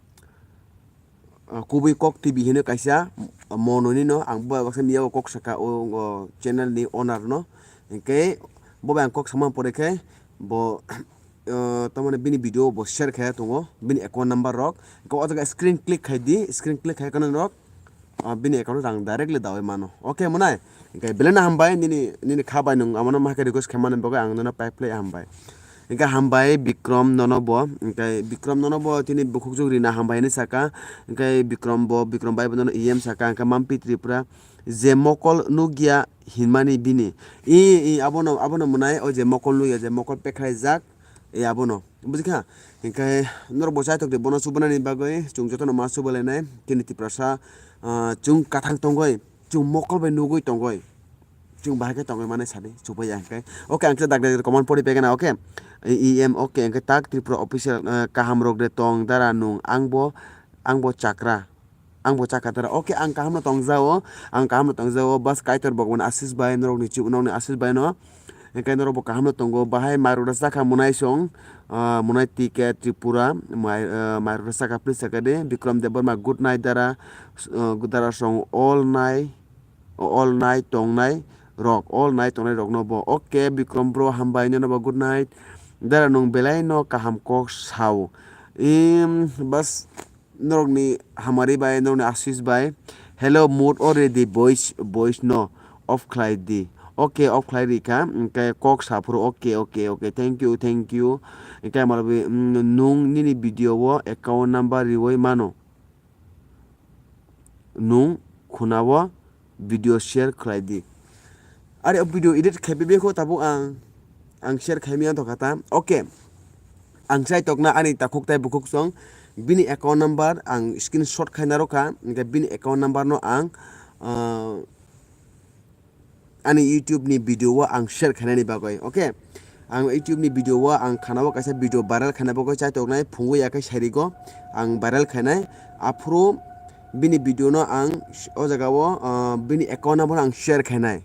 uh, Kubui Kok T V hino kaisa, uh, mononi no, ang bo baksa miya o kok saka o, o channel ni owner no. Hinkhe bo bai ang kok sama pore khe bo, uh, tamani bini video bo share khai tongo, bini account number rok. Hinkhe o jaga screen click khai di, screen click khai kono rok, uh, bini account o rang directly dawi mano. Okay, monai? Hinkhe belai no hambai, nini, nini kha bai nwng amano ma khe request khaimani bagwi ang nono pipe khlai hambai. Hinkhe hambai Bikrom nono bo, hinkhe Bikrom nono bo tini bukhukjuk rina hambai hinwi saka. Hinkhe Bikrom bo, Bikrom bai bo nono E M saka, hinkhe Mampi Tripura je mokol nukya hinmani bini. I, i, abono, abono mwnai o je mokol nukya, je mokol pekhraijak, e abono. Bujikha? Hinkhe norok bo chaitok de bono chubanani bagwi chwng jotono ma chubalainai. Chini Tiprasa, ah, chwng kathang tongwi, chwng mokol bai nugwi tongwi. Chwng bahai khe tongwi mani sadi, chubai ya hwnkhe. Okay, ang khe dak dak comment pori pegana, okay? E M, okay, hwnkhe tak Tripura official, eh, kaham rok de tong dara nung, ang bo, ang bo chakra, ang bo chakra dara. Okay, ang kaham no tong jao, ang kaham no tong jao, bas Kaitor Bhagwan Ashish bai, norok ni chu, norok ni Ashish bai no, hwnkhe norok bo kaham no tongo, bahai mairok da chakha munai song, ah, munai T K Tripura, mai, ah, mairok da chakha, please chakha de, Bikram Debbarma, good night dara, s-, ah, dara song, all night. All nai tongnai rok, all nai tongnai rok no bo. Okay, Bikram bro, hambai, nono bo good night. Dara nung belai no kaham kok sao. Im, bas norok ni hamari bai, norok ni Ashish bai. Hello, mood already, boys, boys no off khlai di. Okay, off khlai rikha. Hwnkhe kok saphuru, okay, okay, okay. Thank you, thank you. Hwnkhe amar bi, mm, nung nini video o account number riwi mano. Nung khunao video share khlai di. Are o video edit khai bebekho tabuk ang, ang share khai maya tongkha ta. Okay. Ang chai tokna ani takhuk tai bukhuk song bini account number ang screenshot khai narwkha, hwnkhe bini account number no ang, ah, ani YouTube ni video o ang share khainani bagwi, okay? Ang YouTube ni video o ang khana o kaisa video viral khaina bagwi chai toknai, phungo ya khe sairigo ang viral khainai. Aphuru bini video no ang o jaga o, ah, bini account number ang share khainai.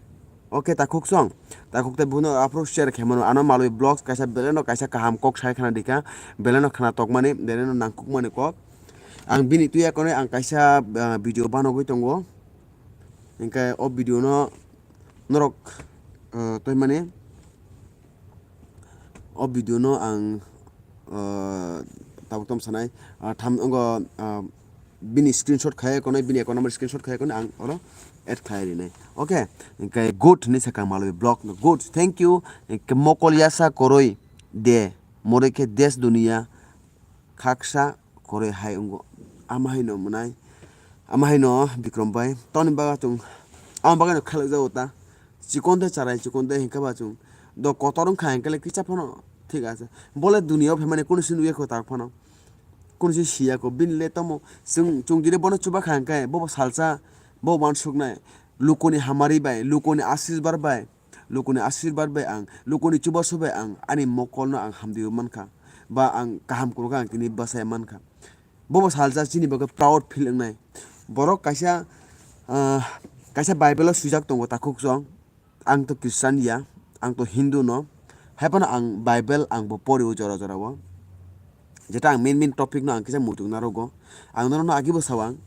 Okay, takhuk song, takhuk tei buno aphuru share khaimano. Ano malwi vlogs kaisa belai no kaisa kaham kok sai khana dikha, belai no khana tokmani, belai no nangkukmani kok. Ang bini twi akonwi ang kaisa, ah, video banogwi tongo. Hwnkhe o video no norok, ah, twi mani o video no ang, ah, tabuk tamo sanai, ah, tham wngo, ah, bini screenshot khai konai, bini account number screenshot khai konai ang oro add khai rinai. Okay, hwnkhe good hinwi sakha malwi vlog no. Good, thank you. Hwnkhe mokol yasa koroi de, moroi khe des duniya khaksa koroi hai wngo. Ama haino mwnai, ama haino Bikram bai. Toni baga chwng, ama bagano khelak jago ta. Chikon de charai, chikon de hinkhe ba chwng. Do kotor wngkha hinkhe le kisa phano thik ase. Bole duniya o phaimani kunu se nukya kho tak phano. Kunu se siya kho. Bini le tamo chwng, chwng jodi bono chuba kha hinkhe, bobo salsa, bo uansuknai. Lukuni hamari bai, lukuni asisbar bai. Lukuni asirbar bai ang, lukuni chubasu bai ang ani mokolno ang hamdiwi mankha, ba ang kaham kwrwkha ang tini bwsai mankha. Bobo salsa chini bagwi proud feel wngnai. Borok kaisa, ah, kaisa Bible-o swijak tongo takhuk chwng, ang to Christian ya, ang to Hindu no, hai phano ang Bible ang bo porio jora jora o. Jeta ang main main topic no ang kisa muitung narogo. Ang norokno agi bo sao ang,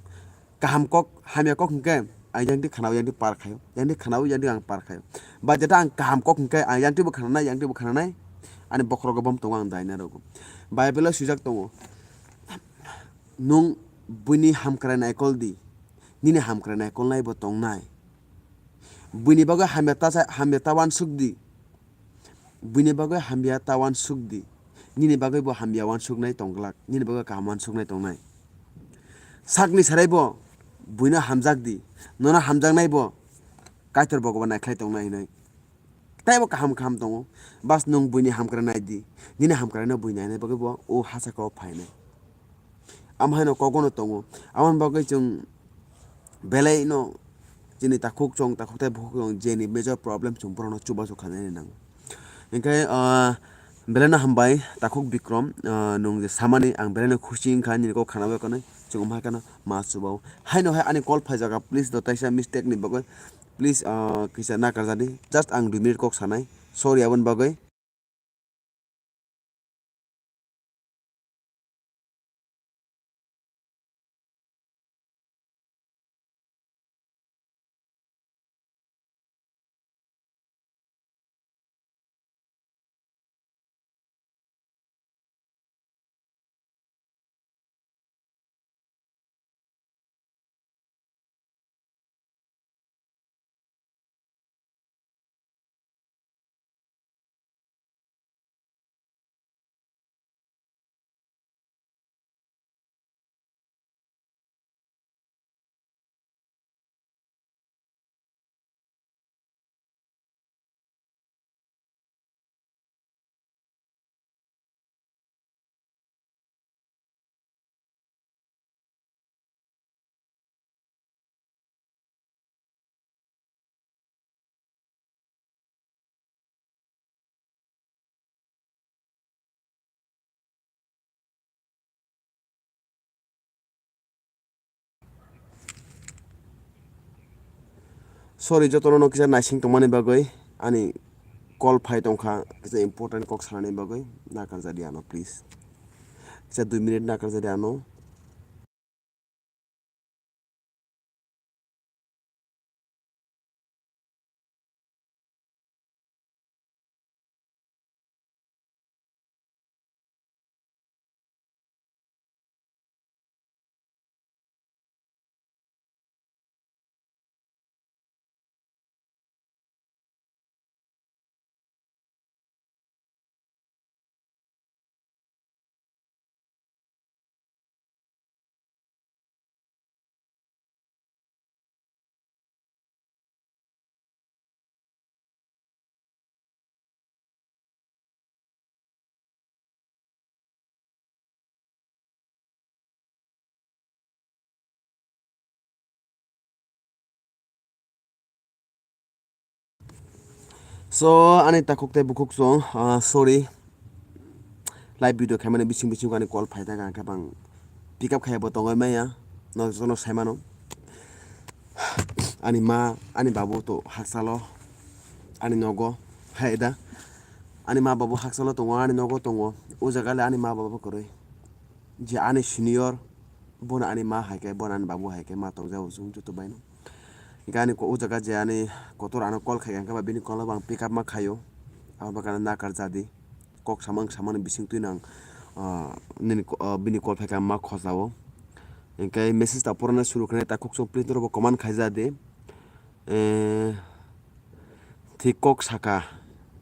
kaham kok, hamya kok hwnkhe, ang yang di khana-o, yang di par khaio, yang di khana-o, yang di ang par khaio. Ba jeta ang kaham kok hwnkhe, ang yang di bo khananai, yang di bo khananai, ani bokhorogo bom tongo ang daina rogo. Bible-o swijak tongo, "Nwng buini hamkrai naikol di, nini hamkrai naikolnai bo tongnai. Buini bagwi hamya ta sa-, hamya ta uansuk di." Buini bagwi hamya ta uansuk di, nini bagwi bo hamya uansuknai tong glak, nini bagwi kaham uansuknai tongnai. Sakni sarai bo buino hamjak di, nono hamjaknai bo Kaitor Bhagaban naikhlai tongnai hinwi. Taibo kaham kaham tongo, bas nwng buini hamkrai nai di, nini hamkraino bui nainai bagwi bo o hachakao phainai. Amo haino kogono tongo. Aboni bagwi chwng belaino chini takhuk chwng, takhuk tei bukhuk chwng jeni major problem chwng borokno chubachu khlainani nango. Hinkhe, ah, belaino hambai takhuk Bikram, ah, nwng je samani ang belaino khusi wngkha nini kok khana bai khwnwi chwng omo hai kheno ma chubao. Haino hai ani call phaijaga, please do taisa mistake ni bagwi, please, ah, kisa nakarjadi, just ang dui minute kok sanai, sorry aboni bagwi. Sorry, jotono no kisa naising tongmani bagwi, ani call phai tongkha, kisa important kok sanani bagwi, nakarjadi ano, please. Kisa dui minute nakarjadi ano. So, ani takhuk tei bukhuk song, ah, sorry. Live video khaimani bising bising ani call phai thaka, hwnkhe bang pick up khaiya bo tongwi maya, no jono sai mano. Ani ma, ani babu to haksalo, ani nogo, hai da. Ani ma babu haksalo tongo, ani nogo tongo. O jaga le ani ma babu kwrwi. Je ani senior, bono ani ma hai khe, bono ani babu hai khe, ma tongjago chwng joto baino. Hingkhe ani ko-, o jaga je ani kotor ano call khai kha, hingkhe ba bini call no bo ang pick up ma khaio. Abo bakha no nakar jadi. Kok samang samani bising twi nang, ah, nini ko-, ah, bini call phaikha ma khojao. Hingkhe message ta porana suru khnai, takhuk song please norok bo comment khaija di. Eh, thik kok saka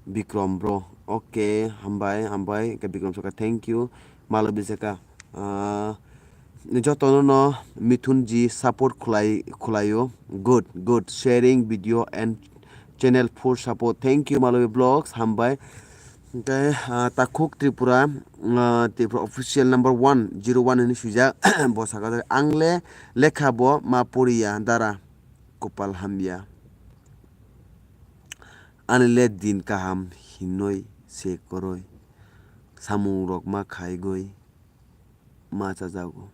Bikrom bro. Okay, hambai, hambai. Hingkhe Bikrom saka, thank you. Malo bisaka. Ah, jotono no Mithun ji support khulai, khulaio. Good, good. Sharing video and channel for support. Thank you, Malobi Vlogs. Hambai. Hingkhe, ah, takhuk Tripura, ah, Tripura official number one zero one hinwi swijak. Bo saka, ang le lekha bo ma poriya, dara. Kopal hamya. Ani le din kaham hinwi se kwrwi. Samung rok ma khaigwi ma chajago.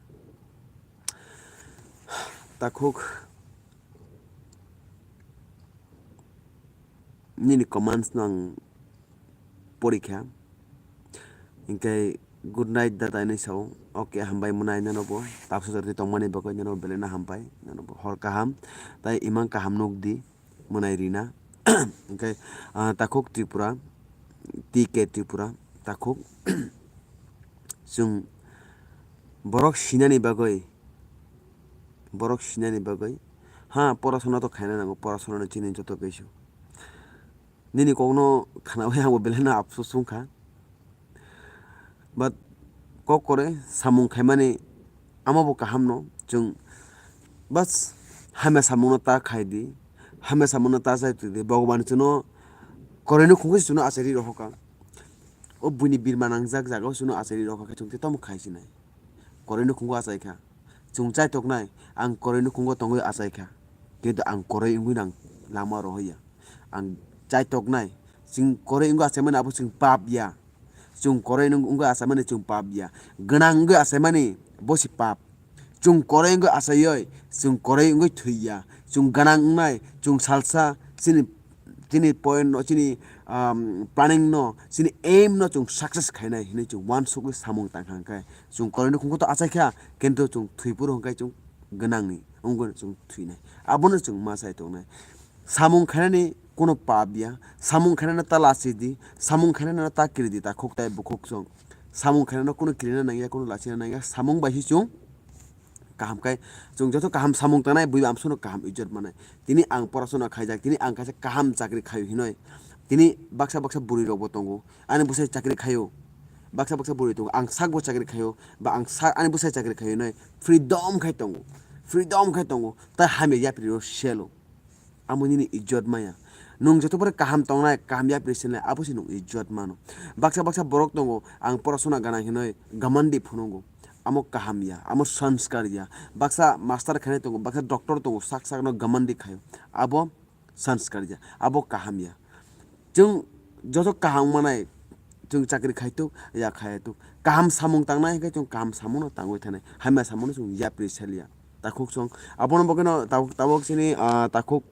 Takhuk nini comments no ang porikha. Hingkhe good night dada hinwi sao. Okay, hambai mwnai nono bo. Tabsa jora twi tongmani bagwi nono belai no hambai. Nono bo hor kaham. Tai imang kaham nukdi. Mwnai rina. Hingkhe, ah, takhuk Tripura, T K Tripura, takhuk. Chwng borok sinani bagwi, borok sinani bagwi. Ha, porasona to khaina nango, porasona no chini joto kaisu. Nini kokno khnawi ang bo belai no apsus wngkha. But kok kore samung khaimani amo bo kaham no, chwng bas hamya samung no ta khai di, hamya samung no ta chai twi di, Bhagwan chwngno koroi no khungkhe chwngno achai ri rohor kha. O buini birma nangjak jaga o chwngno achai ri rohor kha, chwng tei tamo khai sinai. Koroi no khungo achai kha. Chwng chaitok nai, ang koroi no khungo tongwi achai kha. Kintu ang koroi wngwi nang lama rohor ya. Ang chaitok nai, chwng koroi wngwi achai mani abo chwng pap ya. Chwng koroi wng-, wngwi achaimani chwng pap ya. Gwnang wngwi achaimani bo se pap. Chwng koroi wngwi achaiwi, chwng koroi wngwi thwi ya. Chwng gwnang wngnai, chwng salsa chini, chini point no, chini, um, planning no, chini aim no chwng success khainai hinwi chwng uansukwi samung tang kha hwnkhe, chwng koroi no khungkho to achai kha, kintu chwng thwi phuru hwnkhe chwng gwnang ni wngwi chwng thwinai. Abono chwng ma chai tongnai. Samung khainani kuno pap ya, samung khainano ta lachi di, samung khainano ta kiri di, takhuk tai bukhuk chwng. Samung khainano kuno kirina nangya, kuno lachina nangya, samung bai se chwng kaham khai, chwng joto kaham samung tangnai, bui amsono kaham ijot manai. Tini ang porasona khaijak, tini ang kaisa kaham chakri khaio hinoi. Tini baksa baksa bwrwi rokbo tongo, ani bwsai chakri khaio, baksa baksa bwrwi tongo, ang sakbo chakri khaio, ba ang sa-, ani bwsai chakri khaio hinoi, freedom khai tongo, freedom khai tongo, tai hamya yapri rw selo. Amo nini ijot maya. Nwng joto pore kaham tongnai, kaham yapri sinai, abo se nwng ijot mano. Baksa baksa borok tongo, ang porasona gana hinoi gamandi phunukgo. Amo kaham ya, amo sanskar ya. Baksa master khainai tongo, baksa doctor tongo, sak sakno gamandi khaio. Abo sanskar ya, abo kaham ya. Chwng joto kaham manai, chwng chakri khaituk, ya khaituk. Kaham samung tangnai hwnkhe chwng kaham samungno tangwi thanai. Hamya samungno chwng yapri saliya. Takhuk song. Abono bagwino tabuk, tabuk chini, ah, takhuk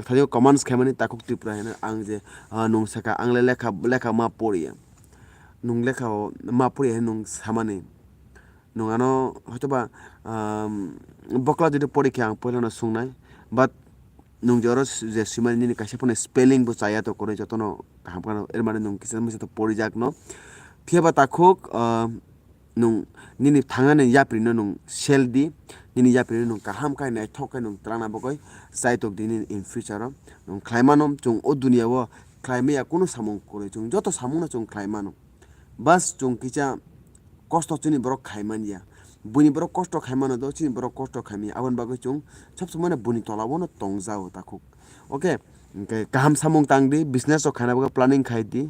thani comments khaimani takhuk Tripura hino ang je, ah, nung saka ang le lekha, lekha ma poriya. Nung lekha o ma poriya hino nung samani. Nung ano hoitoba, um, bokla jodi pori khe ang poilano sungnai. But nung je oro s-, je swimani nini kaisa phano spelling bo chaya to kwrwi jotono kaham kheno. Er mane nung kisa misa to porijak no. Phiya ba takhuk, ah, nung nini thangnani yapri no nung sel di, nini yapri no nung kaham khai naithok khai nung twlangna bagwi chai tok di nini in future o. Nung khlai mano, chwng o duniya o khlai maya kunu samung kwrwi, chwng joto samung no chwng khlai mano. Bas chwng kisa kosto chini borok khai man ya, buini borok kosto khai mano do chini borok kosto khai maya, aboni bagwi chwng sob somoi no buini tola o no tong jao takhuk. Okay, hwnkhe kaham samung tang di, business rok khaina bagwi planning khai di,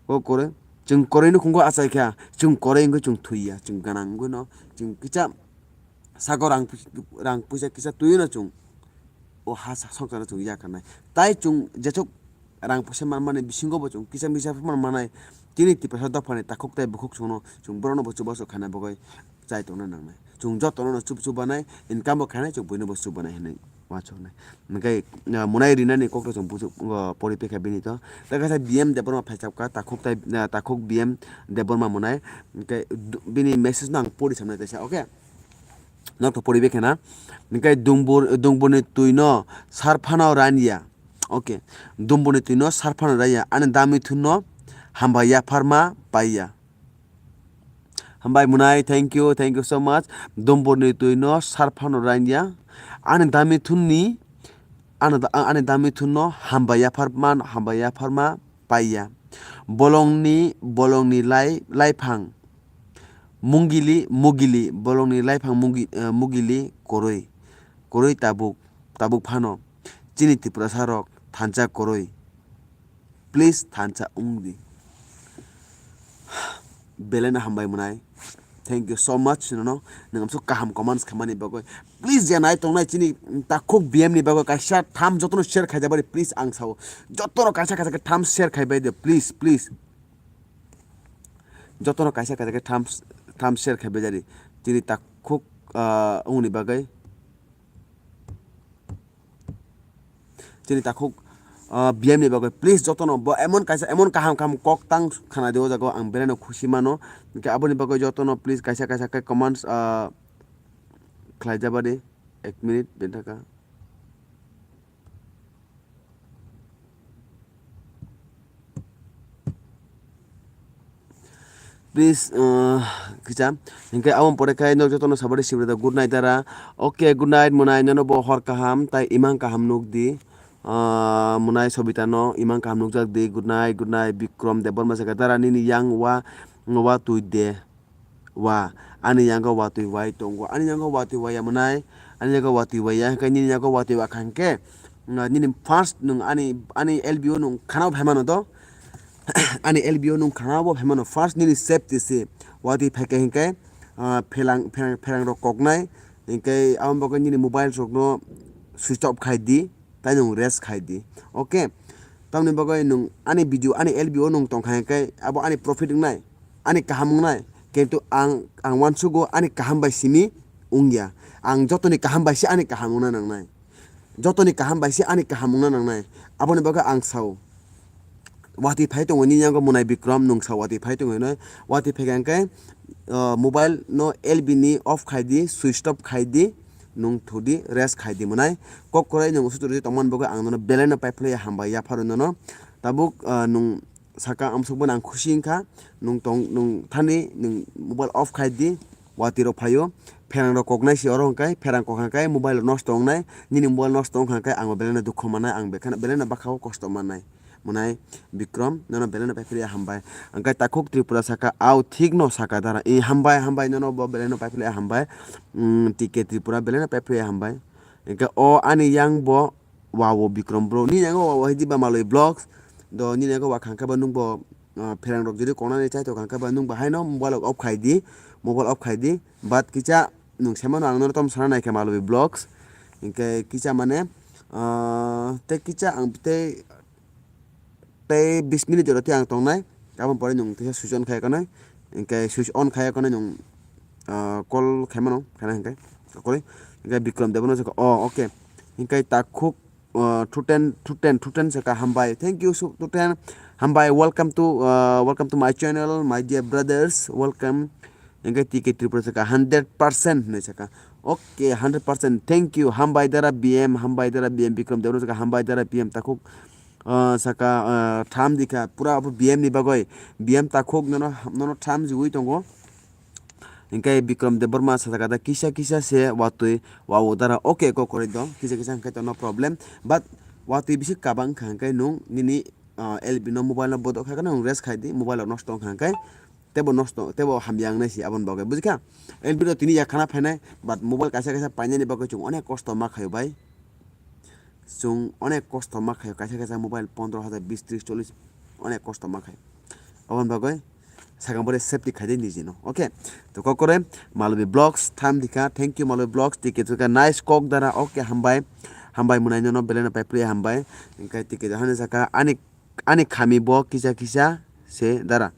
o kwrwi. Chwng kwrwi nukhungo achai kha, chwng kwrwi wngwi chwng thwi ya, chwng gwnang wngwi no, chwng kisa sago rang, rang puisa kisa twiwi no chwng o ha sa-, swngchar no chwng ya kha nai. Tai chwng jesuk rang puisa man mani bisingo bo chwng kisa misa man manai, chini Tiprasa dophani takhuk tai bukhuk chwngno chwng borokno bo chubachu khaina bagwi chai tongna nangnai. Chwng jotono no chup chup banai, income bo khainai, chwng buino bo chup banai hinwi uansuknai. Hwnkhe, ah, Munai Rinani kokno chwng buchuk, ah, pori pekha bini to. Tei kaisa B M Debbarma phaisapkha, takhuk tai, ah, takhuk B M Debbarma Munai. Hwnkhe du-, bini message no ang pori samnai kaisa, okay? Nokto pori bekhe na. Hwnkhe dungbur-, dungburni twino sar phano ranya. Okay. Dungburni twino sar phano ranya. Ani dami thunno hambai yapharma paiya. Hambai Munai, thank you, thank you so much. Dumborni twi no sar phano rain ya. Ani dami thun ni, ani da-, ani dami thun no hambai yaphar man, hambai yaphar ma pai ya. Bolongni, bolongni lai, laiphang mungili, mugili, bolongni laiphang mugi-, eh, mugili koroi, koroi tabuk, tabuk phano. Chini Tiprasa rok thansa koroi. Please thansa wng di. Belai no hambai Munai. Thank you so much, nono. Nwng amsuk kaham comments khaimani bagwi. Please, je nai tongnai chini takhuk B M ni bagwi kaisa tham jotono share khaijak bari, please, ang sao. Jotono kaisa kaisa khe tham share khaibai de, please, please. Jotono kaisa kaisa khe tham, tham share khaibai jari. Chini takhuk, ah, wngni bagwi. Chini takhuk, ah, B M ni bagwi please jotono bo emon kaisa emon kaham kaham kok tang khna di o jaga o ang belai no khusi mano. Hwnkhe aboni bagwi jotono please kaisa kaisa khe comments, ah, khlai jabadi ek minute bini thaka. Please, uh, kisa. Hingke aboni pore khe nok jotono sabari sibri da good night dara. Okay, good night Munai, nono bo hor kaham tai imang kaham nuk di. Uh, Munai Sobita no imang kaham nukjak di. Good night, good night. Bikrom Debbarma saka dara nini yang wa, wa twi de. Wa, ani yango watwi wai tongo. Ani yango watwi wai ya Munai. Ani yango watwi wai ya. Hingke nini yango watwi wa kha hingke, uh, nini first nung ani, ani L B O nung khana o phaimano do. Ani L B O nung khana bo phaimano first nini safety se. Watwi phaikha hingke, ah, phelang, pherang, pherang rok koknai. Hingke aboni bagwi nini mobile rok no switch off khai di, tai nung rest khai di. Okay? Tamoni bagwi nung ani video, ani L B O nung tongkha hingke abo ani profit wngnai, ani kaham wngnai. Kintu ang, ang uansugo ani kaham bai simi wngya. Ang jotoni kaham bai se ani kaham wngna nangnai. Jotoni kaham bai se ani kaham wngna nangnai. Aboni bagwi ang sao. Watwi phai tongo nini yango Munai Bikrom, nung sao watwi phai tongo hinwi. Watwi phaikha hingke, uh, mobile no L B ni off khai di, switch off khai di, nung thudi, rest khai di Munai. Kok kwrwi nung usu twi tongmani bagwi ang nono belai no paiphlaiya hambai yapharo nono. Tabuk, uh, nung saka amsuk bono ang khusi wngkha. Nung tong, nung thani nung mobile off khai di. Watwi rok phaio, pherang rok koknai se oro hwnkhe, pherang kok hwnkhe mobile rok nosto wngnai, nini mobile nosto wngkha hwnkhe ang bo belai no dukhu mannai, ang belai no bwkha o kosto mannai. Munai Bikrom, nono belai no paiphilia hambai. Hwnkhe takhuk Tripura saka, "Au thik no saka dara." I hambai, hambai, nono bo belai no paiphilia hambai. Mm, T K Tripura belai no paiphilia hambai. Hwnkhe o ani yang bo wa o Bikrom bro. Nini yango wa o hai di ba Malwi Vlogs. Do nini yango wa kha hwnkhe bo nwng bo, ah, pherang rok jodi koknani chai tong kha hwnkhe bo nwng bo haino mobile rok off khai di, mobile off khai di. But kisa nwng se mano ang nono tom sana nai khe Malwi Vlogs. Hinkhe kisa mane, ah, tei kisa ang tei, tei bis minute jora tei ang tongnai. Aboni pore nwng teisa switch on khai kanai. Hinkhe switch on khai kanai nwng, ah, call khai mano, khaina hinkhe. Kakori. Hinkhe Bikrom Debbarma se, oh, okay. Hinkhe takhuk uh, Tuten, Tuten, Tuten saka hambai. Thank you, su-, Tuten. Hambai, welcome to, uh, welcome to my channel, my dear brothers. Welcome. Hingke T K Tripura saka hundred percent hinui saka. Okay, hundred percent. Thank you. Hambai dara B M, hambai dara B M Bikram Debbarma saka hambai dara B M takhuk, uh, saka, uh, tham dikha. Pura abo B M ni bagoi. B M takhuk nono, nono tham jugui tongo. Hingke Bikram Debbarma saka da kisa kisa se watui wawo dara. Okay, kok koroi do. Kisa kisa hingke to no problem. But watui bisi kabang kha hingke nung nini, uh, L B no mobile no bodok kha nung rest khai di. Mobile no nosto kha hingke. Tebo nosto, tebo hamya wngnai si aboni bagwi, bujikha? L B no tini yakhana phainai, but mobile kaisa kaisa painani bagwi chwng onek kosto ma khaio bai. Chwng onek kosto ma khaio, kaisa kaisa mobile pondro hajar, bis, tris, chollis, onek kosto ma khaio. Aboni bagwi sakang bore safety khaidi nijino, okay? To kokore Malwi Vlogs tham dikha, thank you Malwi Vlogs, tike tuka nice kok dara, okay, hambai, hambai mwnai nono belai no pai priya hambai, hingke tike jahani saka ani ani khami bo kisa kisa se dara.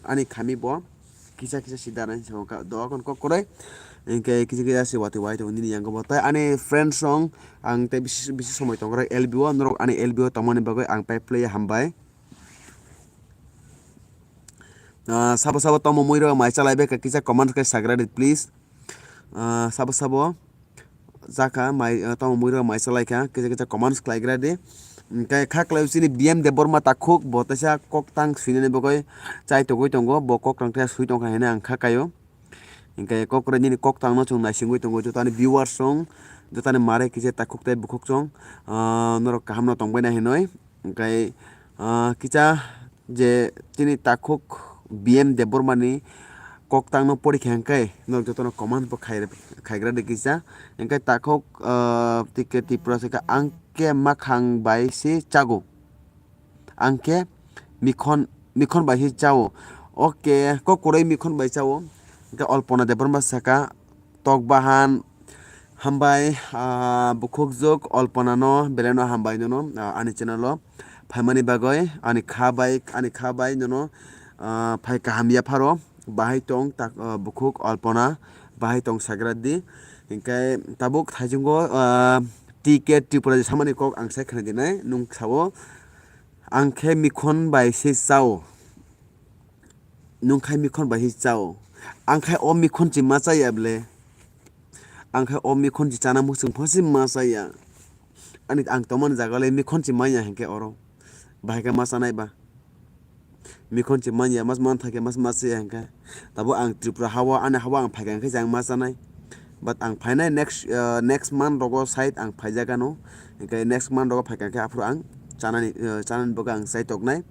Ani khami bo kisa kisa se dara hinwi sabo ka, doa kon kok koroi. Hingke kisa kisa se watwi wai tongo nini yango bo. Tai ani friends rong ang tei bisi, bisi somoi tongkha L B o, norok ani L B o tongmani bagwi ang pai play hambai. Ah, sabo sabo tongmo mui rok mai chalai bai kha, kisa comment khe sagra di please. Ah, sabo sabo. Jakha mai, eh, tamo muirok mai chalai kha, kisa kisa comments khlai gra di. Hingke kha klai chini B M Debbarma takhuk, bo teisa kok tang swinani bagwi chai togwi tongo, bo kok tang teisa swi tongkha hinwi ang kha kaio. Hingke kok kwrwi nini kok tangno chwng naisingwi tongo, jotoni viewers rok, jotoni mare kisa takhuk tei bukhuk rok, ah, norok kaham no tongbai na hinwi. Hingke, ah, kisa je chini takhuk B M Debbarmani koktangno pori kha hingke norok jotono comment bo khai, khaigra de kisa. Hingke takhuk, ah, tike Tripura se kha, "Ang khe makhang bai se chago. Ang khe mikhon, mikhon bai se chao." Okay, kok kwrwi mikhon bai chao. Hingke Alpana Debbarma saka, Tok bahan, hambai, ah, bukhuk juk Alpana no, belai no hambai nono, ah, ani channel o phaimani bagwi, ani kha bai, ani kha bai nono, ah, phai kaham yapharo, bahai tong tak, ah, bukhuk Alpana, bahai tong sagra di. Hingke tabuk thaichungo, ah, T K Tripura samani kok ang sai khna dinai, nung sao, "Ang khe mikhon bai se chao." Nung khai mikhon bai se chao. Ang khai o mikhon se ma chaya bole. Ang khai o mikhon se chana muchung pho se ma chaya. Ani ang tongmani jaga le mikhon se manya hinkhe oro. Bahai khe ma chanai ba. Mikhon se manya, mas man thakhe mas ma chaya hinkhe. Tabo ang Tripura hawa, ani hawa ang phaikha hinkhe se ang ma chanai. But ang phainai next, uh, next month rogo side ang phaijak ano. Hinkhe next month rogo phaikha hinkhe aphuru ang chanani, uh, chanani bagwi ang chai toknai.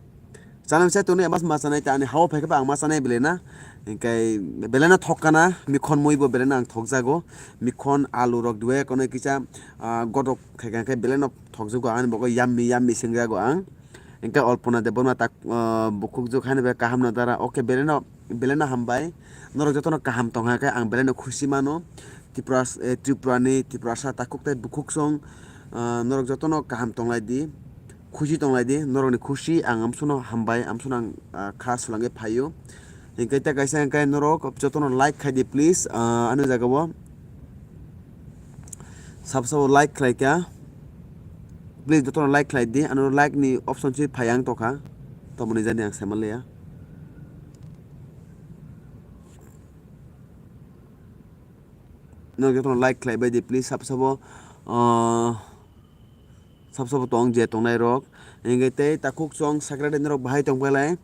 Chanani chai toknai mas ma chanai ta ani hawa phaikhe ba ang ma chanai belai na. Hinkhe belai na thok kana, mikhon mui bo belai na ang thokjago. Mikhon alu rok duwe kono kisa, uh, godok khaikha hinkhe belai no thokjago ani bagwi yummy yummy swngjago ang. Hinkhe Alpana Debbarma tak, uh, bukhuk juk haino bai kaham no dara. Okay, belai no, belai no hambai. Norok jotono kaham tongkha khe ang belai no khusi mano. Tripura, eh, Tripura ni, Tiprasa takhuk tei bukhuk song, uh, norok jotono kaham tonglai di, khusi tonglai di. Norok ni khusi ang amsono hambai, amsono ang, uh, kha swlangwi phaio. Hinkhe ta kaisa hinkhe norok jotono like khai di please, uh, ani jaga o. Sabo sabo like khlai kha. Please jotono like khlai di. Ano like ni option si phai ang tokha. Tomoni jani ang saimanliya. Norok jotono like khlai bai di please sabo sabo, ah, sabo sabo tong je tongnai rok. Hinkhe tei takhuk chwng sakra de norok bahai tong phailai.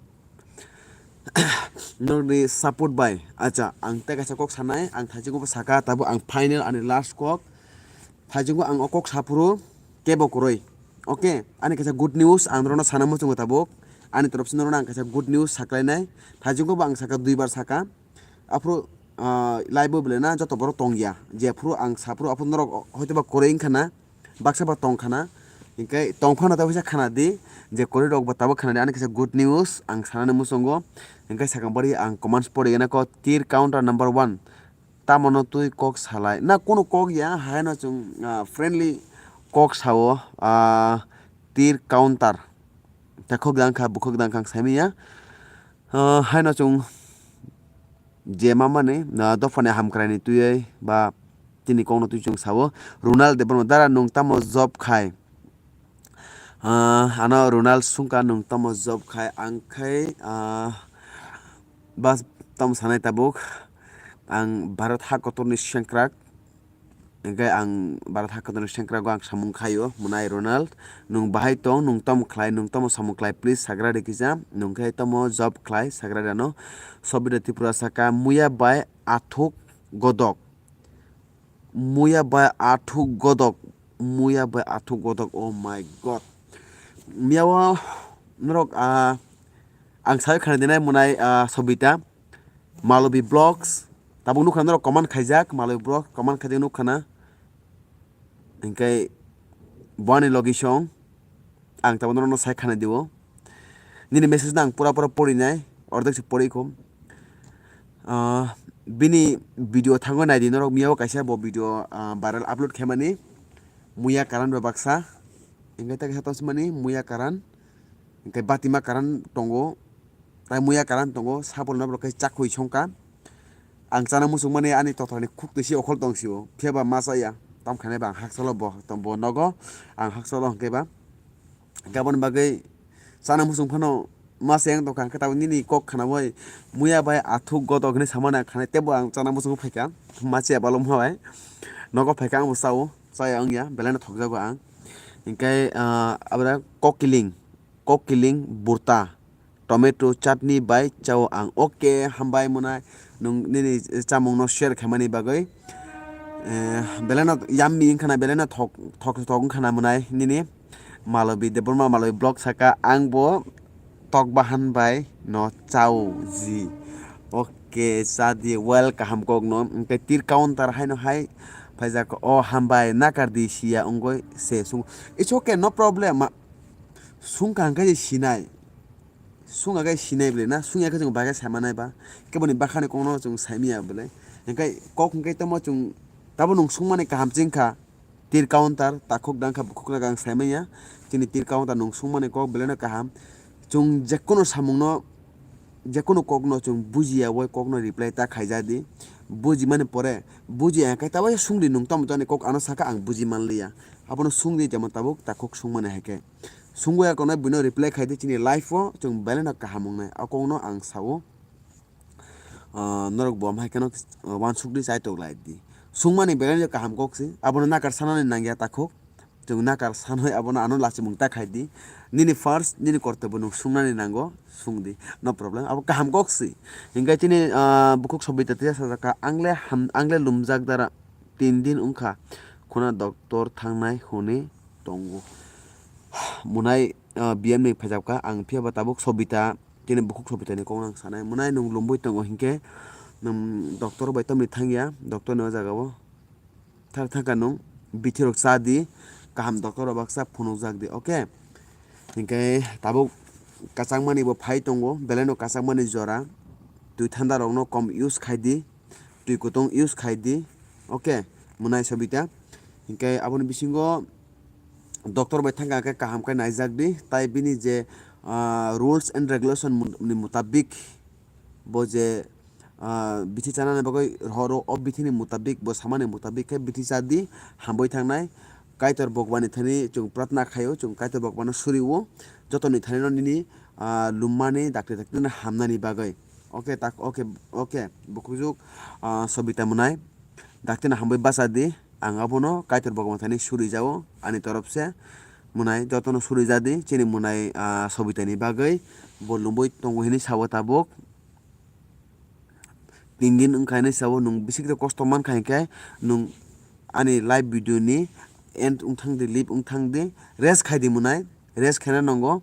Norokni support bai. Acha, ang tei kaisa kok sanai, ang thaichungo bo saka, tabuk ang final ani last kok. Thaichungo ang o kok saphuru kebo kwrwi. Okay, ani kaisa good news, ang norokno sana muchungo tabuk. Ani torop se norokno ang kaisa good news saklainai. Thaichungo bo ang saka, duibar saka. Aphuru, ah, live o belai na joto borok tongya. Jephuru ang saphuru aphuru norok hoitoba kwrwi wngkha na. Baksa ba tong khana, hinkhe tong phano ta waisa khana di, je kwrwi rok bo tabuk khana di, ani kisa good news ang sanani muchungo, hinkhe sakang bari ang comments pori gana ko tir counter number one, tamo no twi kok salai, na kunu kok ya, haino chwng, ah, friendly kok sao, ah, tir counter, takhuk dang kha, bukhuk dang kha ang saimanya, ah, haino chwng, je mamani, ah, dophani hamkraini twiwi ba tini kokno twi chwng sao, Ronald Debbarma, dara nwng tamo job khai? Ah, ano Ronald sungka, "Nwng tamo job khai?" Ang khai, ah, bas tamo sanai tabuk. Ang Bharat ha kotorni sengkrak. Hingke ang Bharat ha kotorni sengkrago ang samung khaio, mwnai Ronald. Nwng bahai tong, nwng tamo khlai, nwng tamo samung khlai, please sagra de kisa. Nwng khe tamo job khlai, sagra de ano. Sobida Tripura saka, "Muya bai athuk godok." Muya bai athuk godok, muya bai athuk godok, oh my God. Miya o norok, ah, ang sai khana dinai mwnai, ah, Sobita, Malobi Vlogs, tabuk nukha norok comment khaijak, Malobi Vlogs comment khaijak nukha na. Hingke boni logi song. Ang tabuk norokno sai khana diwo. Nini message no ang pura pura porinai, ordek se porikho. Ah, bini video thango naidi norok, miya o kaisa bo video, ah, viral upload khaimani, muya karan bai baksa. Hingke ta kaisa tongsimani muya karan, hingke batima karan tongo, tai muya karan tongo, sabol no borok khe chakhwi songkha. Ang chana muchungmani ani tothorni khuk twi se okhol tong sio, phiya ba ma chaya. Tam khainai ba ang hakchalo bo, bo nogo ang hakchalo hwnkhe ba. Hwnkhe aboni bagwi chana muchung phano ma se wng tongkha, hwnkhe tabuk nini kok khana bai muya bai athuk godok hinwi samani ang khanai, teibo ang chana muchungo phaikha, ma chaya baloma bai nogo phaikha, ang bo chao, chaya wngya, belai no thokjago ang. Hwnkhe, ah, abra kok kiling, kok kiling burta. Tomato chutney bai chao ang. Oke, hambai mwnai, nwng nini chamungno share khaimani bagwi. Eh, belai no yummy wngkha na, belai no thok, thok, thok wngkha na mwnai nini. Malobi Debbarma Malobi Vlog saka, ang bo tok bahan bai no chao ji. Oke, cha di, well, kaham kok no. Hwnkhe tir counter hai no hai phaijak, o hambai, nakar di siya wngoi se sung. It's okay, no problem. Ma-, sungkha hwnkhe je sinai. Sung agai sinai bwle na, sung ya khe chwng bai khe sai manai ba, kebo ni bwkha ni kok no chwng sai manya bwle. Hingke kok hingke tamo chwng tabo nwng sung mani kaham chwng kha, tir counter takhuk dang kha bukhuk na ang sai manya, chini tir counter nwng sung mani kok belai no kaham. Chwng je kono samung no, je kono kok no chwng buji ya, oi kok no reply ta khai ja di, buji mani pore, buji ya khe tabo sung di nwng tamo tani kok ano saka ang buji man liya, abono sung di jemon tabuk takhuk sung mani hai khe. Sungwi akonai buino reply khai di, chini life o chwng belai no kaham wngnai, a kok no ang sao. Ah, norok bo hai kheno, ah, uansuk di, chaitok lai di. Sungmani belai no kaham kok si, abono nakar sanani nangya takhuk. Chwng nakar sanwi abono ano lachimung ta khai di. Nini first, nini kortobyo nwng sungnani nango, sung di. No problem, abo kaham kok si. Hingke chini, ah, bukhuk Sobita tei sajak kha, "Ang le ham, ang le lumjak dara, tin din wngkha, khuna doctor thangnai hwnwi tongo." Mwnai, ah, B M ni phaijak kha, ang phiya ba tabuk Sobita, chini bukhuk Sobita ni kok no ang sanai. Mwnai nwng lumwi tongo hinkhe, nwng doctor bai tamni thangya, doctor ni o jaga o thar thangkha nwng bithi rok cha di, kaham doctor rok baksa phunukjak di, okay? Hinkhe tabuk kachangmani bo phai tongo, belai no kachangmani jora, twi thanda rok no kom use khai di. Twi kutung use khai di, okay, mwnai Sobita. Hinkhe aboni bisingo doctor bai thangkha khe kaham khe naijak di, tai bini je, ah, rules and regulation mu-, ni mutabik bo je, ah, bithi chanani bagwi rohoro, o bithi ni mutabik bo samani mutabik khe bithi cha di, hambai thangnai. Kaitor Bhagwan ni thani chwng pratna khaio, chwng Kaitor Bhagwan no suriwo, jotoni thani no nini, ah, lummani dakti dakti no hamnani bagwi. Okay, tak, okay, okay, bukhukjuk, ah, Sobita mwnai, dakti no hambai bacha di, ang abono Kaitor Bhagwan thani suri jao, ani torop se mwnai jotono suri ja di, chini mwnai, ah, Sobita ni bagwi bo lumwi tongo hinwi sao tabuk. Tin din wngkha hinwi sao, nwng bisikhe kosto mankha hinkhe nwng ani live video ni end wngthang di, live wngthang di, rest khai di mwnai, rest khaina nango,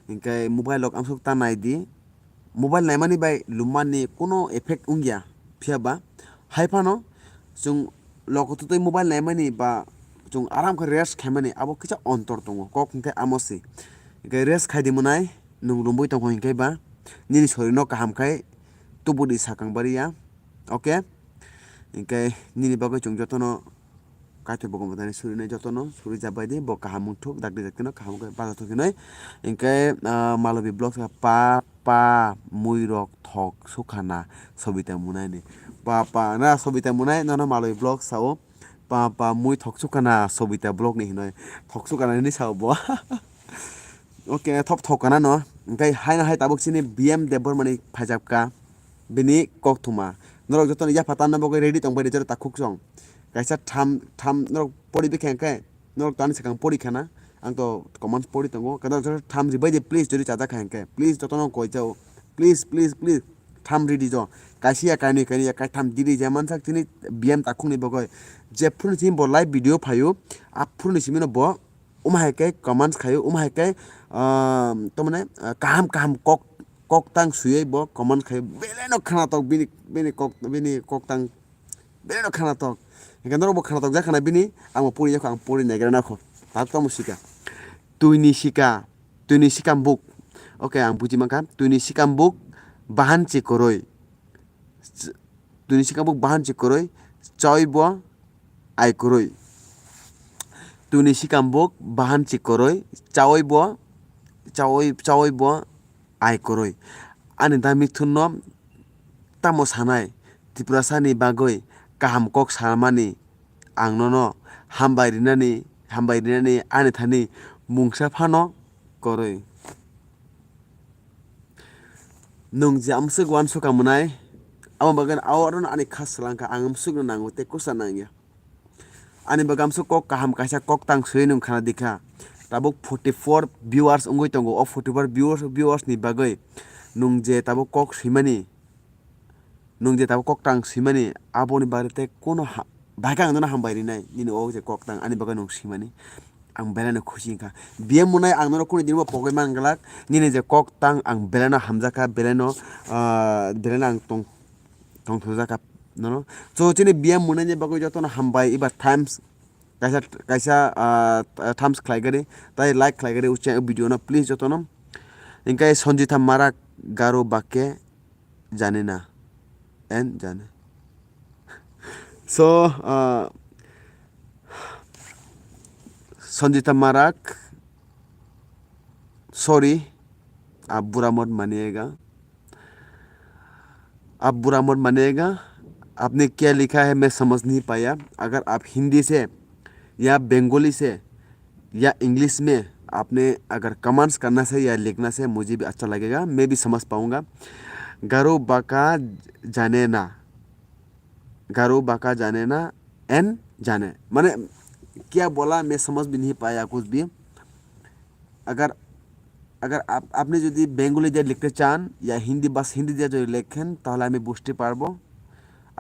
hinkhe mobile rok amsuk ta nai di. Mobile naimani bai lummani kuno effect wngya, phiya ba hai phano chwng lokotwtwi mobile naimani ba chwng aram khe rest khaimani abo kisa ontor tongo, kok hinkhe amo se. Hinkhe rest khai di mwnai, nwng lumwi tongkho hinkhe ba nini sorino kaham khai tubudi sakang bariya, okay? Hinkhe nini bagwi chwng jotono Kaitor Bhagwan thani surinai jotono suri jabai di, bo kaham wngthuk, dakti dakti no kaham wngkhe bacha thok hinwi. Hinkhe, ah, Malobi Vlogs kha, "Pa, pa, mui rok thok sukha na Sobita mwnai ni." Pa, pa, na Sobita mwnai, nono Malobi Vlogs sao. "Pa, pa, mui thok sukha na Sobita Vlog ni," hinwi. Thok sukha na hinwi sao bo. Okay, thop thok kana no. Hingke haino hai tabuk chini B M Debbarmani phaijak ka. Bini kok thuma. Norok jotono yapha tanna bagwi ready tong bai di, jora takhuk song. Kaisa tham, tham norok pori bikha hingke. Norok tani sakang pori khana. Ang to comments pori tongo. Kada jora tham ribai di please, jori chajak kha hingke. Please jotono koi jao. Please, please, please. Tham ridi jo. Kaisa ya kainwi, kainwi ya kaitham didi je mansak chini B M takhukni bagwi. Je phuru chini bo live video phaio. A phuruni simino bo Omo hai khe comments khaio, omo hai khe, ah, tamani, ah, kaham kaham kok, kok tang suyui bo comment khaio. Belai no khanatok bini, bini kok, bini kok tang belai no khanatok. Hingke norok bo khanatok jak khana bini, ang bo pori jak kho, ang pori naigra na kho. Tak tamo sika. Twini sika, twini sikambuk. Okay, ang buji mankha. Twini sikambuk bahan chikoroi. Twini sikambuk bahan chikoroi, chawi bo ai kwrwi. Twini sikambuk bahan chikoroi, chawi bo, chawi, chawi bo ai kwrwi. Ani da mithunno tamo sanai, Tiprasani bagwi kaham kok samani ang nono hambai rinani, hambai rinani ani thani mungsa phano kwrwi. Nwng je amswk uansukha mwnai, abo bagwi aro ani kha swlangkha, ang amswkno nango tei kwsa nangya. Ani bagwi amswk kok kaham kaisa kok tang swi nwng khana dikha. Tabuk forty four viewers wngwi tongo, o forty four viewers, viewers ni bagwi nwng je tabuk kok swimani, nwng je tabuk kok tang swimani, aboni bagwi tei kono ha-, bahai khe ang nono hambai rinai, nini o je kok tang ani bagwi nwng swimani. Ang belai no khusi wngkha. B M mwnai ang nono kunu din bo pogwi man glak. Nini je kok tang ang belai no hamjakha, belai no, ah, belai no ang tong, tongthokjakha nono. So, chini B M mwnai ni bagwi jotono hambai, iba times kaisa, kaisa, ah, times khlai gari, tai like khlai gari, uchai video no please jotono. Hingke Sanjita Marak Garo Bake jane na, and jane. So, uh, Sanjita Marak, sorry, आप बुरा मत मानिएगा। आप बुरा मत मानिएगा। आपने क्या लिखा है, मैं समझ नहीं पाया। अगर आप हिंदी से या बंगाली से या इंग्लिश में आपने अगर कमेंट्स करना से या लिखना से मुझे भी अच्छा लगेगा, मैं भी समझ पाऊँगा। गारो बाका जाने ना, गारो बाका जाने ना, एन जाने, माने क्या बोला, मैं समझ भी नहीं पाया कुछ भी। अगर, अगर आप, আপনি যদি বেঙ্গলি দিয়ে লিখতে চান या हिंदी, बस हिंदी দিয়ে যদি লেখেন, তাহলে আমি বুঝতে পারবো।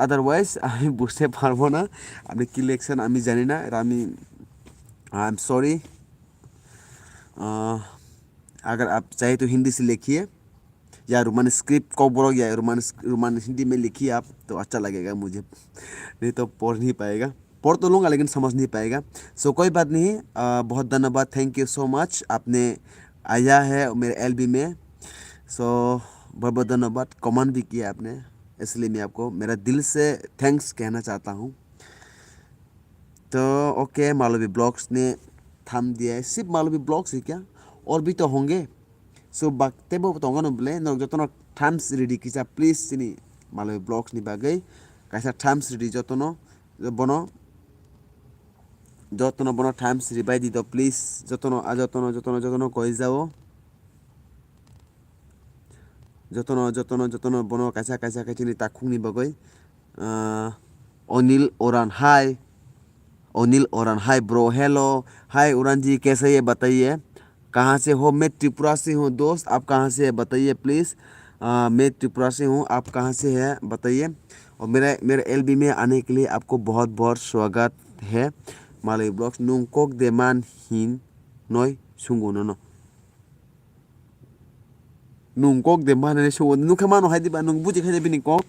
Otherwise আমি বুঝতে পারবো না। আপনি কি লিখছেন আমি জানি না। আর আমি, I am sorry। আহ, अगर आप चाहे तो हिंदी से लिखिए या रोमन स्क्रिप्ट, कॉकबरक या रोमन, रोमन हिंदी में लिखिए आप, तो अच्छा लगेगा मुझे। नहीं तो पढ़ नहीं पाएगा। पढ़ तो लूँगा लेकिन समझ नहीं पाएगा। So कोई बात नहीं, अ, बहुत धन्यवाद, thank you so much, आपने आया है मेरे एलबी में। So बहुत बहुत धन्यवाद, कमेंट भी किया आपने, इसलिए मैं आपको मेरा दिल से थैंक्स कहना चाहता हूँ। तो ओके, मालवी ब्लॉग्स ने थम दिया है, सिर्फ मालवी ब्लॉग्स ही क्या, और भी तो होंगे। So bak tebo tongo no ble, norok jotono thumbs ridi kisa please chini Malwi vlogs ni bagwi. Kaisa thumbs ridi jotono, bono, jotono bono thumbs ribai di do please. Jotono, a jotono, jotono, jotono koi jao. Jotono, jotono, jotono bono kaisa, kaisa, kaisa ni takhuk ni bagwi. Ah, Onil Oran, hi. Onil Oran, hi bro, hello. Hi Oran ji, kaise ye bataiye? कहाँ से हो? मैं त्रिपुरा से हूँ दोस्त, आप कहाँ से है बताइए प्लीज। आ, मैं त्रिपुरा से हूँ, आप कहाँ से है बताइए। और मेरा, मेरे एलबी में आने के लिए आपको बहुत बहुत स्वागत है। Malwi vlogs, nung kok de man hin noi sungo nono. Nung kok de man hin sungo, nung khe mano hai diba, nung buji khai de bini kok.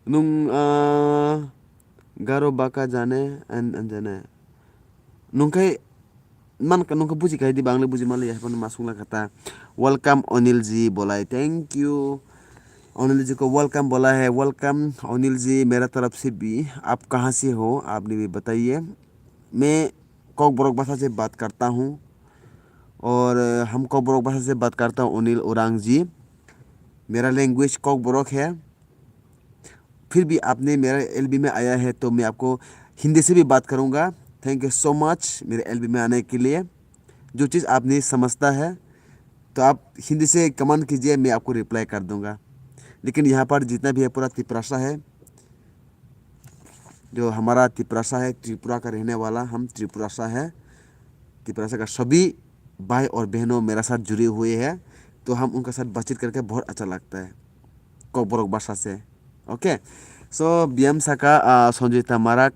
Nung, ah, Garo baka jane, an, an jane. Nung khe man ka, nung khe buji khai diba, ang le buji mali ya, hapano ma sung la kata. Welcome Onil ji bolai, thank you. Onil ji ko welcome bola hai, welcome Onil ji, mera taraf se bhi. Aap kahan se ho, aapne bhi bataiye. Main Kokborok bhasha se baat karta hoon. और, अ, हम कोकबोरोक भाषा से बात करता हूँ, अनिल उरांग जी। मेरा लैंग्वेज कोकबोरोक है। फिर भी आपने मेरा एलबी में आया है, तो मैं आपको हिंदी से भी बात करूँगा। Thank you so much मेरे एलबी में आने के लिए। जो चीज़ आप नहीं समझता है, तो आप हिंदी से कमेंट कीजिए, मैं आपको रिप्लाई कर दूंगा। लेकिन यहाँ पर जितना भी है पूरा तिपरासा है, जो हमारा तिपरासा है, त्रिपुरा का रहने वाला, हम त्रिपुरासा है। तिपरासा का सभी भाई और बहनों मेरा साथ जुड़े हुए हैं, तो हम उनका साथ बातचीत करके बहुत अच्छा लगता है। Kokborok bhasha se. Okay. So, biyam saka, ah, Sanjita Marak,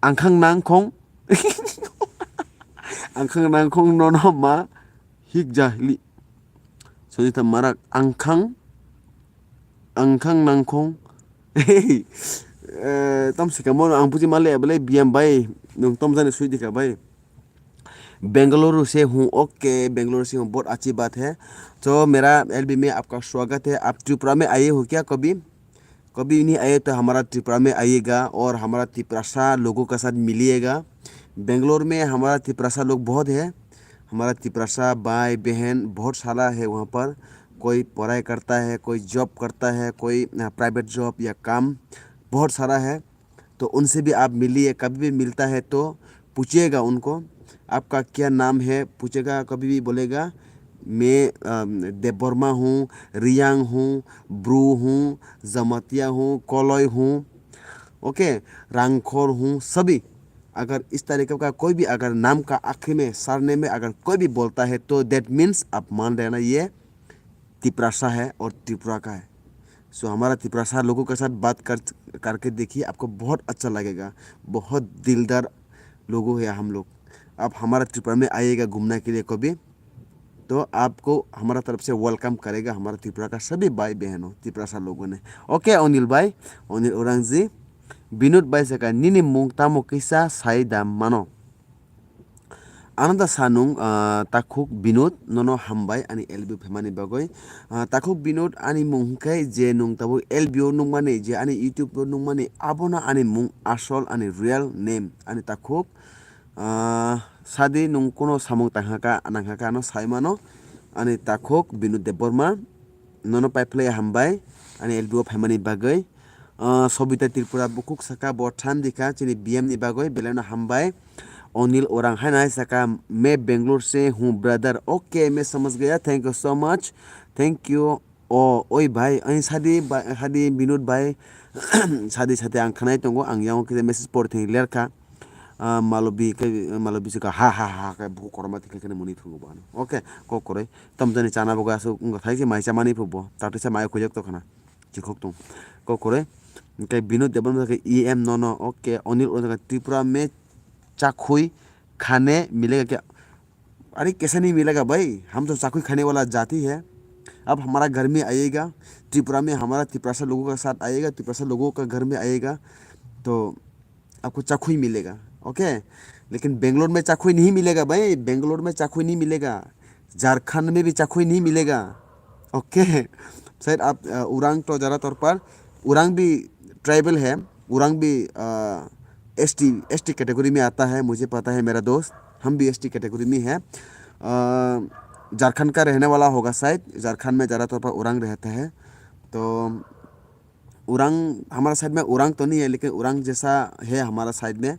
angkhang nangkhong. Angkhang nangkhong nono ma hik jahli. Sanjita Marak, angkhang, angkhang nangkhong. Hey, eh, tom sikamo ang buji male abele biyam bai, nung tom jani sui dika bai. Bengaluru से हूँ। ओके, बेंगलुरु से हूँ, बहुत अच्छी बात है। तो मेरा एलबी में आपका स्वागत है। आप त्रिपुरा में आए हो क्या कभी? कभी नहीं आए तो हमारा त्रिपुरा में आइएगा और हमारा तिपरासा लोगों के साथ मिलिएगा। बेंगलोर में हमारा तिपरासा लोग बहुत है। हमारा तिपरासा भाई बहन बहुत सारा है वहाँ पर। कोई पढ़ाई करता है, कोई जॉब करता है, कोई, अ, प्राइवेट जॉब या काम बहुत सारा है। तो उनसे भी आप मिलिए, कभी भी मिलता है तो पूछिएगा उनको, "आपका क्या नाम है?" पूछेगा, कभी भी बोलेगा, "मैं, अम, देबबर्मा हूँ, रियांग हूँ, ब्रू हूँ, जमातिया हूँ, कलई हूँ, ओके, रांखोर हूँ", सभी। अगर इस तरीके का कोई भी अगर नाम का आखिरी में, सरनेम में अगर कोई भी बोलता है तो that means आप मान लेना ये तिपरासा है और त्रिपुरा का है। सो हमारा तिपरासा लोगों के साथ बात कर, करके देखिए, आपको बहुत अच्छा लगेगा। बहुत दिलदार लोगों है हम लोग। आप हमारा त्रिपुरा में आइएगा घूमने के लिए कभी, तो आपको हमारा तरफ से वेलकम करेगा हमारा त्रिपुरा का सभी भाई बहनों, तिपरासा लोगों ने। ओके अनिल भाई, अनिल उरांग जी, विनोद भाई saka, "Nini mung tamo kisa sai da mano?" Ananda sanung, ah, takhuk Binod, nono hambai ani L B O phaimani bagwi. Ah, takhuk Binod, ani mung hwnkhe je nung tabuk L B O nukmani, je ani YouTube o nukmani, abono ani mung asol, ani real name, ani takhuk. Ah, sadi nung kuno samung tanghaka, nanghaka ano saimano, ani takhuk Binod Debbarma, nono paiphlai hambai, ani L B O phaimani bagwi. Ah, Sobita Tripura bukhuk saka bo thandikha chini B M ni bagwi, belai no hambai. Onil Orang hai nai saka, "मैं बेंगलोर से हूँ brother." Okay, मैं समझ गया, thank you so much, thank you. O, oi bhai, ani sadi ba-, sadi Binod bhai, sadi sadi ang khnai tongo, ang yang kisa message por thing lerkha. Ah, Malobi ke, Malobi sika ha ha ha ke buku korma thik kene muni thungo bano. Okay, kok koroi. Tom jani chana bo gasu, ngo thai se mai chamani phubo. Tati se mai khojak to khana. Chikhok tong. Kokore. Hingke Binod Debbarma ke E M nono. Oke. Onil Orang ke Tripura mein chakhui khane milega kya? Are kaisa nahi milega bhai? Hum to chakhui khane wala jati hai. Ab hamara ghar mein aayega. Tripura mein hamara Tiprasa logon ke saath aayega. Tiprasa logon ke ghar mein aayega. To आपको चाखुई मिलेगा, ओके? लेकिन बेंगलोर में चाखुई नहीं मिलेगा भाई, बेंगलोर में चाखुई नहीं मिलेगा, झारखंड में भी चाखुई नहीं मिलेगा, ओके? शायद आप, अ, उरांग तो ज़्यादातर पर, उरांग भी ट्राइबल है, उरांग भी, अ, एसटी, एसटी कैटेगरी में आता है, मुझे पता है मेरा दोस्त, हम भी एसटी कैटेगरी में है। अ, झारखंड का रहने वाला होगा शायद, झारखंड में ज़्यादातर पर उरांग रहता है। तो उरांग, हमारा साइड में उरांग तो नहीं है, लेकिन उरांग जैसा है हमारा साइड में।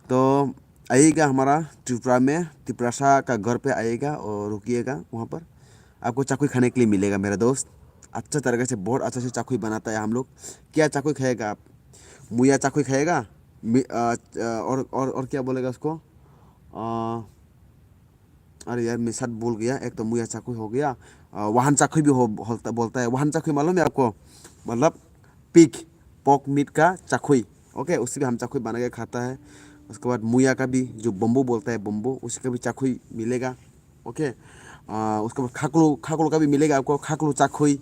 तो आइएगा हमारा त्रिपुरा में, तिपरासा का घर पे आइएगा और रुकिएगा वहाँ पर। आपको चाकुई खाने के लिए मिलेगा मेरा दोस्त। अच्छा तरीके से, बहुत अच्छा से चाकुई बनाता है हम लोग। क्या चाकुई खाएगा आप? मुया चाकुई खाएगा? मी-, अ, अ, और, और, और क्या बोलेगा उसको? अ, अरे यार, मैं शायद भूल गया। एक तो मुया चाकुई हो गया, अ, वाहन चाकुई भी हो, बोलता, बोलता है। वाहन चाकुई मालूम है आपको? मतलब pig, pork meat का चाकुई। ओके, उससे भी हम चाकुई बना के खाता है। उसके बाद मुया का भी, जो बम्बू बोलता है, बम्बू, उसका भी चाकुई मिलेगा। ओके, अ, उसके बाद खाकलू, खाकलू का भी मिलेगा आपको, खाकलू चाकुई।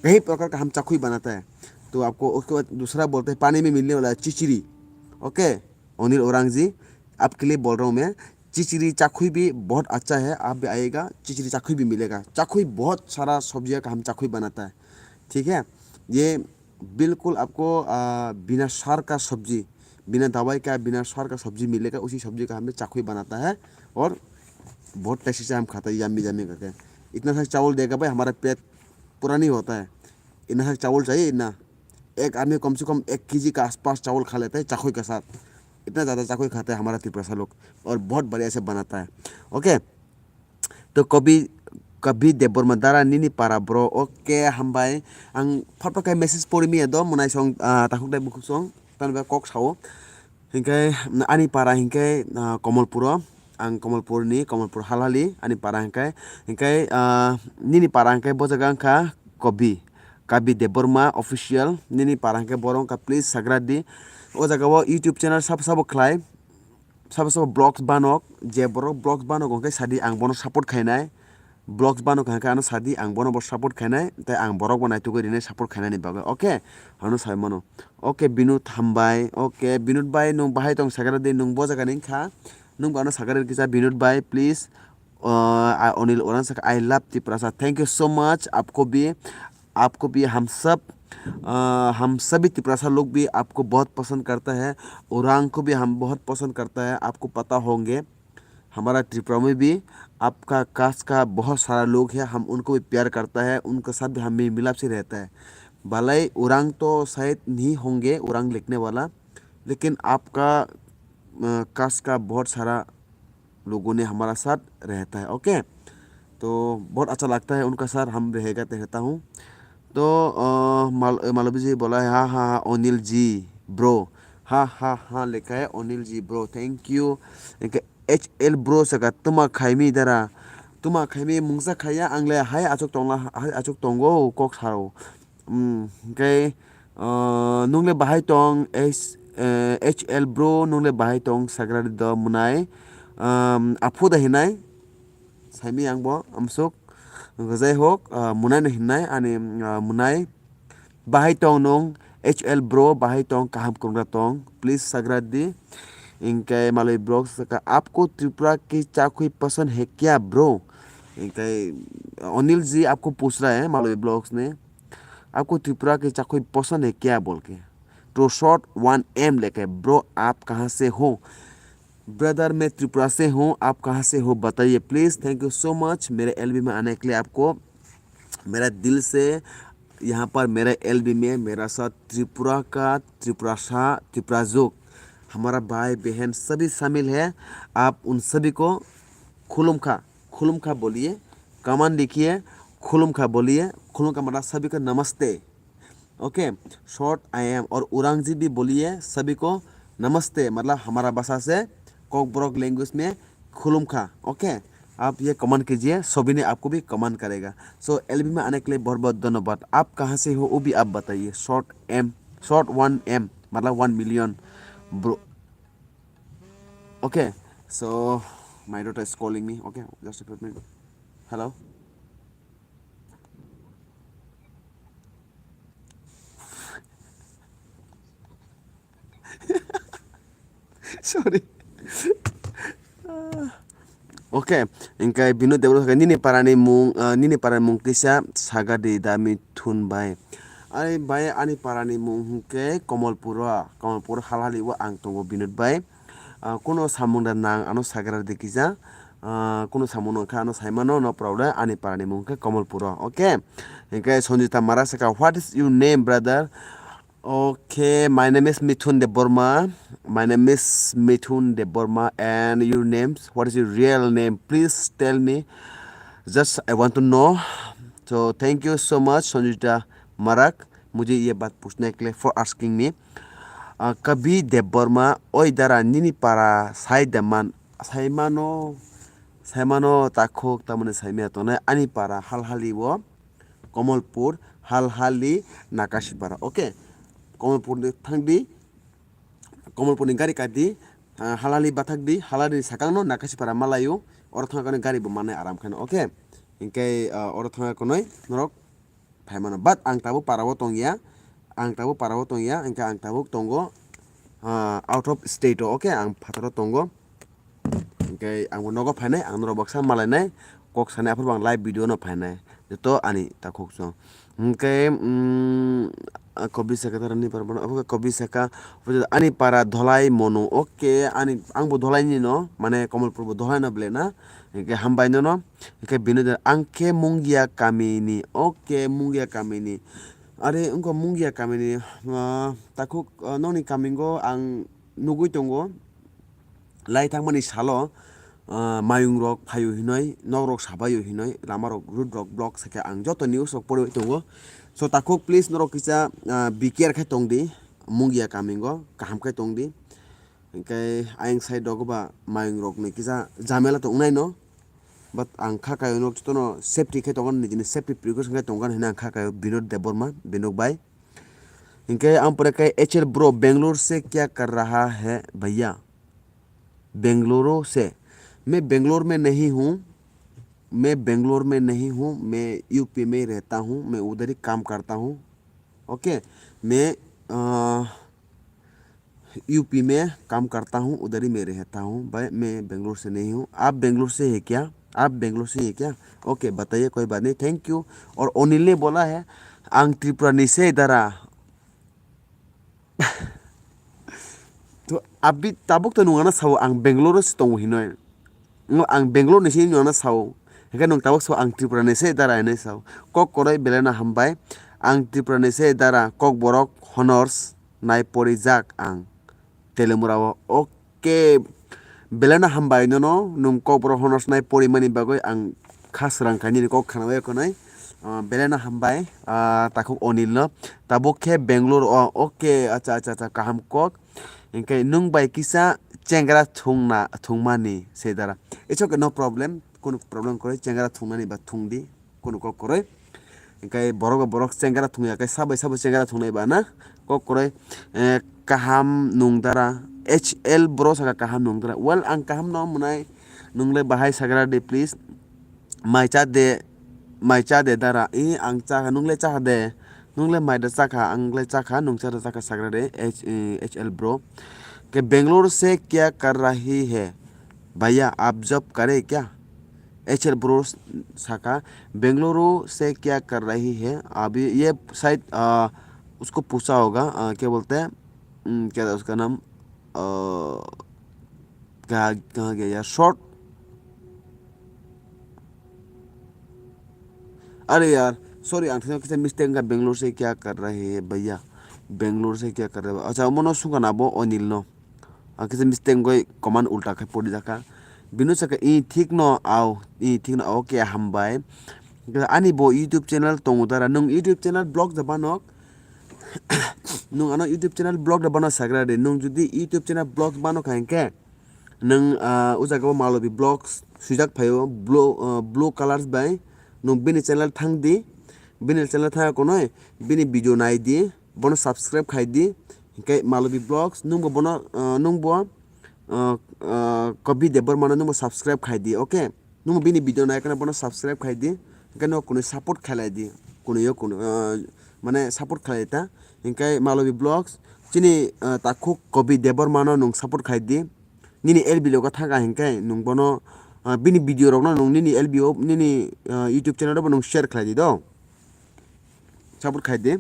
कई प्रकार का हम चाकुई बनाता है। तो आपको उसके बाद दूसरा बोलते हैं पानी में मिलने वाला है चिचिरी। ओके, अनिल औरंग जी, आपके लिए बोल रहा हूँ मैं, चिचिरी चाखुई भी बहुत अच्छा है, आप भी आइएगा, चिचिरी चाखुई भी मिलेगा। चाखुई बहुत सारा सब्जियों का हम चाखुई बनाता है, ठीक है। ये बिल्कुल आपको, आ, बिना सार का सब्जी, बिना दवाई का, बिना सार का सब्जी मिलेगा, उसी सब्जी का हमें चाखुई बनाता है और बहुत टेस्टी से हम खाता है, यम्मी यम्मी करके। इतना सा चावल देगा भाई, हमारा पेट पूरा नहीं होता है। इतना सा चावल चाहिए, इतना। एक आदमी कम से कम एक केजी का आसपास चावल खा लेता है चाखुई के साथ। इतना ज़्यादा चाखुई खाता है हमारा तिपरासा लोग और बहुत बढ़िया से बनाता है। ओके, तो कभी Kabi Debbarma dara nini para bro. Oke, hambai. Ang photo kai message pori miya do, mwnai song, ah, takhuk dai bukhuk song. Tan ba kok sao. Hingkai ani para hingkai, ah, Komolpuro. Ang Komolpurni, Komolpur halhali, ani para hingkai. Hingkai, ah, nini para hingkai bo jaga wngkha Kobi. Kabi Debbarma official, nini para hingkai borok wngkha, please subscribe di. O jaga o YouTube channel sabo sabo khlai. Sabo sabo vlogs banok, je borok vlogs banok hingke sadi ang bono support khainai, vlogs banok hingke ano sadi ang bono bo support khainai, tei ang borok bo naitugwi rinai support khainani bagwi, oke? Ano sai mano. Oke, Binod hambai, oke, Binod bai nwng bahai tong sakra di, nwng bo jaga ni wngkha, nwng bo ano sakra di kisa Binod bai, please. Uh, I, Onil Orang saka, I love Tiprasa, thank you so much, apko bhi, आपको भी हम सब, अ, हम सभी तिपरासा लोग भी आपको बहुत पसंद करता है, उरांव को भी हम बहुत पसंद करता है। आपको पता होंगे, हमारा त्रिपुरा में भी आपका कास्ट का बहुत सारा लोग है, हम उनको भी प्यार करता है, उनके साथ भी हम मेल मिलाप से रहता है। भले उरांव तो शायद नहीं होंगे, उरांव लिखने वाला, लेकिन आपका, अ, कास्ट का बहुत सारा लोगों ने हमारा साथ रहता है, ओके? तो बहुत अच्छा लगता है उनका साथ हम रहेगा, रहता हूँ। तो, अ, माल-, मालवी जी बोला है, "हाँ, हाँ, हाँ, अनिल जी, ब्रो।" हाँ, हाँ, हाँ, लिखा है, "अनिल जी, ब्रो, thank you।" इनके एच एल ब्रो से का, "तुमा खाइमी दरा, तुमा खाइमी मुंगसा खाया आंगले हाय अचुक तोंगला, हाय अचुक तोंगो, कोक सारो।" Hmm, hingke, uh, nungle bahai tong, H, uh, H L bro, nungle bahai tong, sagrari do mwnai, um, aphu da hinai, saimi ang bo, amsuk, hingke jai hok, uh, mwnai no hinai, ani, uh, mwnai, bahai tong nung, H L bro, bahai tong, kaham kwrwngkha tong, please sagrari di, hingke malwi vlogs ka, "Apko Tripura ki chakhui pasand hai kya bro?" Hingke Onil ji apko puch raha hai, malwi vlogs ne, आपको त्रिपुरा की चाकोई पसंद है क्या बोल के। तो short one M लेके, ब्रो आप कहाँ से हो? ब्रदर मैं त्रिपुरा से हूँ, आप कहाँ से हो बताइए please. Thank you so much मेरे एलबी में आने के लिए आपको। मेरा दिल से यहाँ पर मेरे एलबी में मेरा साथ त्रिपुरा का त्रिपुरासा त्रिपुराजुक हमारा भाई बहन सभी शामिल है। आप उन सभी को खुलुमखा, खुलुमखा बोलिए, कमेंट लिखिए, खुलुमखा बोलिए, खुलुमखा मतलब सभी को नमस्ते। ओके, शॉर्ट आई एम और उरांगजी भी बोलिए सभी को नमस्ते, मतलब हमारा भाषा से कोकबोरोक लैंग्वेज में खुलुमखा। ओके, आप ये कमेंट कीजिए, सभी ने आपको भी कमेंट करेगा। सो एलबी में आने के लिए बहुत बहुत धन्यवाद। आप कहाँ से हो वो भी आप बताइए। Short M, short one M मतलब one million bro. Okay, so my daughter is calling me. Okay, just a minute. Hello. Sorry. Okay, hingke Binod Debbarma sakha, "Nini parani mung, ah, nini parani mung kisa saga di da Mithun bai." Ani bai, ani parani mung hingke Komolpuro, Komolpur halhali o ang tongo Binod bai. Ah, kuno samung da nang ano sagra di kisa, ah, kuno samung no kha ano saimano, no problem, ani parani mung hingke Komolpuro, okay? Hingke Sanjita Mara sakha, "What is your name, brother?" Okay, my name is Mithun Debbarma. My name is Mithun Debbarma, and your name? What is your real name? Please tell me. Just I want to know. So thank you so much, Sanjita Marak. मुझे ये बात पूछने के लिए, for asking me. Uh, Kabi Debbarma, oi dara nini para sai da man, sai mano, sai mano takhuk tamani sai mia tongnai ani para halhali o. Komolpur, Halhali, Nakasipara. Okay. Komolpur ni thangdi, Komolpur ni gari kadi, ah, Halhali bathakdi, Halhali ni sakang no Nakasipara malayo. Oro thangkha gari bo manai aram kheno. Okay. Hingke, ah, oro thangkha konoi norok phaimano. But ang tabuk para o tongya. Ang tabuk para o tongya. Hingke ang tabuk tongo, ah, out of state o. Okay. Ang phataro tongo. Hingke ang bo nogo phainai, ang norok baksa malainai, kok sanai, aphuru bo ang live video no phainai. Joto ani takhuk song. Hingke, mm, a, Kobi saka tara ni para bono, aphuru Kobi saka, ani para dholai monu, okay, ani, ang bo dholai ni no, mane Komolpur bo dholai no bele na, hingke hambai no no, hingke bini de, ang khe Mungia kami ni, okay, Mungia kami ni. Are, wngkha Mungia kami ni, ah, takhuk, ah, nokni kami go ang nugui tongo. Lai thangmani salo, ah, mayung rok phaio hinoi, nok rok sabaio hinoi, lama rok road rok block sakhe ang joto news rok poriwi tongo. So takhuk please norok kisa, ah, be care khe tongdi, Mungia kamingo kaham khe tongdi. Hinkhe ayang side rogo ba mayung rokni kisa jamela tongnai no. But ang kha kaio nok jotono safety khe tongo, nijini safety precaution khe tongkha hinwi ang kha kaio Binod Debbarma, Binod bai. Hinkhe ang pore khe H L bro, Bangalore se kya kar raha hai bhaiya? Bengaluru se. मैं बेंगलोर में नहीं हूँ, मैं बेंगलोर में नहीं हूँ, मैं यूपी में रहता हूँ, मैं उधर ही काम करता हूँ। ओके, मैं, अ, यूपी में काम करता हूँ, उधर ही मैं रहता हूँ। भाई, मैं बेंगलोर से नहीं हूँ। आप बेंगलोर से है क्या? आप बेंगलोर से है क्या? ओके, बताइए, कोई बात नहीं, थैंक यू। और अनिल ने बोला है, ang Tripura ni se dara. To abi tabuk to nung ano sao ang Bangalore se tongo hinoi. Ang Bangalore ni se nung ano sao. Hingke nung tabuk sao ang Tripura ni se dara hinoi sao. Kok koroi belai no hambai. Ang Tripura ni se dara Kokborok honors nai porijak ang Telemura o. Oke. Belai no hambai nono, nung Kokborok honors nai porimani bagwi ang kha srang kha nini kok khana bai khonai. Ah, belai no hambai, ah, takhuk Onil no. Tabuk khe Bangalore o, oke, acha, acha, acha, kaham kok. Hinkhe nung bai kisa chengra thungna, thungmani se dara. It's okay, no problem. Kunu problem kwrwi, chengra thungnani ba thungdi. Kunu kok kwrwi. Hinkhe borok ba borok chengra thungya khe, sabai sabo chengra thungnai ba na kok kwrwi, eh, kaham nung dara. H L bro saka kaham nung dara. Well, ang kaham no mwnai, nung le bahai sagra de please. Mai cha de, mai cha de dara. I ang cha kha, nung le cha kha de. Nung le mai da cha kha, ang le cha kha, nung cha da cha kha sagra de. H, eh, H L bro. Ke Bangalore se kya kar rahi hai? Bhaiya, aap job kare kya? H L bro saka, Bengaluru से क्या कर रही है अभी? ये शायद, आ, उसको पूछा होगा, आ, क्या बोलते हैं, उम, क्या था उसका नाम? आ, कहाँ, कहाँ गया यार? Short? अरे यार, sorry, ang thani kisa mistake wngkha, Bengaluru से क्या कर रही है भैया? बेंगलुरु से क्या कर रही है? Acha, omono sungkha na bo Onil no. Ang kisa mistake wngwi command ulta khai pori jakha. Bino saka, "I thik no au, i thik no au, oke, hambai." Ani bo YouTube channel tongo dara. Nung YouTube channel block da banok. Nung ano YouTube channel block da bano sagra de. Nung jodi YouTube channel block bano kha hinkhe, nung, ah, o jaga o Malobi Vlogs swijak phaio, blue, ah, blue colors bai. Nung bini channel thang di. Bini channel thang konoi, bini video nai di. Bono subscribe khai di. Hinkhe Malobi Vlogs, nungbo bono, ah, nungbo, ah, ah, Kabi Debbarma no nungbo subscribe khai di, oke? Nungbo bini video nai kana bono subscribe khai di. Hinkhe no kunui support khlai di. Kunui yo kunui, ah, mane support khlai ta. Hinkhe Malobi Vlogs, chini, ah, takhuk Kabi Debbarma no nung support khai di. Nini L B logo thangkha hinkhe nung bono, ah, bini video rokno nung nini L B o, nini, ah, YouTube channel o bo nung share khlai di do. Support khai di.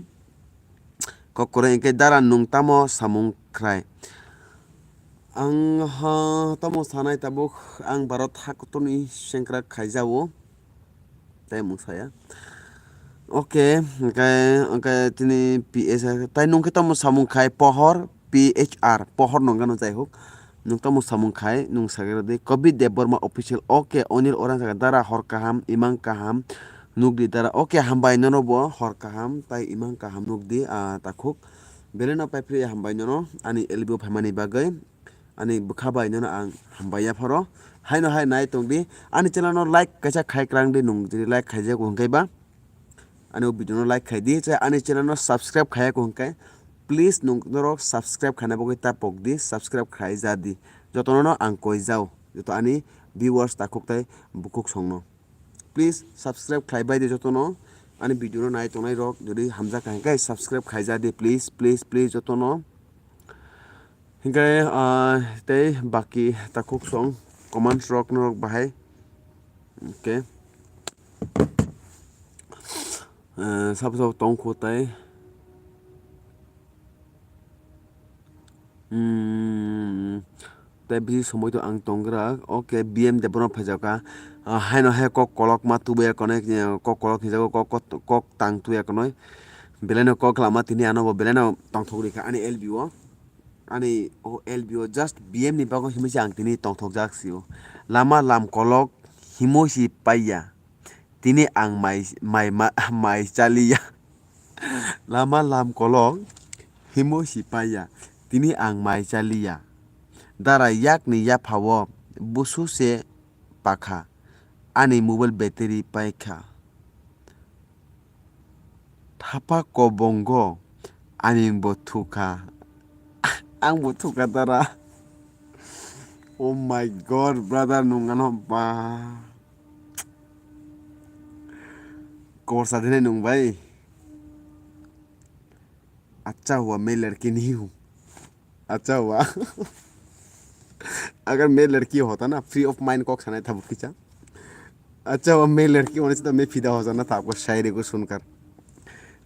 Kok kwrwi hinkhe dara nung tamo samung khrai? Ang ha tamo sanai tabuk ang Bharat hakotorni sengkrak khaijao. Tei mung saya. Oke, hinkhe, hinkhe tini P S R, tai nung khe tamo samung khai pohor, P H R, pohor nung gano jai huk. Nung tamo samung khai, nung sagra de, Kabi Debbarma official, oke, Onil orang jaga dara hor kaham, imang kaham, nukdi dara, oke, hambai nono bo, hor kaham, tai imang kaham nukdi, ah, takhuk. Belai no pai phri hambai nono, ani L B o phaimani bagwi, ani bwkha bai nono ang hambai ya pharo. Haino hai nai tongdi, ani channel no like kaisa khai kwrang di, nung jodi like khaijak hwnkhe ba. Ani o video no like khai di, chai ani channel no subscribe khaiya ko hwnkhe, please nung norok subscribe khaina bagwi ta pok di, subscribe khai ja di. Jotono no ang koi jao, joto ani viewers takhuk tai bukhuk songno. Please subscribe khlai bai di jotono, ani video no nai tongnai rok jodi hamjak kha hwnkhe subscribe khai ja di, please, please, please jotono. Hinkhe, ah, tei baki takhuk song comments rok norok bahai. Oke. Eh, sabo sabo tong kho tai. Hmm, tei bisi somoi to ang tonggra. Oke, B M de bono phaijaka. Ah, haino hai kok kolok ma tubuya konek, eh, kok kolok hinjago kok, kok, kok tang tuya konoi. Belai no kok lama tini ano bo belai no tongthok rikha ani L B o. Ani o L B o just B M ni bagwi himwi se ang tini tongthokjak sio. Lama lam kolok himwi si paiya, tini ang mai, mai, ma-, mai chaliya. Lama lam kolok himwi si paiya, tini ang mai chaliya. Dara yakni yaphao busu se pakha, ani mobile battery paikha. Thapa kobongo ani bo thukha. Ang bo thukha dara. Oh my God, brother, nung ano ba. Kobor sa dinai nung bai. Acha hua main ladki nahi hu. Acha hua. Agar main ladki hota na, free of mind kok sanai thabuk kicha. Acha hua main ladki hone se to main fida ho jana thabuk shairi ko sunkar.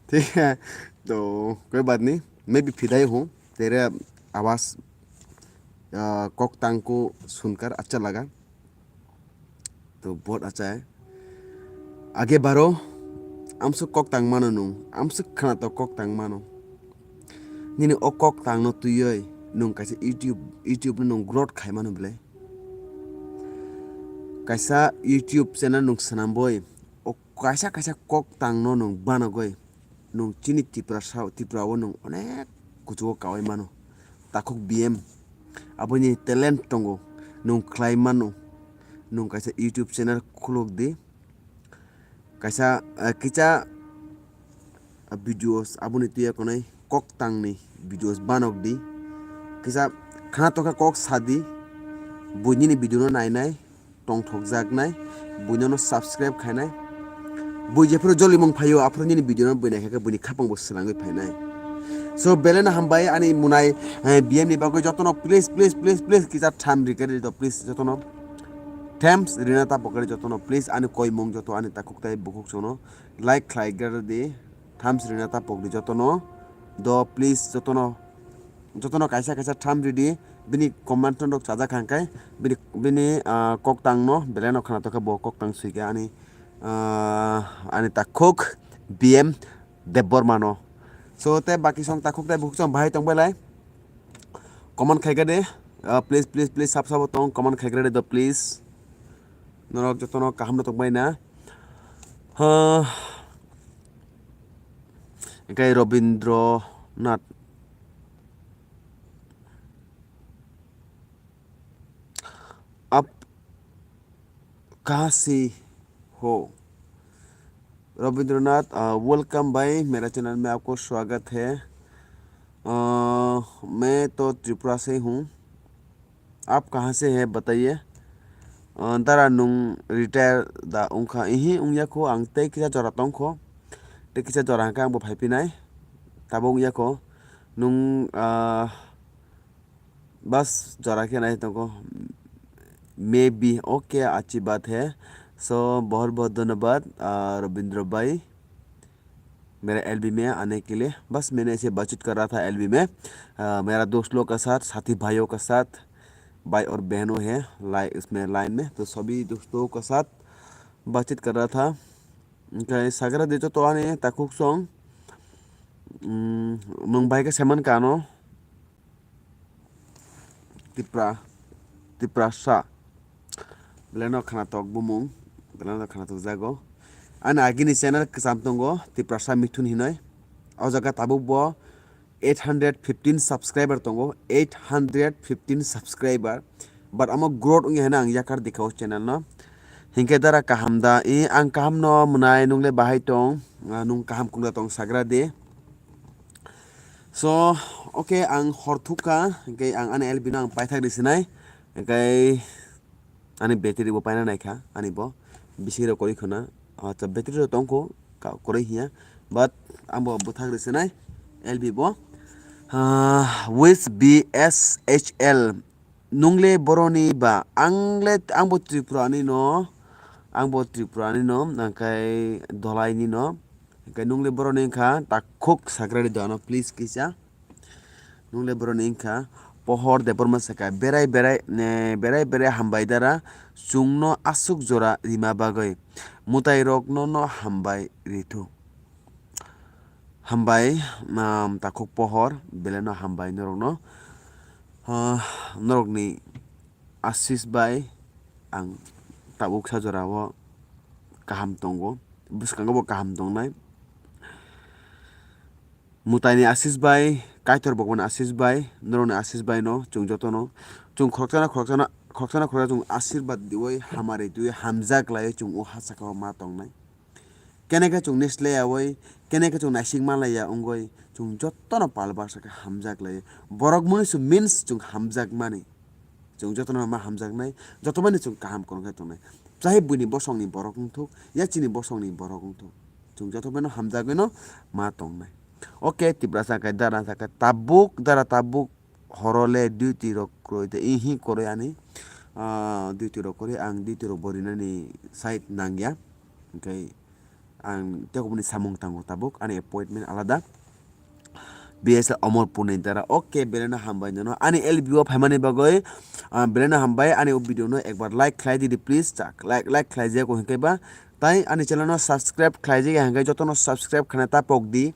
Thik hai, to koi baat nahi, main bhi fida hi hu. Tere awaaz, ah, kok tang ko sunkar acha laga. To bahut acha hai. Age baro, amsuk kok tang mano nung, amsuk khana to kok tang mano. Nini o kok tang no twiwi nung kaisa YouTube, YouTube no nung growth khai mano bwle. Kaisa YouTube channel nung swnam boi, o kaisa kaisa kok tang no nung banagoi. Nung chini Tiprasa, Tripura o nung onek kuchugo kawai mano. Takhuk B M. Aboni talent tongo. Nung khlai mano. Nung kaisa YouTube channel khuluk di. Kaisa, eh, kisa, eh, videos aboni tuya konai kok tangni videos banok di. Kisa khana tokha kok sadi. Buini video no nainai. Tongthokjaknai, buinono subscribe khainai. Bui jephuru jolimung phaio, aphuru nini video no bui naikha khe buini khapang bo swrangwi phainai. So, belai no hambai ani munai, eh, B M ni bagwi jotono please, please, please, please, kisa tham rikari do, please, jotono. Thanks, rina ta pokari jotono, please, ani koimung joto ani takhuk tai bukhuk sono like khlai gra di. Thanks, rina ta pokdi jotono. Do, please, jotono. Jotono kaisa kaisa tham ridi, bini comment rok chajak kha hwnkhe, bini, bini, ah, kok tang no belai no khana tokha bo kok tang sui khe ani, ah, ani takhuk B M Debbarma no. So, tei baki song takhuk tei bukhuk song bahai tong belai. Comment khai kha de, ah, please, please, please, sab sabo tong, comment khai kha de do, please. Norok jotono kaham no tong bai na. Ah, hwnkhe Robindra Nath. आप कहाँ से हो? रविंद्रनाथ, अ, welcome भाई, मेरा चैनल में आपको स्वागत है। अ, मैं तो त्रिपुरा से हूँ, आप कहाँ से है बताइए? अ, dara nung retire da wngkha? Ihi, wngya kho, ang tei kisa jora tongkho, tei kisa jora hwnkhe ang bo phaiphinai, tabuk wngya kho. Nung, ah, bas jora khe nai tongo. Maybe, okay, अच्छी बात है। So, बहुत बहुत धन्यवाद, ah, रविंद्र भाई, मेरे एलबी में आने के लिए। बस मैंने ऐसे बातचीत कर रहा था एलबी में, ah, मेरा दोस्त लोग का साथ, साथी भाइयों का साथ, भाई और बहनों हैं लाइ-, इसमें लाइन में, तो सभी दोस्तों का साथ बातचीत कर रहा था। Hwnkhe sagra di joto ani takhuk song, mm, nwng bai khe saiman kha ano Tipra, Tiprasa. Belai no khana tok bumung, belai no khana tok jago. Ani agini channel kwcham tongo, Tiprasa Mithun hinoi. O jaga tabuk bo eight hundred fifteen subscriber tongo, eight hundred fifteen subscriber. But amo growth wngya hwnwi ang yakar dikha o channel no. Hinkhe dara kaham da? I, ang kaham no mwnai, nung le bahai tong? Ah, nung kaham kung da tong sagra di. So, okay, ang hor thuk kha, hinkhe ang ani L B no ang paithak ri sinai, hinkhe ani battery bo paina nai kha, ani bo bisi rok kwrwi khwna, acha battery rok tong kho, ka-, kwrwi hiya, but ang bo bwthak ri sinai L B bo. Ah, wish B S H L. Nung le boroni ba? Ang le, ang bo Tripura ni no, ang bo Tripura ni no, hwnkhe Dholai ni no. Hwnkhe nung le boroni wngkha, takhuk sagra di do ano, please kisa. Nung le boroni wngkha, Pohor Debbarma sakha, berai berai, eh, berai berai hambai dara, chwng no aswk jora rima bagwi, mwtai rok no no hambai rithu. Hambai, um, takhuk Pohor, belai no hambai norok no. Ah, norok ni Ashish bai, ang tabuk sa jorao kaham tongo, bwskango bo kaham tongnai. Mwtaini Ashish bai, Kaitor Bhagwan Ashish bai, norokni Ashish bai no, chwng jotono, chwng khoroksano, khoroksano, khoroksano, khoroksa chwng ashirbad diwi, hamari twiwi, hamjak laiwi chwng o ha saka o ma tongnai. Kene khe chwng nesle yaui, kene khe chwng naising ma laiya wngwi, chwng jotono pal baksa khe hamjak laiwi. Borok mwnwi se means chwng hamjak mani. Chwng jotono ma hamjaknai, jotobani chwng kaham kwrwng khe tongnai. Chahai buini bosongni borok wngthok, ya chini bosongni borok wngthok, chwng jotobono hamjagwino ma tongnai. Okay, Tiprasa khe dara sakhe tabuk, dara tabuk horo le duty rok kwrwi tei ihi kwrwi ani, ah, duty rok kwrwi ang duty rok bo rinani side nangya. Hwnkhe ang tei kubuni samung tango tabuk, ani appointment alada. B S L Omorpur ni dara. Okay, belai no hambai nono. Ani L B o phaimani bagwi, ah, belai no hambai. Ani o video no ekbar like khlai di, di, please. Chak, like, like khlai jaya ko hwnkhe ba. Tai ani channel no subscribe khlai jaya hwnkhe joto no subscribe khana ta pok di.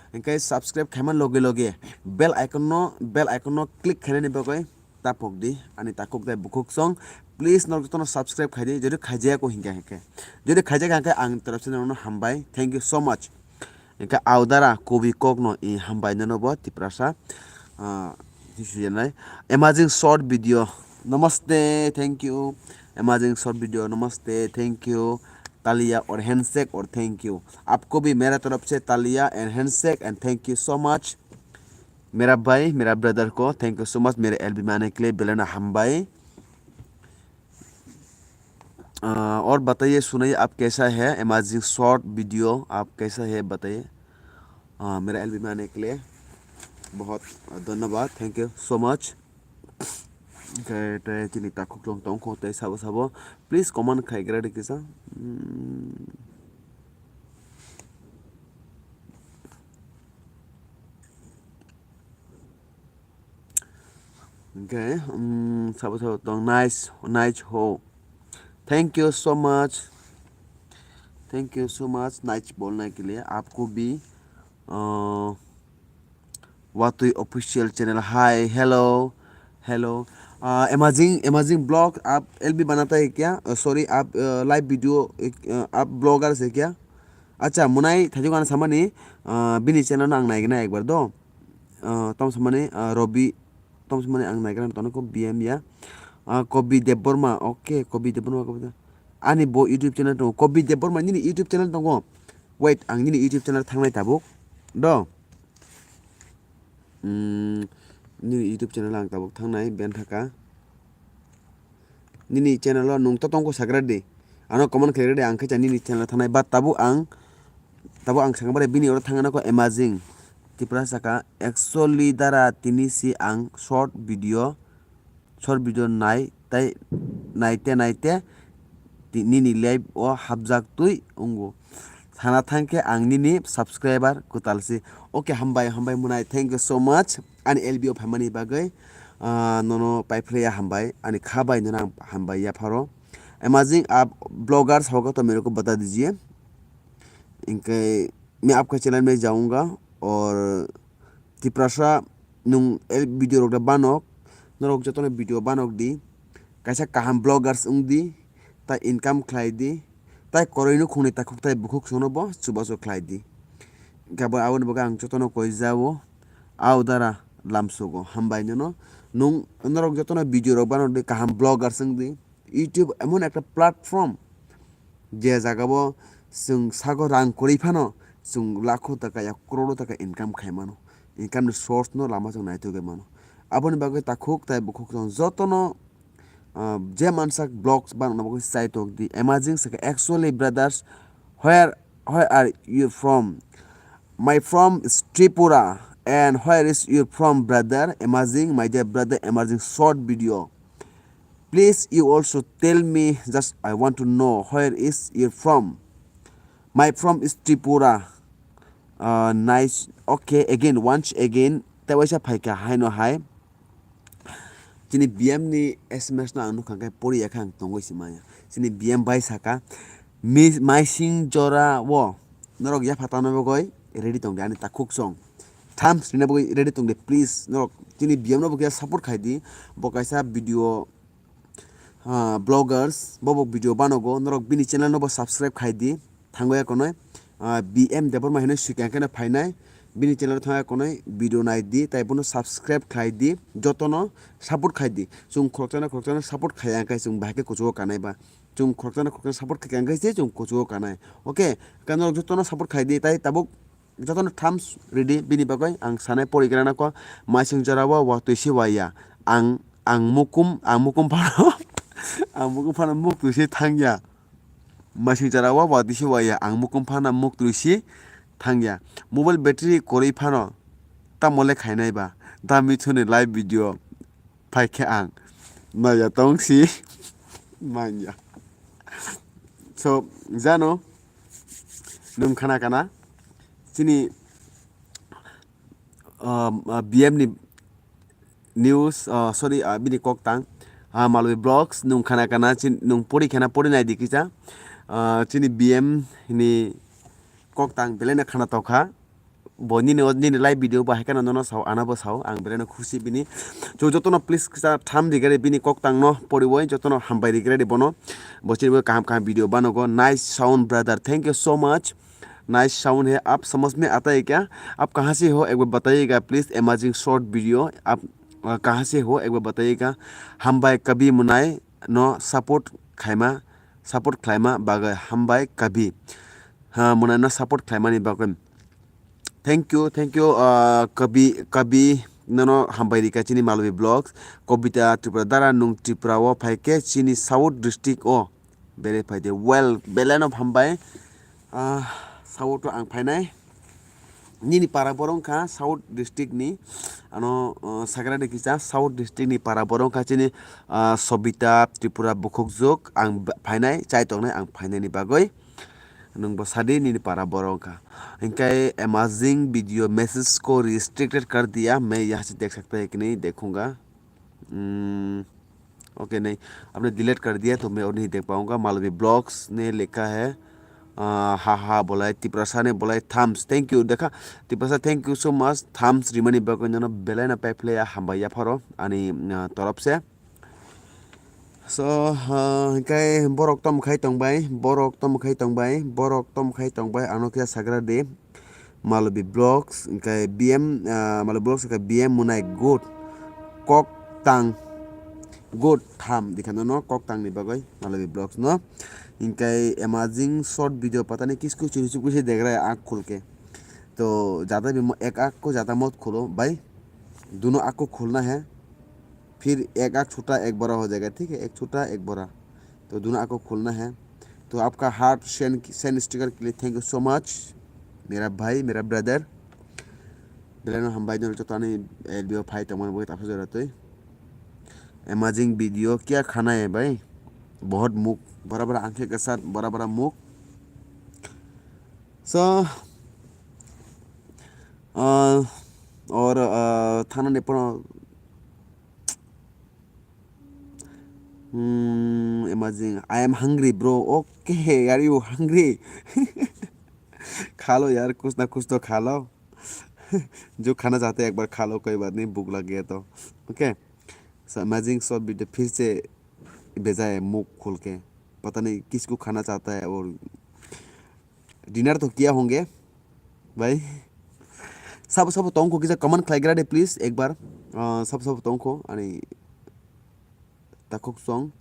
Hwnkhe subscribe khaima loge loge bell icon no, bell icon no click khainani bagwi ta pok di. Ani takhuk tai bukhuk song. Please norok joto no subscribe khai di. Jodi khaijaya ko hwnkhe hwnkhe. Jodi khaijak hwnkhe ang terap se nono hambai. Thank you so much. Hwnkhe audara kobi kokno i hambai nono bo Tiprasa, ah, tisuyanai. Amazing short video. Namaste, thank you. Amazing short video, namaste, thank you. Talia or handshake or thank you. आपको भी मेरा तरफ से तालिया and handshake and thank you so much. मेरा भाई, मेरा brother को thank you so much. मेरे L B माने के लिए belai no hambai. अ, और बताइए सुनाइए आप कैसा है? Amazing short video आप कैसा है बताइए. अ, मेरा L B में आने के लिए बहुत धन्यवाद, thank you so much. Hwnkhe tei chini takhuk chwng tongkho tei sabo sabo please comment khai gra di kisa. Hmm. Okay, um, sabo sabo tong nice, nice ho. Thank you so much. Thank you so much, nice bolne ke liye. आपको भी, uh, Watui official channel. Hi, hello, hello. Uh, amazing, amazing vlog. आप L B बनाता है क्या? Uh, sorry, आप, uh, live video, uh, आप vlogger है क्या? Acha, munai thajuk ana samani, uh, bini channel no ang naigina ekbar do. Uh, tom samani, uh, Robi, tom samani ang naigina tono ko B M ya. Uh, Kobi Debbarma, okay, Kobi Debbarma, Kobi Deb-, ani bo YouTube channel tongo. Kobi Debbarma nini YouTube channel tongo. Wait, ang nini YouTube channel thangnai tabuk. Do. Hmm, nini YouTube channel ang tabuk thangnai, ben thaka. Nini channel o nung to tongkho sagra di. Ano comment khlai di, ang khe cha nini channel thangnai, but tabuk ang, tabuk ang sakha bare bini oro thangna ko amazing. Tipra saka, actually dara tini si ang short video, short video nai, tai naite naite ti-, nini live o hapjak twi wngo. Sana thangkhe ang nini subscriber kwtal si. Okay, hambai, hambai munai, thank you so much. Ani L B o phaimani bagwi, ah, nono paiphlaiya hambai, ani kha bai nono ang hambai yapharo. Amazing, aap vloggers hoga to mere ko bata dijiye. Inke main aapka channel mein jaunga aur Tiprasa nung el video rok da banok, norok jotono video banok di, kaisa kaham vloggers wng di, tai income khlai di, tai koroi nukhungni takhuk tai bukhuk sono bo chubachu khlai di. Hinkhe abo aboni bagwi ang jotono koi jao, au dara lamsogo hambai nono, nung norok jotono video rok banok di, kaham vloggers wng di. YouTube emon ekta platform, je jagao chwng sago rang kwrwi phano chwng lakho taka ya crore taka income khai mano, income ni source no lama chwng naithogwi mano. Aboni bagwi takhuk tai bukhuk chwng jotono, ah, je mansak vlogs banana bagwi chai tok di amazing sakha. Actually brothers, where, where are you from? My from is Tripura. And where is your from, brother? Amazing, my dear brother, amazing short video. Please, you also tell me, just I want to know where is you from. My from is Tripura. Uh, nice. Okay, again, once again, tei waisa phaikha haino hai. Chini B M ni S M S no ang nukha khe pori ya khe ang tongwi se maya. Chini B M bai saka, "Mi-, maising jora o norok yapha tangna bagwi ready tong di, ani takhuk song." Thumbs rina bagwi ready tong di, please. Norok chini B M no bo khe support khai di. Bo kaisa video, ah, vloggers, bo bo video banogo, norok bini channel no bo subscribe khai di, thango ya konoi, ah, B M Debbarma hino sikang khe no phainai, bini channel thang ya konoi video nai di, tai bono subscribe khai di, jotono support khai di, chwng khoroksa no khoroksa no support khaiya khe chwng bahai khe kuchugo kanai ba, chwng khoroksa no khoroksa no support khai khe se chwng kuchugo kanai, okay, khe norok jotono support khai di, tai tabuk jotono thumbs ridi, bini bagwi ang sanai porigrana ko, maising jora o watwi se waya, ang, ang mukum, ang mukum phano, ang mukum phano muk twi se thangya, maising jora o watwi se waya, ang mukum phano muk twi se thangya, mobile battery kwrwi phano, tamo le khainai ba, da mithuni live video, phai khe ang maya tong si manya. So, jano, nwng khana kana, chini, um, uh, B M ni news, uh, sorry, uh, bini kok tang, uh, Malwi Vlogs, nwng khana kana, chin-, nwng pori khana, pori nai di kisa, uh, chini B M ni kok tang, belai no khana tokha. Bo nini o, nini live video bo hai kheno nono sao, ano bo sao, ang belai no khusi bini. So, jotono please kisa tham rigari bini kok tang no poriwi, jotono hambai rigari bono. Bo chini bo kaham kaham video banogo. Nice sound, brother. Thank you so much. Nice sound hai. Aap samajh mein aata hai kya? Aap kahan se ho? Ek baar bataiye ga, please. Amazing short video. Aap, uh, kahan se ho? Ek baar bataiye ga. Hambai Kabi Munai no support khaima, support khlaima bagwi hambai Kabi. Ha, Munai no support khlaimani bagwi. Thank you, thank you, uh, Kabi, Kabi, nono hambai rika chini Malwi Vlogs, Kobita Tripura dara nwng Tripura o phai khe chini South District o belai phai de. Well, belai no hambai, uh, South o ang phainai. Nini para borok wngkha South District ni, ano, uh, sagra de kisa South District ni para borok wngkha chini, uh, Sobita Tripura bukhukjwk ang ba-, phainai, chai tongnai ang phainai ni bagwi. Nwng bo sadi nini para borok wngkha. Hinkhe amazing video message ko restricted kar diya, main yaha se dekh sakta hai ki nahi, dekhunga. Hmm, okay, nahi. Apne delete kar diya, to main aur nahi dekh paunga. Malvi Vlogs ne lekha hai, ah, ha ha bolai, Tiprasa ne bolai, thumbs. Thank you, dekha. Tiprasa, thank you so much. Thumbs rimani bagwi nono belai no paiphlaiya, hambai yapharo ani, ah, torop se. So, ah, hinkhe borok tom khai tongbai, borok tom khai tongbai, borok tom khai tongbai, ano khe sagra di, Malvi Vlogs, hinkhe B M, ah, Malvi Vlogs hinkhe B M Munai good, kok tang, good tham, dikha no, no, kok tang ni bagwi, Malvi Vlogs no, hinkhe amazing short video patani kisko chiri chukwi se degra ak khulke, to jata bhi mo-, ek ak ko jata mat khulo, bhai, duno ak ko khulna hai, फिर एक आँख छोटा एक बड़ा हो जाएगा, ठीक है, एक छोटा एक बड़ा, तो दोनों आँख को खोलना है। तो आपका heart send, send sticker के लिए thank you so much, मेरा भाई, मेरा brother। Belai no hambai no joto ani L B O phai tongmani bagwi tabsa jora twi. Amazing video, क्या खाना है भाई? बहुत मुख, बड़ा बड़ा आंखें के साथ बड़ा बड़ा मुख। So, uh, और, uh, थाना ने पण Hmm, amazing. I am hungry, bro. Okay, are you hungry? खा लो यार, कुछ ना कुछ तो खा लो। जो खाना चाहते हैं, एक बार खा लो, कोई बात नहीं, भूख लग गया तो। Okay. So, amazing short video, फिर से भेजा है मुंह खोल के। पता नहीं किसको खाना चाहता है और dinner to kiya honge, bhai? Sabo sabo tongkho kisa comment khlaigra de, please, ekbar. Ah, sabo sabo tongkho, ani takhuk song,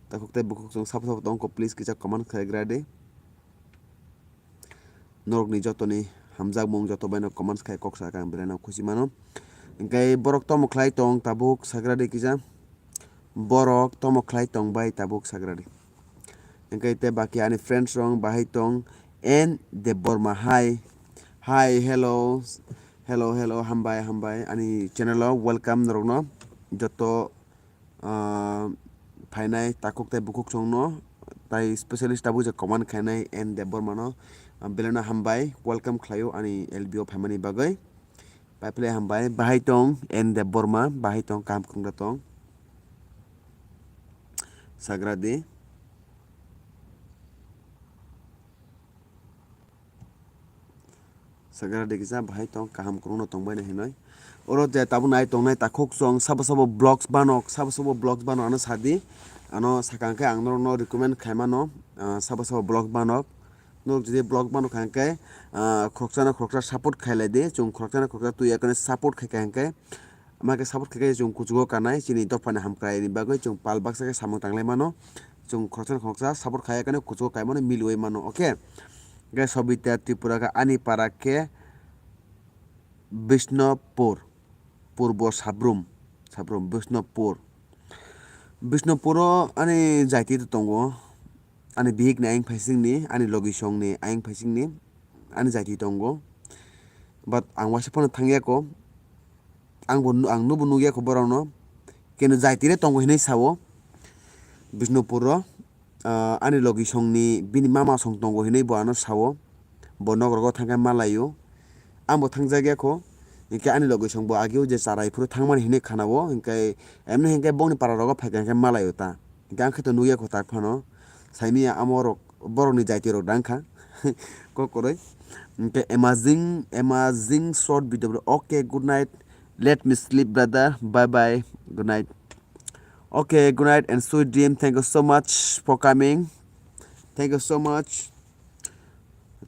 takhuk tei bukhuk song, sabo sabo tongkho, please, kisa comment khlaigra de. Norokni jotoni hamjakmung joto baino comment khai kok sakha, ang belai no khusi mano. Hingke borok tomo khlai tong tabuk sagra de kisa. Borok tomo khlai tong bai tabuk sagra di. Hingke te baki ani friends rok bahai tong N Debbarma. Hi. Hi, hello. Hello, hello, hambai, hambai. Ani channel o welcome norokno. Joto, ah, phainai takhuk tai bukhuk songno. Tai specialist tabuk je comment khainai N Debbarma no. Ah, belai no hambai. Welcome khlaio ani L B O phaimani bagwi. Pai phle hambai, bahai tong, N Debbarma, bahai tong, kaham kwrwngda tong. Sagra di. Sagra di kisa, bahai tong, kaham kwrwngno tong baino hinoi. Oro je tabuk nai tongnai takhuk song, sabo sabo vlogs banok, sabo sabo vlogs banok ano sadi. Ano sakha hwnkhe ang norokno recommend khaimano, ah, sabo sabo vlog banok. Norok jodi vlog banok kha hwnkhe, ah, khoroksano khoroksa support khailai di. Chwng khoroksano khoroksa twi yakani support khaikha hwnkhe, ama khe support khaikhe chwng kuchugo kanai chini dophani hamkraini bagwi chwng pal baksa khe samung tanglai mano. Chwng khoroksano khoroksa support khai yakani kuchugo kaimano milwi mano, okay? Hwnkhe Sobita Tripura khe ani para khe Bishnupur, Purbo Sabrum, Sabrum, Bishnupur. Bishnupuro ani jaiti tongo, ani bihikni ayang phaisingni, ani logisongni ayang phaisingni, ani jaiti tongo. But ang waisa phano thangyako, ang bo, ang nubo nugyako borokno, keno jaitire tongo hinwi sao Bishnupuro. Ah, ani logisongni bini mama song tongo hinwi bo ano sao. Bo nok rogo thangkhe malaio. Ang bo thangjak ya kho. Hinkhe ani logisong bo agio je charai phuru thangmani hinwi khanao. Hinkhe emni hinkhe bongni para rogo phaikha hinkhe malaio ta. Hinkhe ang khe to nukya kho tak phano. Saimanya amo rok borokni jaiti rok dang kha. Kok koroi. Hinkhe amazing, amazing short video. Okay, good night. Let me sleep, brother. Bye bye. Good night. Okay, good night and sweet dream. Thank you so much for coming. Thank you so much.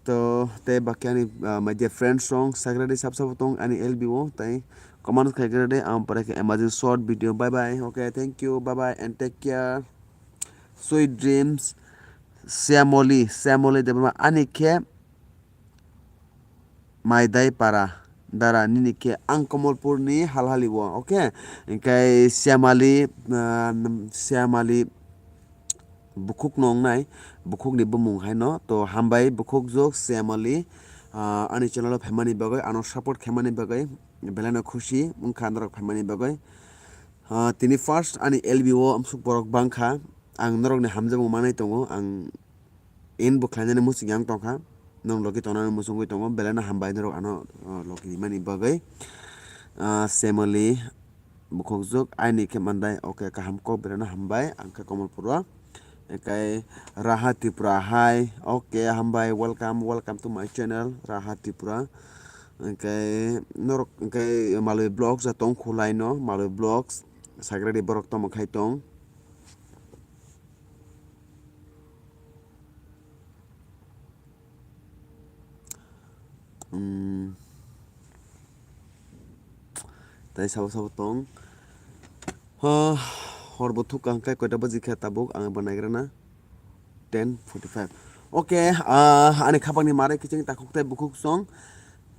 To, tei baki ani, uh, my dear friends rok, sagradi sab sabo tong ani L B O, tei comment khaigre de, ang pore khe amazing short video. Bye bye. Okay, thank you. Bye bye and take care. Sweet dreams. Siamoli, Siamoli Debbarma ani khe Maidai para dara nini khe ang Komolpurni halhali o, okay? Hinkhe Siamali, ah, Siamali bukhuk no wngnai, bukhukni bumung haino. To hambai bukhuk jok Siamali, ah, ani channel o phaimani bagwi, ano support khaimani bagwi, belai no khusi wngkha norok phaimani bagwi. Ah, tini first ani L B o amsuk borok bangkha, ang norokni hamjakmung manwi tongo, ang in bo khlainani muchung yang tongkha, nwng logi tongnani muchungwi tongo, belai no hambai norok ano, ah, logi rimani bagwi. Ah, Semoli bukhukjwk aini khe mandai, okay, kaham kok, belai no hambai, ang khe Komolpuro. Ekai Raha Tripura hai, okay, hambai, welcome, welcome to my channel, Raha Tripura. Ekai norok, ekai Malwi Vlogs a tong khulai no, Malwi Vlogs, sagradi borok tamo khai tong. Hmm. Tai sabo sabo tong. Ha, hor bo thuk ang kai koita baji khe tabuk ang bo naigrana. Ten forty-five. Okay, ah, ani khapangni mare kiching takhuk tai bukhuk song.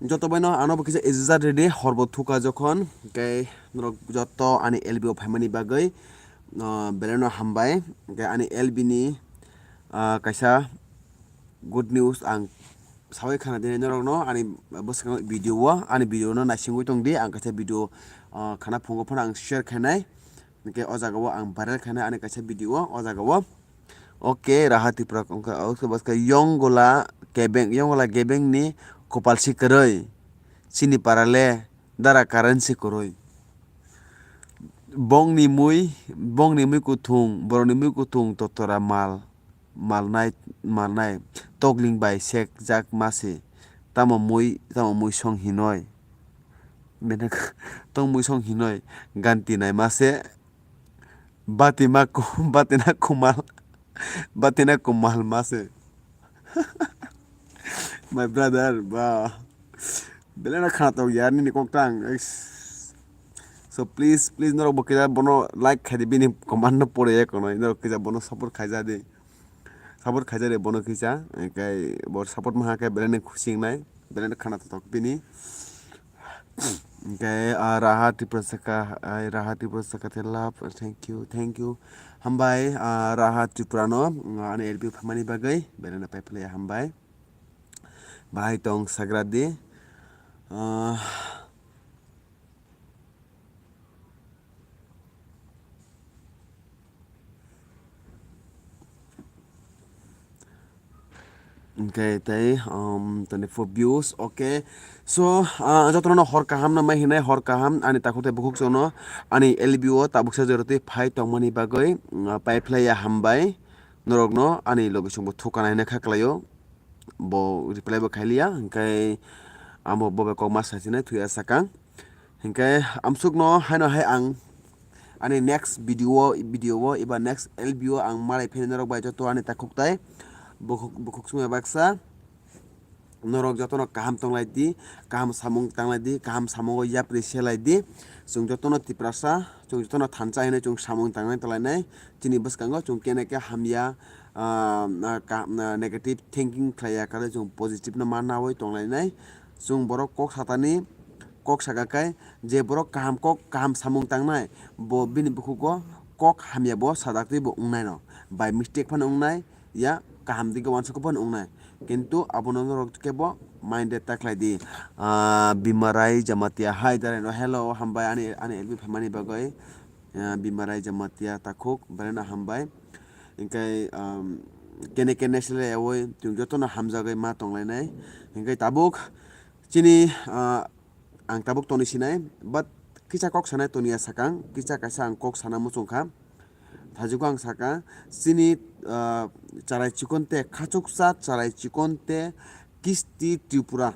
Joto baino ano bo kisa ijazat ridi hor bo thuka jokhon. Kai norok joto ani L B o phaimani bagwi, ah, belai no hambai. Kai ani L B ni, ah, kaisa good news ang sawi khana dini norokno ani bwskango video o, ani video no naisingwi tongdi, ang kaisa video, ah, khana phungo phano ang share khainai, hinkhe o jaga o ang viral khainai ani kaisa video o, o jaga o. Okay, Raha Tripura wngkha, okay, bwskha Yonggola Gebeng, Yonggola Gebeng ni kopal si kwrwi, chini para le dara currency kwrwi. Bongni mui, bongni mui kuthung, borokni mui kuthung totora mal. Malnai, malnai, tokling bai sek jak ma se, tamo mui, tamo mui song hinoi. Bini tong mui song hinoi, ganti nai ma se, bati ma ku-, bati na kumal, bati na kumal ma se. My brother, ba. Belai no khana tok yar nini kok tang. Eish. So please, please norok bo kisa bono like khai di, bini comment no pore ya kono. Norok kisa bono support khai ja di. Support khai ja di bono kisa. Kai bo support maha kai belai no khusi wngnai. Belai no khana tok bini. Kai, ah, Raha Tripura saka, ah, Raha Tripura saka te love. Thank you, thank you. Hambai, ah, Raha Tripura no, ah, ani L B o phaimani bagwi. Belai no pai phlai hambai. Bahai tong sagra di. Ah. Okay, tei, um, twenty-four views, okay. So, ah, jotono hor kaham no mai hinai, hor kaham, ani takhuk tei bukhuk jono, ani L B o tabuksa joroti phai tongmani bagwi, ah, pai phlai ya hambai. Norokno ani logisong bo thukanai hinai kha kwlaio. Bo reply bo khailiya, hinkhe amo bo bai kokma saisinai thuya sakang. Hinkhe amsukno haino hai ang ani next video o, video o eba next L B o ang malai phai norok bai joto ani takhuk tai bukhuk, bukhuk sumya baksa. Norok jotono kaham tonglai di, kaham samung tanglai di, kaham samungo yapri selai di. Chwng jotono Tiprasa, chwng jotono thansa hinwi chwng samung tangnai tonglainai. Chini bwskango chwng kene khe hamya, ah, ah, ka-, ah, negative thinking khlaiya karwi chwng positive no ma nawi tonglainai. Chwng borok kok satani, kok saka khe je borok kaham kok, kaham samung tangnai, bo bini bukhugo kok hamya bo sadak twi bo wngnai no. By mistake phano wngnai, ya kaham digi uansukha phano wngnai. Kintu abono norok kebo mind ta khlai di. Ah, Bimarai Jamatia, hi Dareno, hello, hambai ani, ani L B phaimani bagwi. Ah, Bimarai Jamatia takhuk, belai no hambai. Hinkhe, um, kene kene sele yawi, chwng jotono hamjagwi ma tonglainai. Hinkhe tabuk chini, ah, ang tabuk toni sinai, but kisa kok sanai toniya sakang, kisa kaisa ang kok sana muchung kha. Thajugo ang saka, chini, ah, charai chikon te, khachuksa charai chikon te kisti Tripura.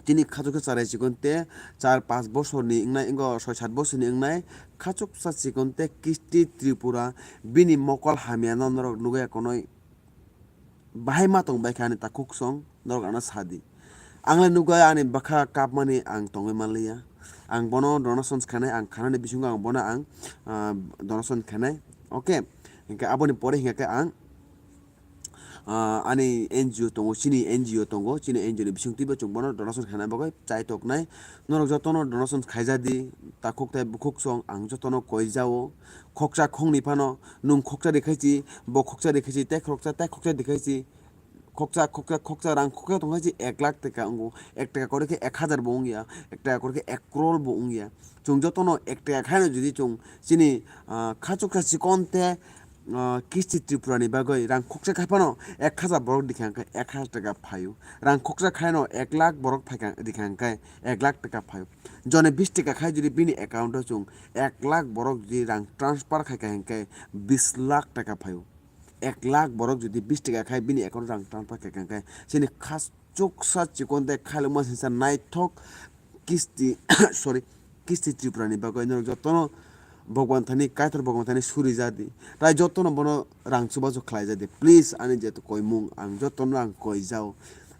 Chini khachuksa charai chikon te char panch bosorni wngnai, wngkha soi sat bosorni wngnai, khachuksa chikon te kisti Tripura, bini mokol hamya no norok nugwi konoi bahai ma tong bai kha ani takhuk song, norok ano sa di. Ang le nugwi ani bwkha kapmani ang tongwi manliya. Ang bono donation khainai, ang khanani bisingo ang bono ang, ah, donation khainai. Okay, hinkhe aboni pore hinkhe ang, ah, ani N G O tongo, chini N G O tongo, chini N G O ni bisingtwibo chwng bono donation khaina bagwi chai toknai. Norok jotono donation khaija di, takhuk tai bukhuk song ang jotono koi jao. Khoksa khongni phano nwng khoksa rikhaisi, bo khoksa rikhaisi, tei khoroksa tei khoksa rikhaisi. Khoksa, khoksa, khoksa rang khoksa tongkhaisi ek lakh taka wngo. Ek taka kori khe ek hazar bo wngya, ek taka kori khe ek crore bo wngya. Chwng jotono ek taka khaino jodi chwng chini, ah, khachuksa chikon te, ah, kisti Tripura ni bagwi rang khoksa khai phano ek hazar borok rikha hwnkhe ek hazar taka phaio. Rang khoksa khaino ek lakh borok phaikha, rikha hwnkhe ek lakh taka phaio. Jone bis taka khai jodi bini account o chwng ek lakh borok jodi rang transfer khaikha hwnkhe bis lakh taka phaio. Ek lakh borok jodi bis taka khai bini account o rang transfer khaikha hwnkhe chini khachuksa chikon tei khailokma singsa naithok kisti, sorry, kisti Tripura ni bagwi norok jotono Bhagwan thani, Kaitor Bhagwan thani suri ja di. Tai jotono bono rang chubachu khlai ja di. Please, ani je koimung ang jotono ang koi jao.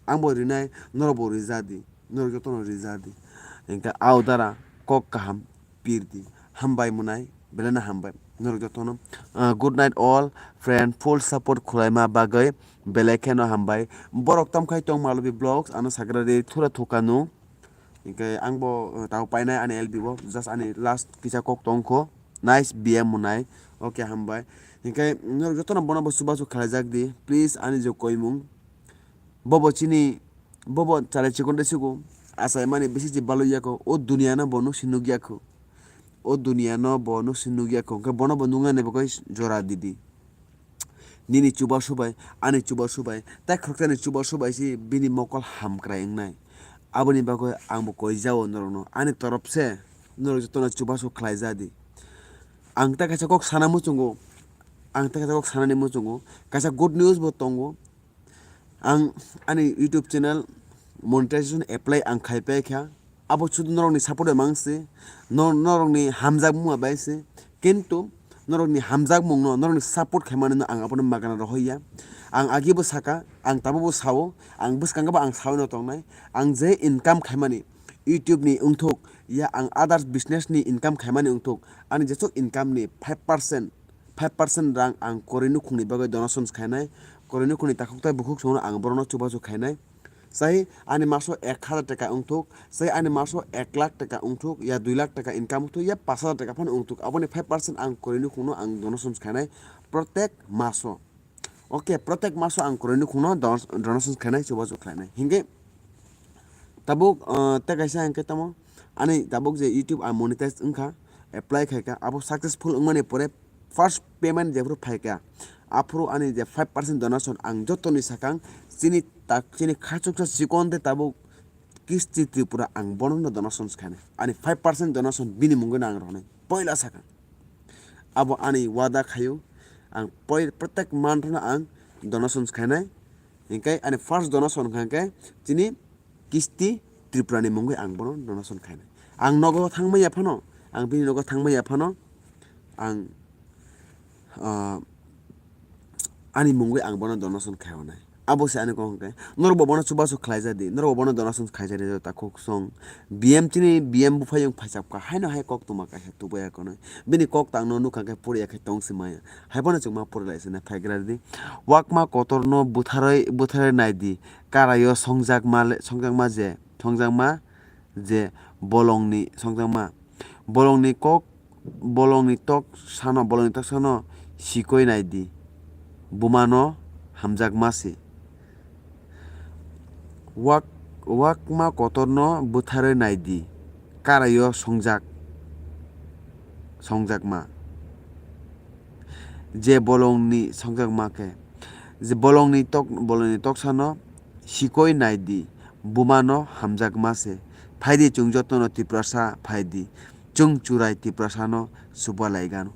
Ang bo rinai, norok bo rija di. Norok jotono rija di. Hinkhe aodara kok kaham pir di. Hambai mwnai, belai no hambai. Norok jotono, ah, good night all friend, full support khwlaima bagwi belai kheno hambai. Borok tamkhai tong Malobi Vlogs, ano sagra di thura thukanu. Hinkhe ang bo, uh, tabo painai ani L B o, just ani last kisa kok tongkho, nice B M mwnai, okay, hambai. Hinkhe norok jotono bono bo chubachu khlaijak di, please, ani je koimung. Bobo chini, bobo chale chikon de sigo, achaimani bisi je balui yakho, o duniya no bo nuksi nukya kho. O duniya no bo nuksi nukya kho, hinkhe bono bo nuknani bagwi jora didi. Nini chubachu bai, ani chubachu bai, tai khoroksani chubachu bai se bini mokol hamkrai wngnai. Aboni bagwi ang bo koi jao norokno, ani torop se norok jotono chubachu khlai ja di. Ang ta kaisa kok sana muchungo, ang ta kaisa kok sanani muchungo, kaisa good news bo tongo. Ang ani YouTube channel monetization apply ang khai pai kha. Abo sudu norokni support bai mang se, nor-, norokni hamjakmung bai se. Kintu norokni hamjakmungno, norokni support khaimani no ang abono magana rohoi ya. Ang agi bo saka, ang tabo bo sao, ang bwskango bo ang saui no tongnai. Ang je income khaimani, YouTube ni wngthok, ya ang others business ni income khaimani wngthok, ani jesok income ni five percent, five percent rang ang koroi nukhungni bagwi donation khainai, koroi nukhungni takhuk tai bukhuk songno ang borokno chubachu khainai. Sai ani maso ek hazar taka wngthok, sai ani maso ek lakh taka wngthok, ya dui lakh taka income wngthok, ya pash hazar taka phano wngthok, aboni five percent ang koroi nukhungno ang donation khainai protek maso. Okay, protek maso ang koroi nukhungno don-, donation khainai, chubachu khainai. Hinkhe tabuk, ah, tei kaisa hinkhe tamo ani tabuk je YouTube ang monetize wngkha, apply khaikha, abo successful wngmani pore first payment jephuru phaikha, aphuru ani je five percent donation ang jotoni sakang chini tak, chini khachuksa chikon tei tabuk kisti Tripura ang bono no donation khainai. Ani five percent donation bini mungwi no ang rwnai. Poila sakang. Abo ani wada khaio. Ang poi-, protek month no ang donation khainai. Hinkhe ani first donation kha hinkhe chini kisti Tripura ni mungwi ang bono donation khainai. Ang nogo thangmaya phano, ang bini nogo thangmaya phano, ang, ah, ani mungwi ang bono donation khai hwnai. Abo se ani kok hwnkhe, norok bo bono chubachu khlaijadi, norok bo bono donation khaijadi, takhuk song. B M chini B M buphai wng phaisapkha, haino hai kok tongma kaisa tubui akonoi. Bini kok tangno nukha khe poriya khe tong se maya. Haiphano chwng ma porilaisana phaigradi. Wakma kotorno butharwi, butharwi naidi, karaio songjakma le, songjakma je, songjakma je bolongni songjakma. Bolongni kok, bolongni tok sano, bolongni tok sano sikoi naidi. Bumano hamjakma se. Wak-, wakma kotorno butharwi naidi. Karaio songjak, songjakma. Je bolongni songjakma khe, je bolongni tok, bolongni tok sano sikoi naidi, bumano hamjakma se. Phaidi chwng jotono Tiprasa phaidi, chwng churai Tiprasano suba laigano.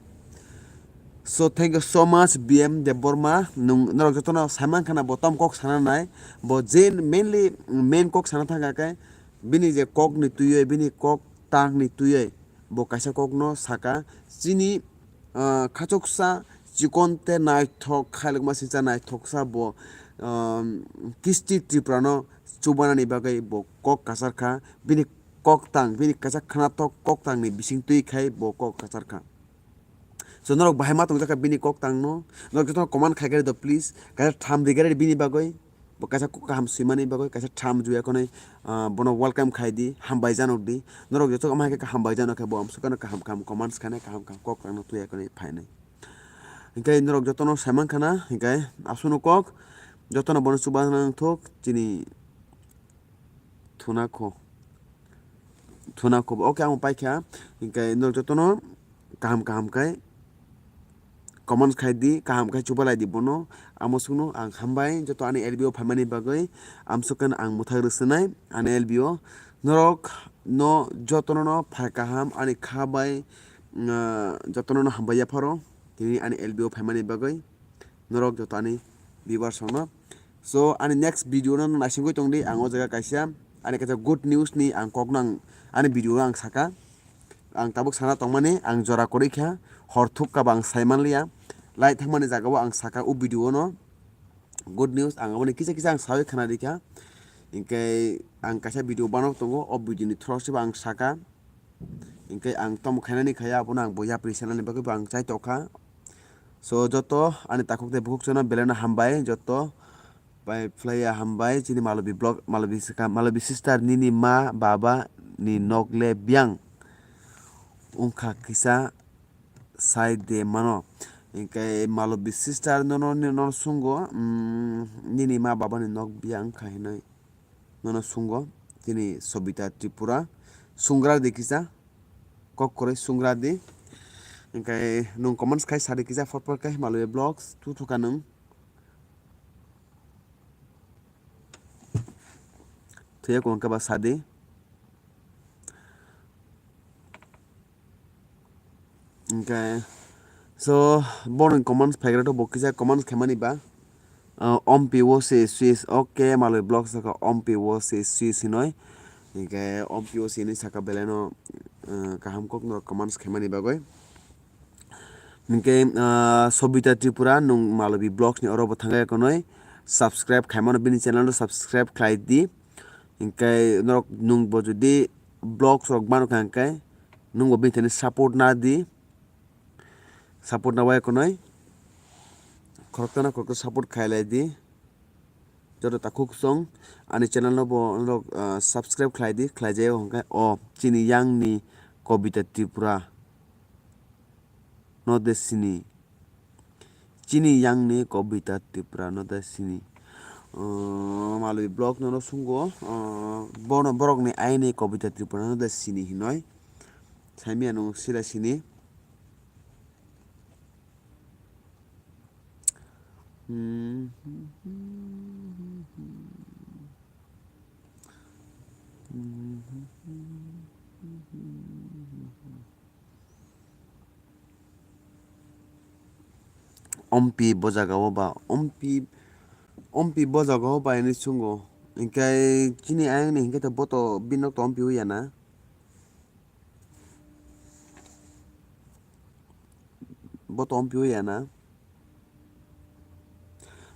So, thank you so much, B M Debbarma. Nwng, norok jotono saiman khana bo tom kok sana nai. Bo je mainly main kok sana thangkha khe, bini je kok ni twiwi, bini kok tang ni twiwi, bo kaisa kok no saka. Chini ah, khachuksa chikon tei naithok khailokma singcha naithoksa bo, um, kisti Tripura no chubanani bagwi bo kok kwchar kha, bini kok tang, bini kaisa khwnathok kok tang ni bising twi khai bo kok kwchar kha. So norok bahai ma tongjakha bini kok tang no, norok jotono comment khai khe rw do please, kaisa tham ri khe rw bini bagwi. Bo kaisa kok kaham swimani bagwi kaisa tham juya konwi, ah, bono welcome khai di, hambai janok di. Norok joto omo hai khe hambai jano khe bo amsukano kaham kaham comments khainai, kaham kaham kok rokno tuya konwi phainai. Hinkhe norok jotono saiman khana, hinkhe aswkno kok, jotono bono chuba nang thok, chini thuna kho. Thuna kho. Oke, ang paikha. Hinkhe norok jotono kaham kaham khai comments khai di, kaham khai chubalai di bono. Amo sukno ang hambai joto ani L B O phaimani bagwi. Amsukno ang mwthang rwswnai ani L B O. Norok no jotono no phai kaham ani kha bai, ah, jotono no hambai yapharo tini ani L B O phaimani bagwi. Norok joto ani viewers rokno. So, ani next video no naisingwi tongdi, ang o jaga kaisa ani kaisa good news ni ang kokno ang ani video o ang saka. Ang tabuk sana tongmani ang jora kwrwi kha, hor thuk kha ba ang sai manliya. Light thangmani jaga o ang saka o video no. Good news ang aboni kisa kisa ang sawi khna rikha. Hinkhe ang kaisa video banok tongo, o video ni through se bo ang saka. Hinkhe ang tamo khainani khaya, abono ang bo yapri sanani bagwi bo ang chai tokha. So, joto ani takhuk tei bukhuk chano belai no hambai, joto bai phlaiya hambai, chini Malobi vlog, Malobi sika, Malobi sister nini ma baba ni nok le biyang wngkha kisa sai de mano. Hinkhe Malobi sister nono, nono sungo, mm, nini ma baba ni nok biyang wngkha hinoi. Nono sungo, chini Sobita Tripura. Sungra di kisa. Kok kwrwi sungra di. Hinkhe nwng comments khai sadi kisa, phor phor khe Malobi vlogs tu thuka nwng. Thuya kwrwng khe ba sadi. Hinkhe, so, bono comments phaigra to bo kisa comments khaimani ba. Ah, Ompi wo se Swiss, okay, Malobi vlog saka Ompi wo se Swiss hinoi. Hinkhe Ompi wo se hinoi saka belai no, ah, kaham kok norok comments khaimani bagwi. Hinkhe, ah, Sobita Tripura nwng Malobi vlogs ni oro bo thangwi konoi subscribe khaimano bini channel no subscribe khlai di. Hinkhe norok nwng bo jodi vlogs rok mano kha hinkhe nwng bo bini thani support na di. Support na wai konoi. Khoroksa na khoroksa support khai lai di. Joto takhuk song ani channel no bo norok, ah, subscribe khlai di, khlai jaio hwnkhe o chini yang ni Kobita Tripura no de sini. Chini yang ni Kobita Tripura no de sini. Ah, Malobi vlog no no sungo, ah, bono borok ni ayang ni Kobita Tripura no de sini hinoi. Saimia nung sila sini. Ompi bo jaga o ba, Ompi, Ompi bo jaga o ba hinwi sungo. Hinkhe chini ayang ni hinkhe to bo to bini nok to Ompi o ya na. Bo tong piyo ya na.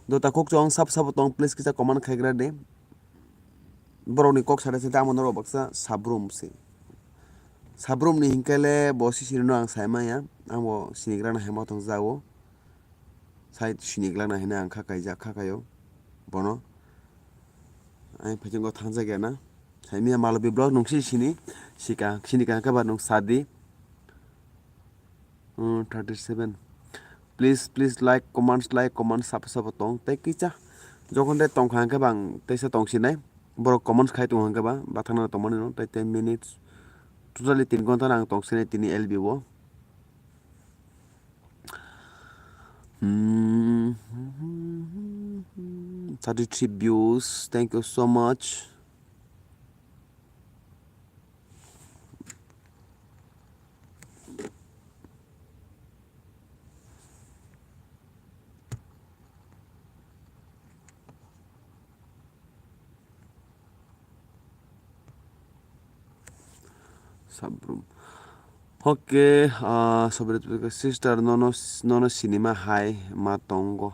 Do takhuk chong sab sabo tong, please kisa comment khaigra de. Borok ni kok sada sita amo norok baksa sabrum se. Sabrum ni hinkele bo sisiri no ang sai maya. Ang bo sinigra na hemo tong jago. Sai sinigra na hina ang kha kaijak kha kayo. Bono. Ang phaikhe go thangjak ya na. Saimia Malobi vlog nung si sini. Sika, sini ka khe ba nung sadi. Hmm, thirty seven. Please, please like, comments, like, comments, sabo, sabo tong. Tei kisa. Jokon de tong kha hwnkhe bang, teisa tong sinai. Borok comments khai tong hwnkhe ba, bathang na tongmani no, tei ten minutes. Totally tin ghonta nang tong sinai tini L B o. Hmm, thirty three views. Thank you so much. Sabrum. Hoke, ah, sobri sister nono, nono sinima hai ma tongo.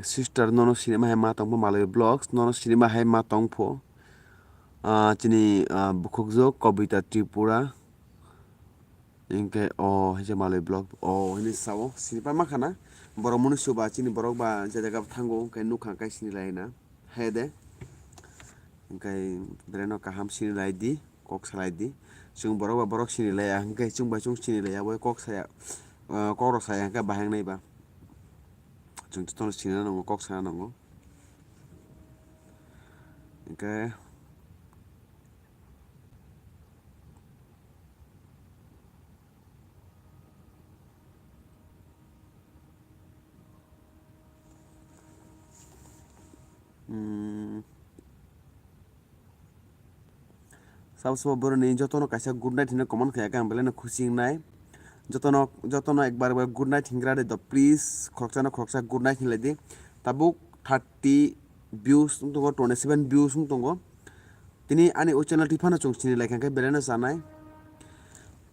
Sister nono sinima hai ma tongpho Malwi Vlogs, nono sinima hai ma tongpho. Ah, chini, ah, bukhukjwk Kobita Tripura. Hinkhe o hinkhe Malwi Vlog o hinwi sao sinipa makhana. Borok mwnwi suba chini borok ba je jaga thango hinkhe nukha hinkhe sinilai na. Hai de. Hinkhe belai no kaham sinilai di, kok salai di. Chwng borok ba borok sinilaiya hinkhe chwng bai chwng sinilaiya bai kok saya, ah, kok rok saya hinkhe bahai wngnai ba. Chwng jotono sinina nango, kok sana nango. Hinkhe Hmm. Sabo sabo boroni jotono kaisa good night hinwi comment khaiyakhe ang belai no khusi wngnai. Jotono, jotono ekbar ekbar good night hingra de do, please, khoroksa no khoroksa good night hinlai di. Tabuk thirty views wng tongo, twenty seven views wng tongo. Tini ani o channel twi phano chwng sini lai kha khe belai no chanai.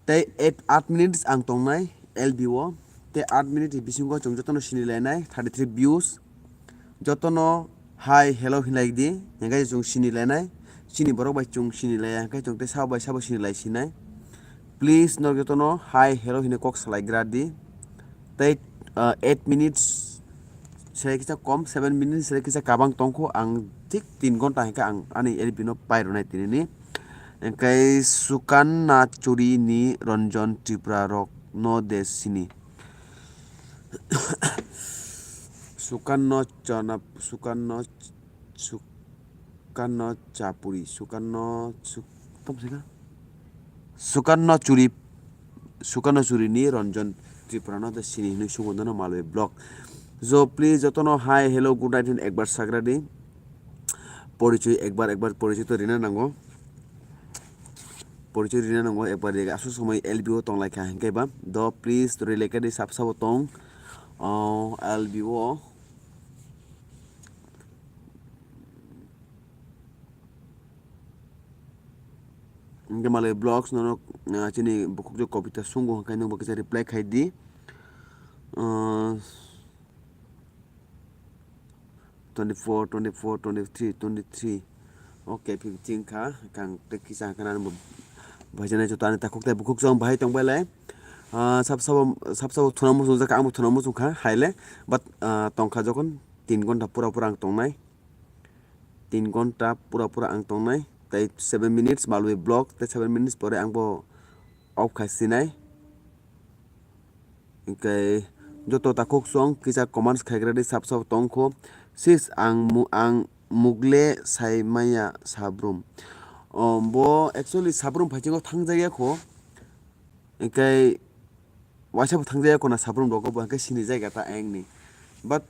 Tei eight, eight minutes ang tongnai L B o. Tei eight minute ni bisingo chwng jotono sini lainai, thirty three views. Jotono hi hello hinlai di, hinkhe chwng sini lainai. Chini borok bai chwng sini laiya, hinkhe chwng tei sabo bai sabo sini lai sinai. Please, norok jotono hi hello hinwi kok salai gra di. Tei, ah, eight minutes sere kisa kom, seven minutes sere kisa kabang tongkho, ang thik tin ghonta hinkhe ang ani L B no pai rwnai tinini. Hinkhe Sukanna Churi ni Ranjan Tripura rok no de sini. Sukanno chana, Sukanno, Sukanno Chapuri, Sukanno, Suk-, tamo se kha? Sukanno Churi, Sukanno Churi ni Ranjan Tripura no de sini hinwi sugo dono Malwi Vlog. So please jotono hi hello good night hin ekbar sagra di. Porichoi ekbar, ekbar porichoi to rina nango. Porichoi rina nango ekbar de aswk somoi L B o tong lai kha hinkhe ba. Do please rilai kha di sab sabo tong. O L B o. Hinkhe Malwi Vlogs nono, ah, chini bukhukjwk Kobita sungo hinkhe nwng bo kisa reply khai di. Ah, twenty four, twenty four, twenty three, twenty three. Okay, fifteen kha. Kang tei kisa khe nang bo bhaijaknai joto ani takhuk tei bukhuk chwng bahai tong bai lai. Ah, sab sabo, sab sabo thuna muchung jak, ang bo thuna muchung kha, hai le. But, ah, tong kha jokhon tin ghonta pura pura ang tongnai. Tin ghonta pura pura ang tongnai. Tei seven minutes Malwi Vlog, tei seven minutes pore ang bo off khai sinai. Hinkhe joto takhuk chwng kisa comments khaigra di sab sab tongkho. Sis ang mu-, ang mugle sai maya sabrum. O, bo actually sabrum phaichingo thangjakya kho. Hinkhe waisa bo thangjakya kho na sabrum rogo bo hinkhe sini jakya ta ayang ni. But,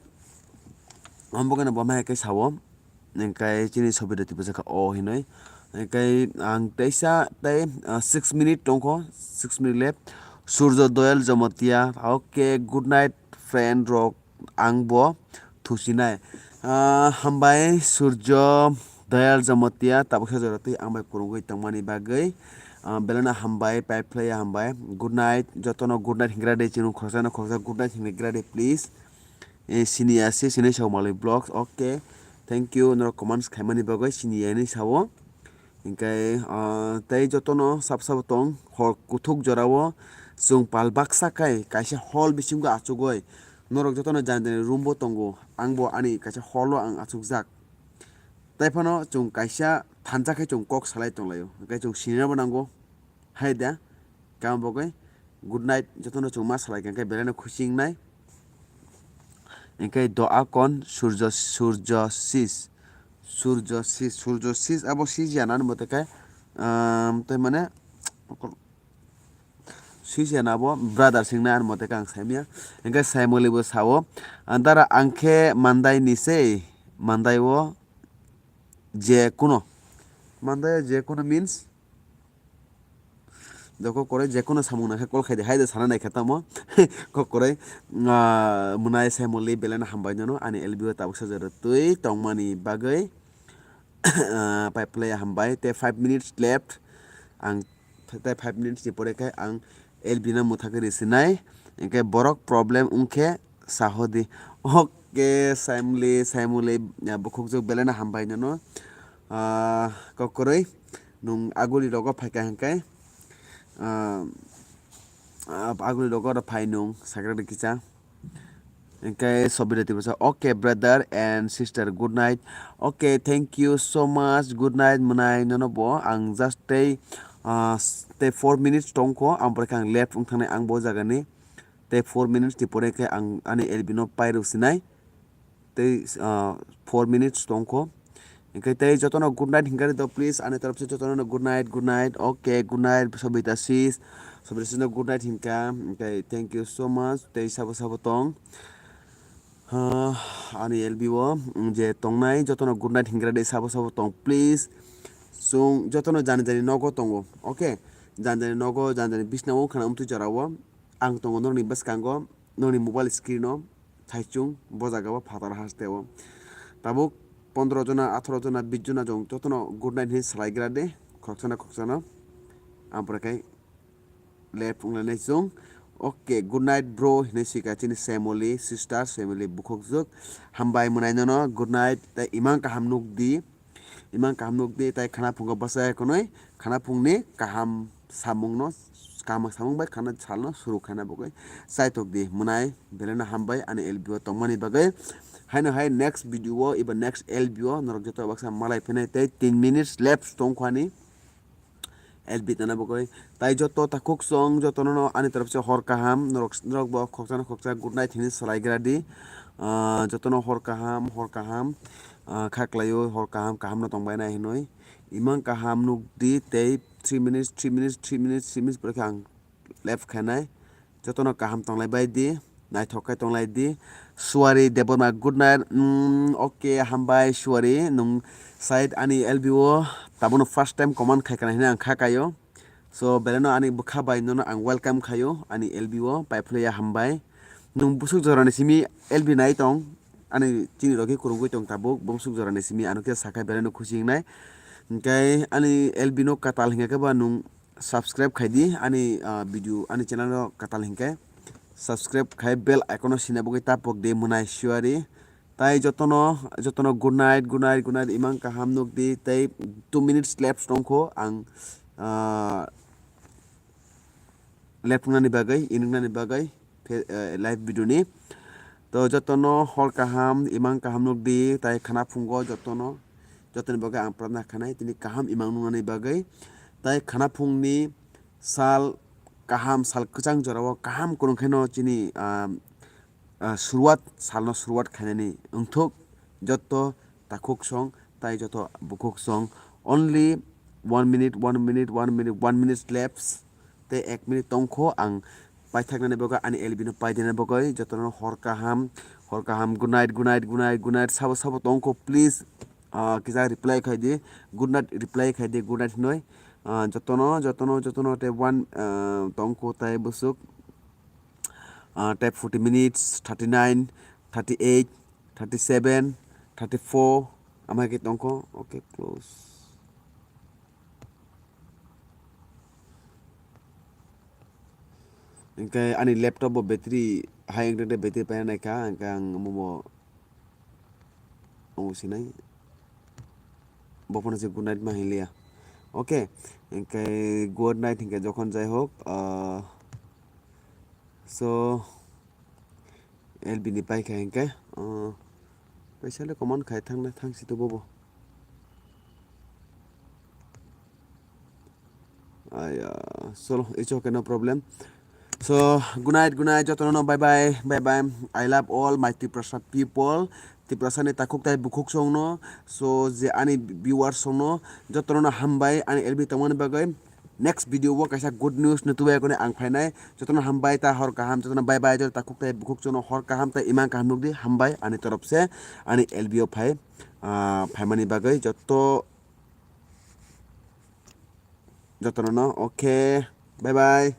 omo bo gana bo ma hinkhe sao. Hinkhe chini sobi rwtwi bwsakha o hinwi. Hinkhe ang teisa tei, ah, six minute tongkho, six minute left. Surjo Doyal Jamatia, okay, good night friend rok, ang bo thusinai. Ah, hambai Surjo Doyal Jamatia, tabuksa jora twi ang bai kwrwngwi tongmani bagwi. Ah, belai no hambai, pipe khlai ya hambai. Good night, jotono good night hingra de, chini khoroksa no khoroksa good night hingra de, please. Eh, sini ya se, sini Saumali Vlogs. Okay, thank you, norok comments khaimani bagwi sini ya hinwi sao. Hinkhe, ah, tei jotono sab sabo tong, hor kuthuk jorao chwng pal baksa khai kaisa hall bisingo achugwi norok jotono jani jani room bo tongo, ang bo ani kaisa hall o ang achukjak. Tei phano chwng kaisa thansa khe chwng kok salai tonglaio, hinkhe chwng sinina bo nango. Hai da, kamo bagwi good night, jotono chwng ma salai kha, hinkhe belai no khusi wngnai. Hinkhe doa kon surjo, surjo sis, surjo sis, surjo sis, abo sis ya nani mote khe, um, tei mane, sis ya na bo brother sing na ani mote khe ang saimya. Hinkhe Saimoli bo sao, "Antara ang khe Mandai ni sei, Mandai o je kuno." Mandai o je kuno means? Joko koroi je kuno samung nangkhe call khaidi, hai de sana naikha tamo. Kok koroi, ah, Munai Saimoli belai no hambai nono ani L B o tabuk sajak twi tongmani bagwi. Ah, pipe khlai hambai, tei five minutes left. Ang tei five minutes ni pore khe ang L B no mwthagwi risinai. Hinkhe borok problem wngkhe sahodi. Okay, Saimoli, Saimoli, ah, bukhukjwk belai no hambai nono. Ah, kok koroi. Nwng aguli rogo phaikha hinkhe, ah, ah, aguli rogo oro phai nwng sakra rikisa. Hinkhe Sobirati bwsa, "Okay, brother and sister, good night." Okay, thank you so much, good night, mwnai nono bo. Ang just tei, ah, tei four minutes tongkho, ang pore khe ang left wng thangnai ang bo jagani. Tei four minutes ni pore khe ang ani L B no pai rw sinai. Tei, ah, four minutes tongkho. Hinkhe tei jotono good night hinkhe do, please, ani torop se jotono good night, good night, okay, good night, Sobita sis, Sobita sis no good night hinkha, hinkhe thank you so much, tei sabo sabo tong. Ah, ani L B o, mm, je tongnai jotono good night hinkhe de sabo sabo tong, please. Chwng jotono jani jani nogo tongo, okay? Jani jani nogo, jani jani bisna o khana umtwi jorao. Ang tongo norokni bwskango, norokni mobile screen o thaichung bo jaga o phatar haste o. Tabuk pondro jona, atharo jona, bis jona jong jotono good night hinwi salai gra de, khoroksa na khoroksa no. Ang pore khai left wng lainai chwng. Okay, good night bro hinwi swika chini Saimoli sister, Saimoli bukhukjwk. Hambai mwnai nono, good night, tei imang kaham nuk di. Imang kaham nuk di, tei khana phungo bwsa ya kunui, khana phungni kaham samungno, kaham samung bai khana salno suru khaina bagwi chaitok di, mwnai belai no hambai ani L B o tongmani bagwi. Haino hai next video o eba next L B o norok joto baksa malai phinai tei tin minutes left tongkho ani L B tana bagwi. Tai joto takhuk song jotono no ani taraf se hor kaham, norok, norok bo khoksa no khoksa good night hinwi salai gra di. Ah, jotono hor kaham, hor kaham, ah, kha klaio, hor kaham, kaham no tongbai nai hinwi. Imang kaham nuk di tei three minutes, three minutes, three minutes, three minutes pore khe ang left khainai. Jotono kaham tonglai bai di, naithok khe tonglai di. Suari Debbarma, good night. Mm, okay, hambai Suari, nwng side ani L B o tabono first time comment khai kana hinwi ang kha kaio. So, belai no ani bwkha bai nono ang welcome khaio ani L B o, paiphlaiya hambai. Nwng busuk jorani simi L B nai tong, ani chini rok khe kwrwngwi tong tabuk, busuk jorani simi ano khe sakha belai no khusi wngnai. Hinkhe ani L B no kwtal hinkhe ba nwng subscribe khai di ani, ah, video, ani channel o kwtal hinkhe subscribe khai bell icon o sina bagwi tapok di mwnai Suari. Tai jotono, jotono good night, good night, good night, imang kaham nuk di, tei two minutes left tongkho ang, ah, left wngnani bagwi, inwknani bagwi, phe-, eh, live video ni. To jotono hor kaham, imang kaham nuk di, tai khana phungo jotono, jotoni bagwi ang pratna khanai, tini kaham imang nuknani bagwi. Tai khana phungni sal kaham, sal kwchang jorao kaham kwrwng khaino chini, ah, ah, suruwat, salno suruwat khainani wngthuk joto takhuk song tai joto bukhuk song. Only one minute, one minute, one minute, one minute lapse. Tei ek minute tongkho ang paithaknani bagwi ani L B no paidina bagwi jotono hor kaham, hor kaham, good night, good night, good night, good night, sabo sabo tongkho, please, ah, kisa reply khai di, good night reply khai di, good night hinwi, ah, jotono, jotono, jotono tei one, ah, tongkho tai bwswk. Ah, tei forty minutes, thirty nine, thirty eight, thirty seven, thirty four, amai khe tongkho. Okay, close. Hingke ani laptop bo battery hai wngkhe battery paina naikha, hingke ang omo bo omo sinai. Bo phano se good night ma hinliya. Okay, hingke good night hingke jokhon jai hok, ah, so, L B ni paikha hingke, ah, paisa le common khai thangnai thangsi to bobo. Aya, solo, it's okay, no problem. So, good night, good night, jotono no bye bye, bye bye. I love all my Tiprasa people. Tiprasa ni takhuk tai bukhuk songno, so je ani viewers songno, jotono no hambai ani L B tongmani bagwi. Next video o kaisa good news no tubai kone ang phainai. Jotono hambai ta hor kaham, jotono bye bye, joto takhuk tai bukhuk songno hor kaham tai imang kaham nukdi, hambai ani torop se ani L B o phai, ah, phaimani bagwi joto, jotono no, okay, bye bye.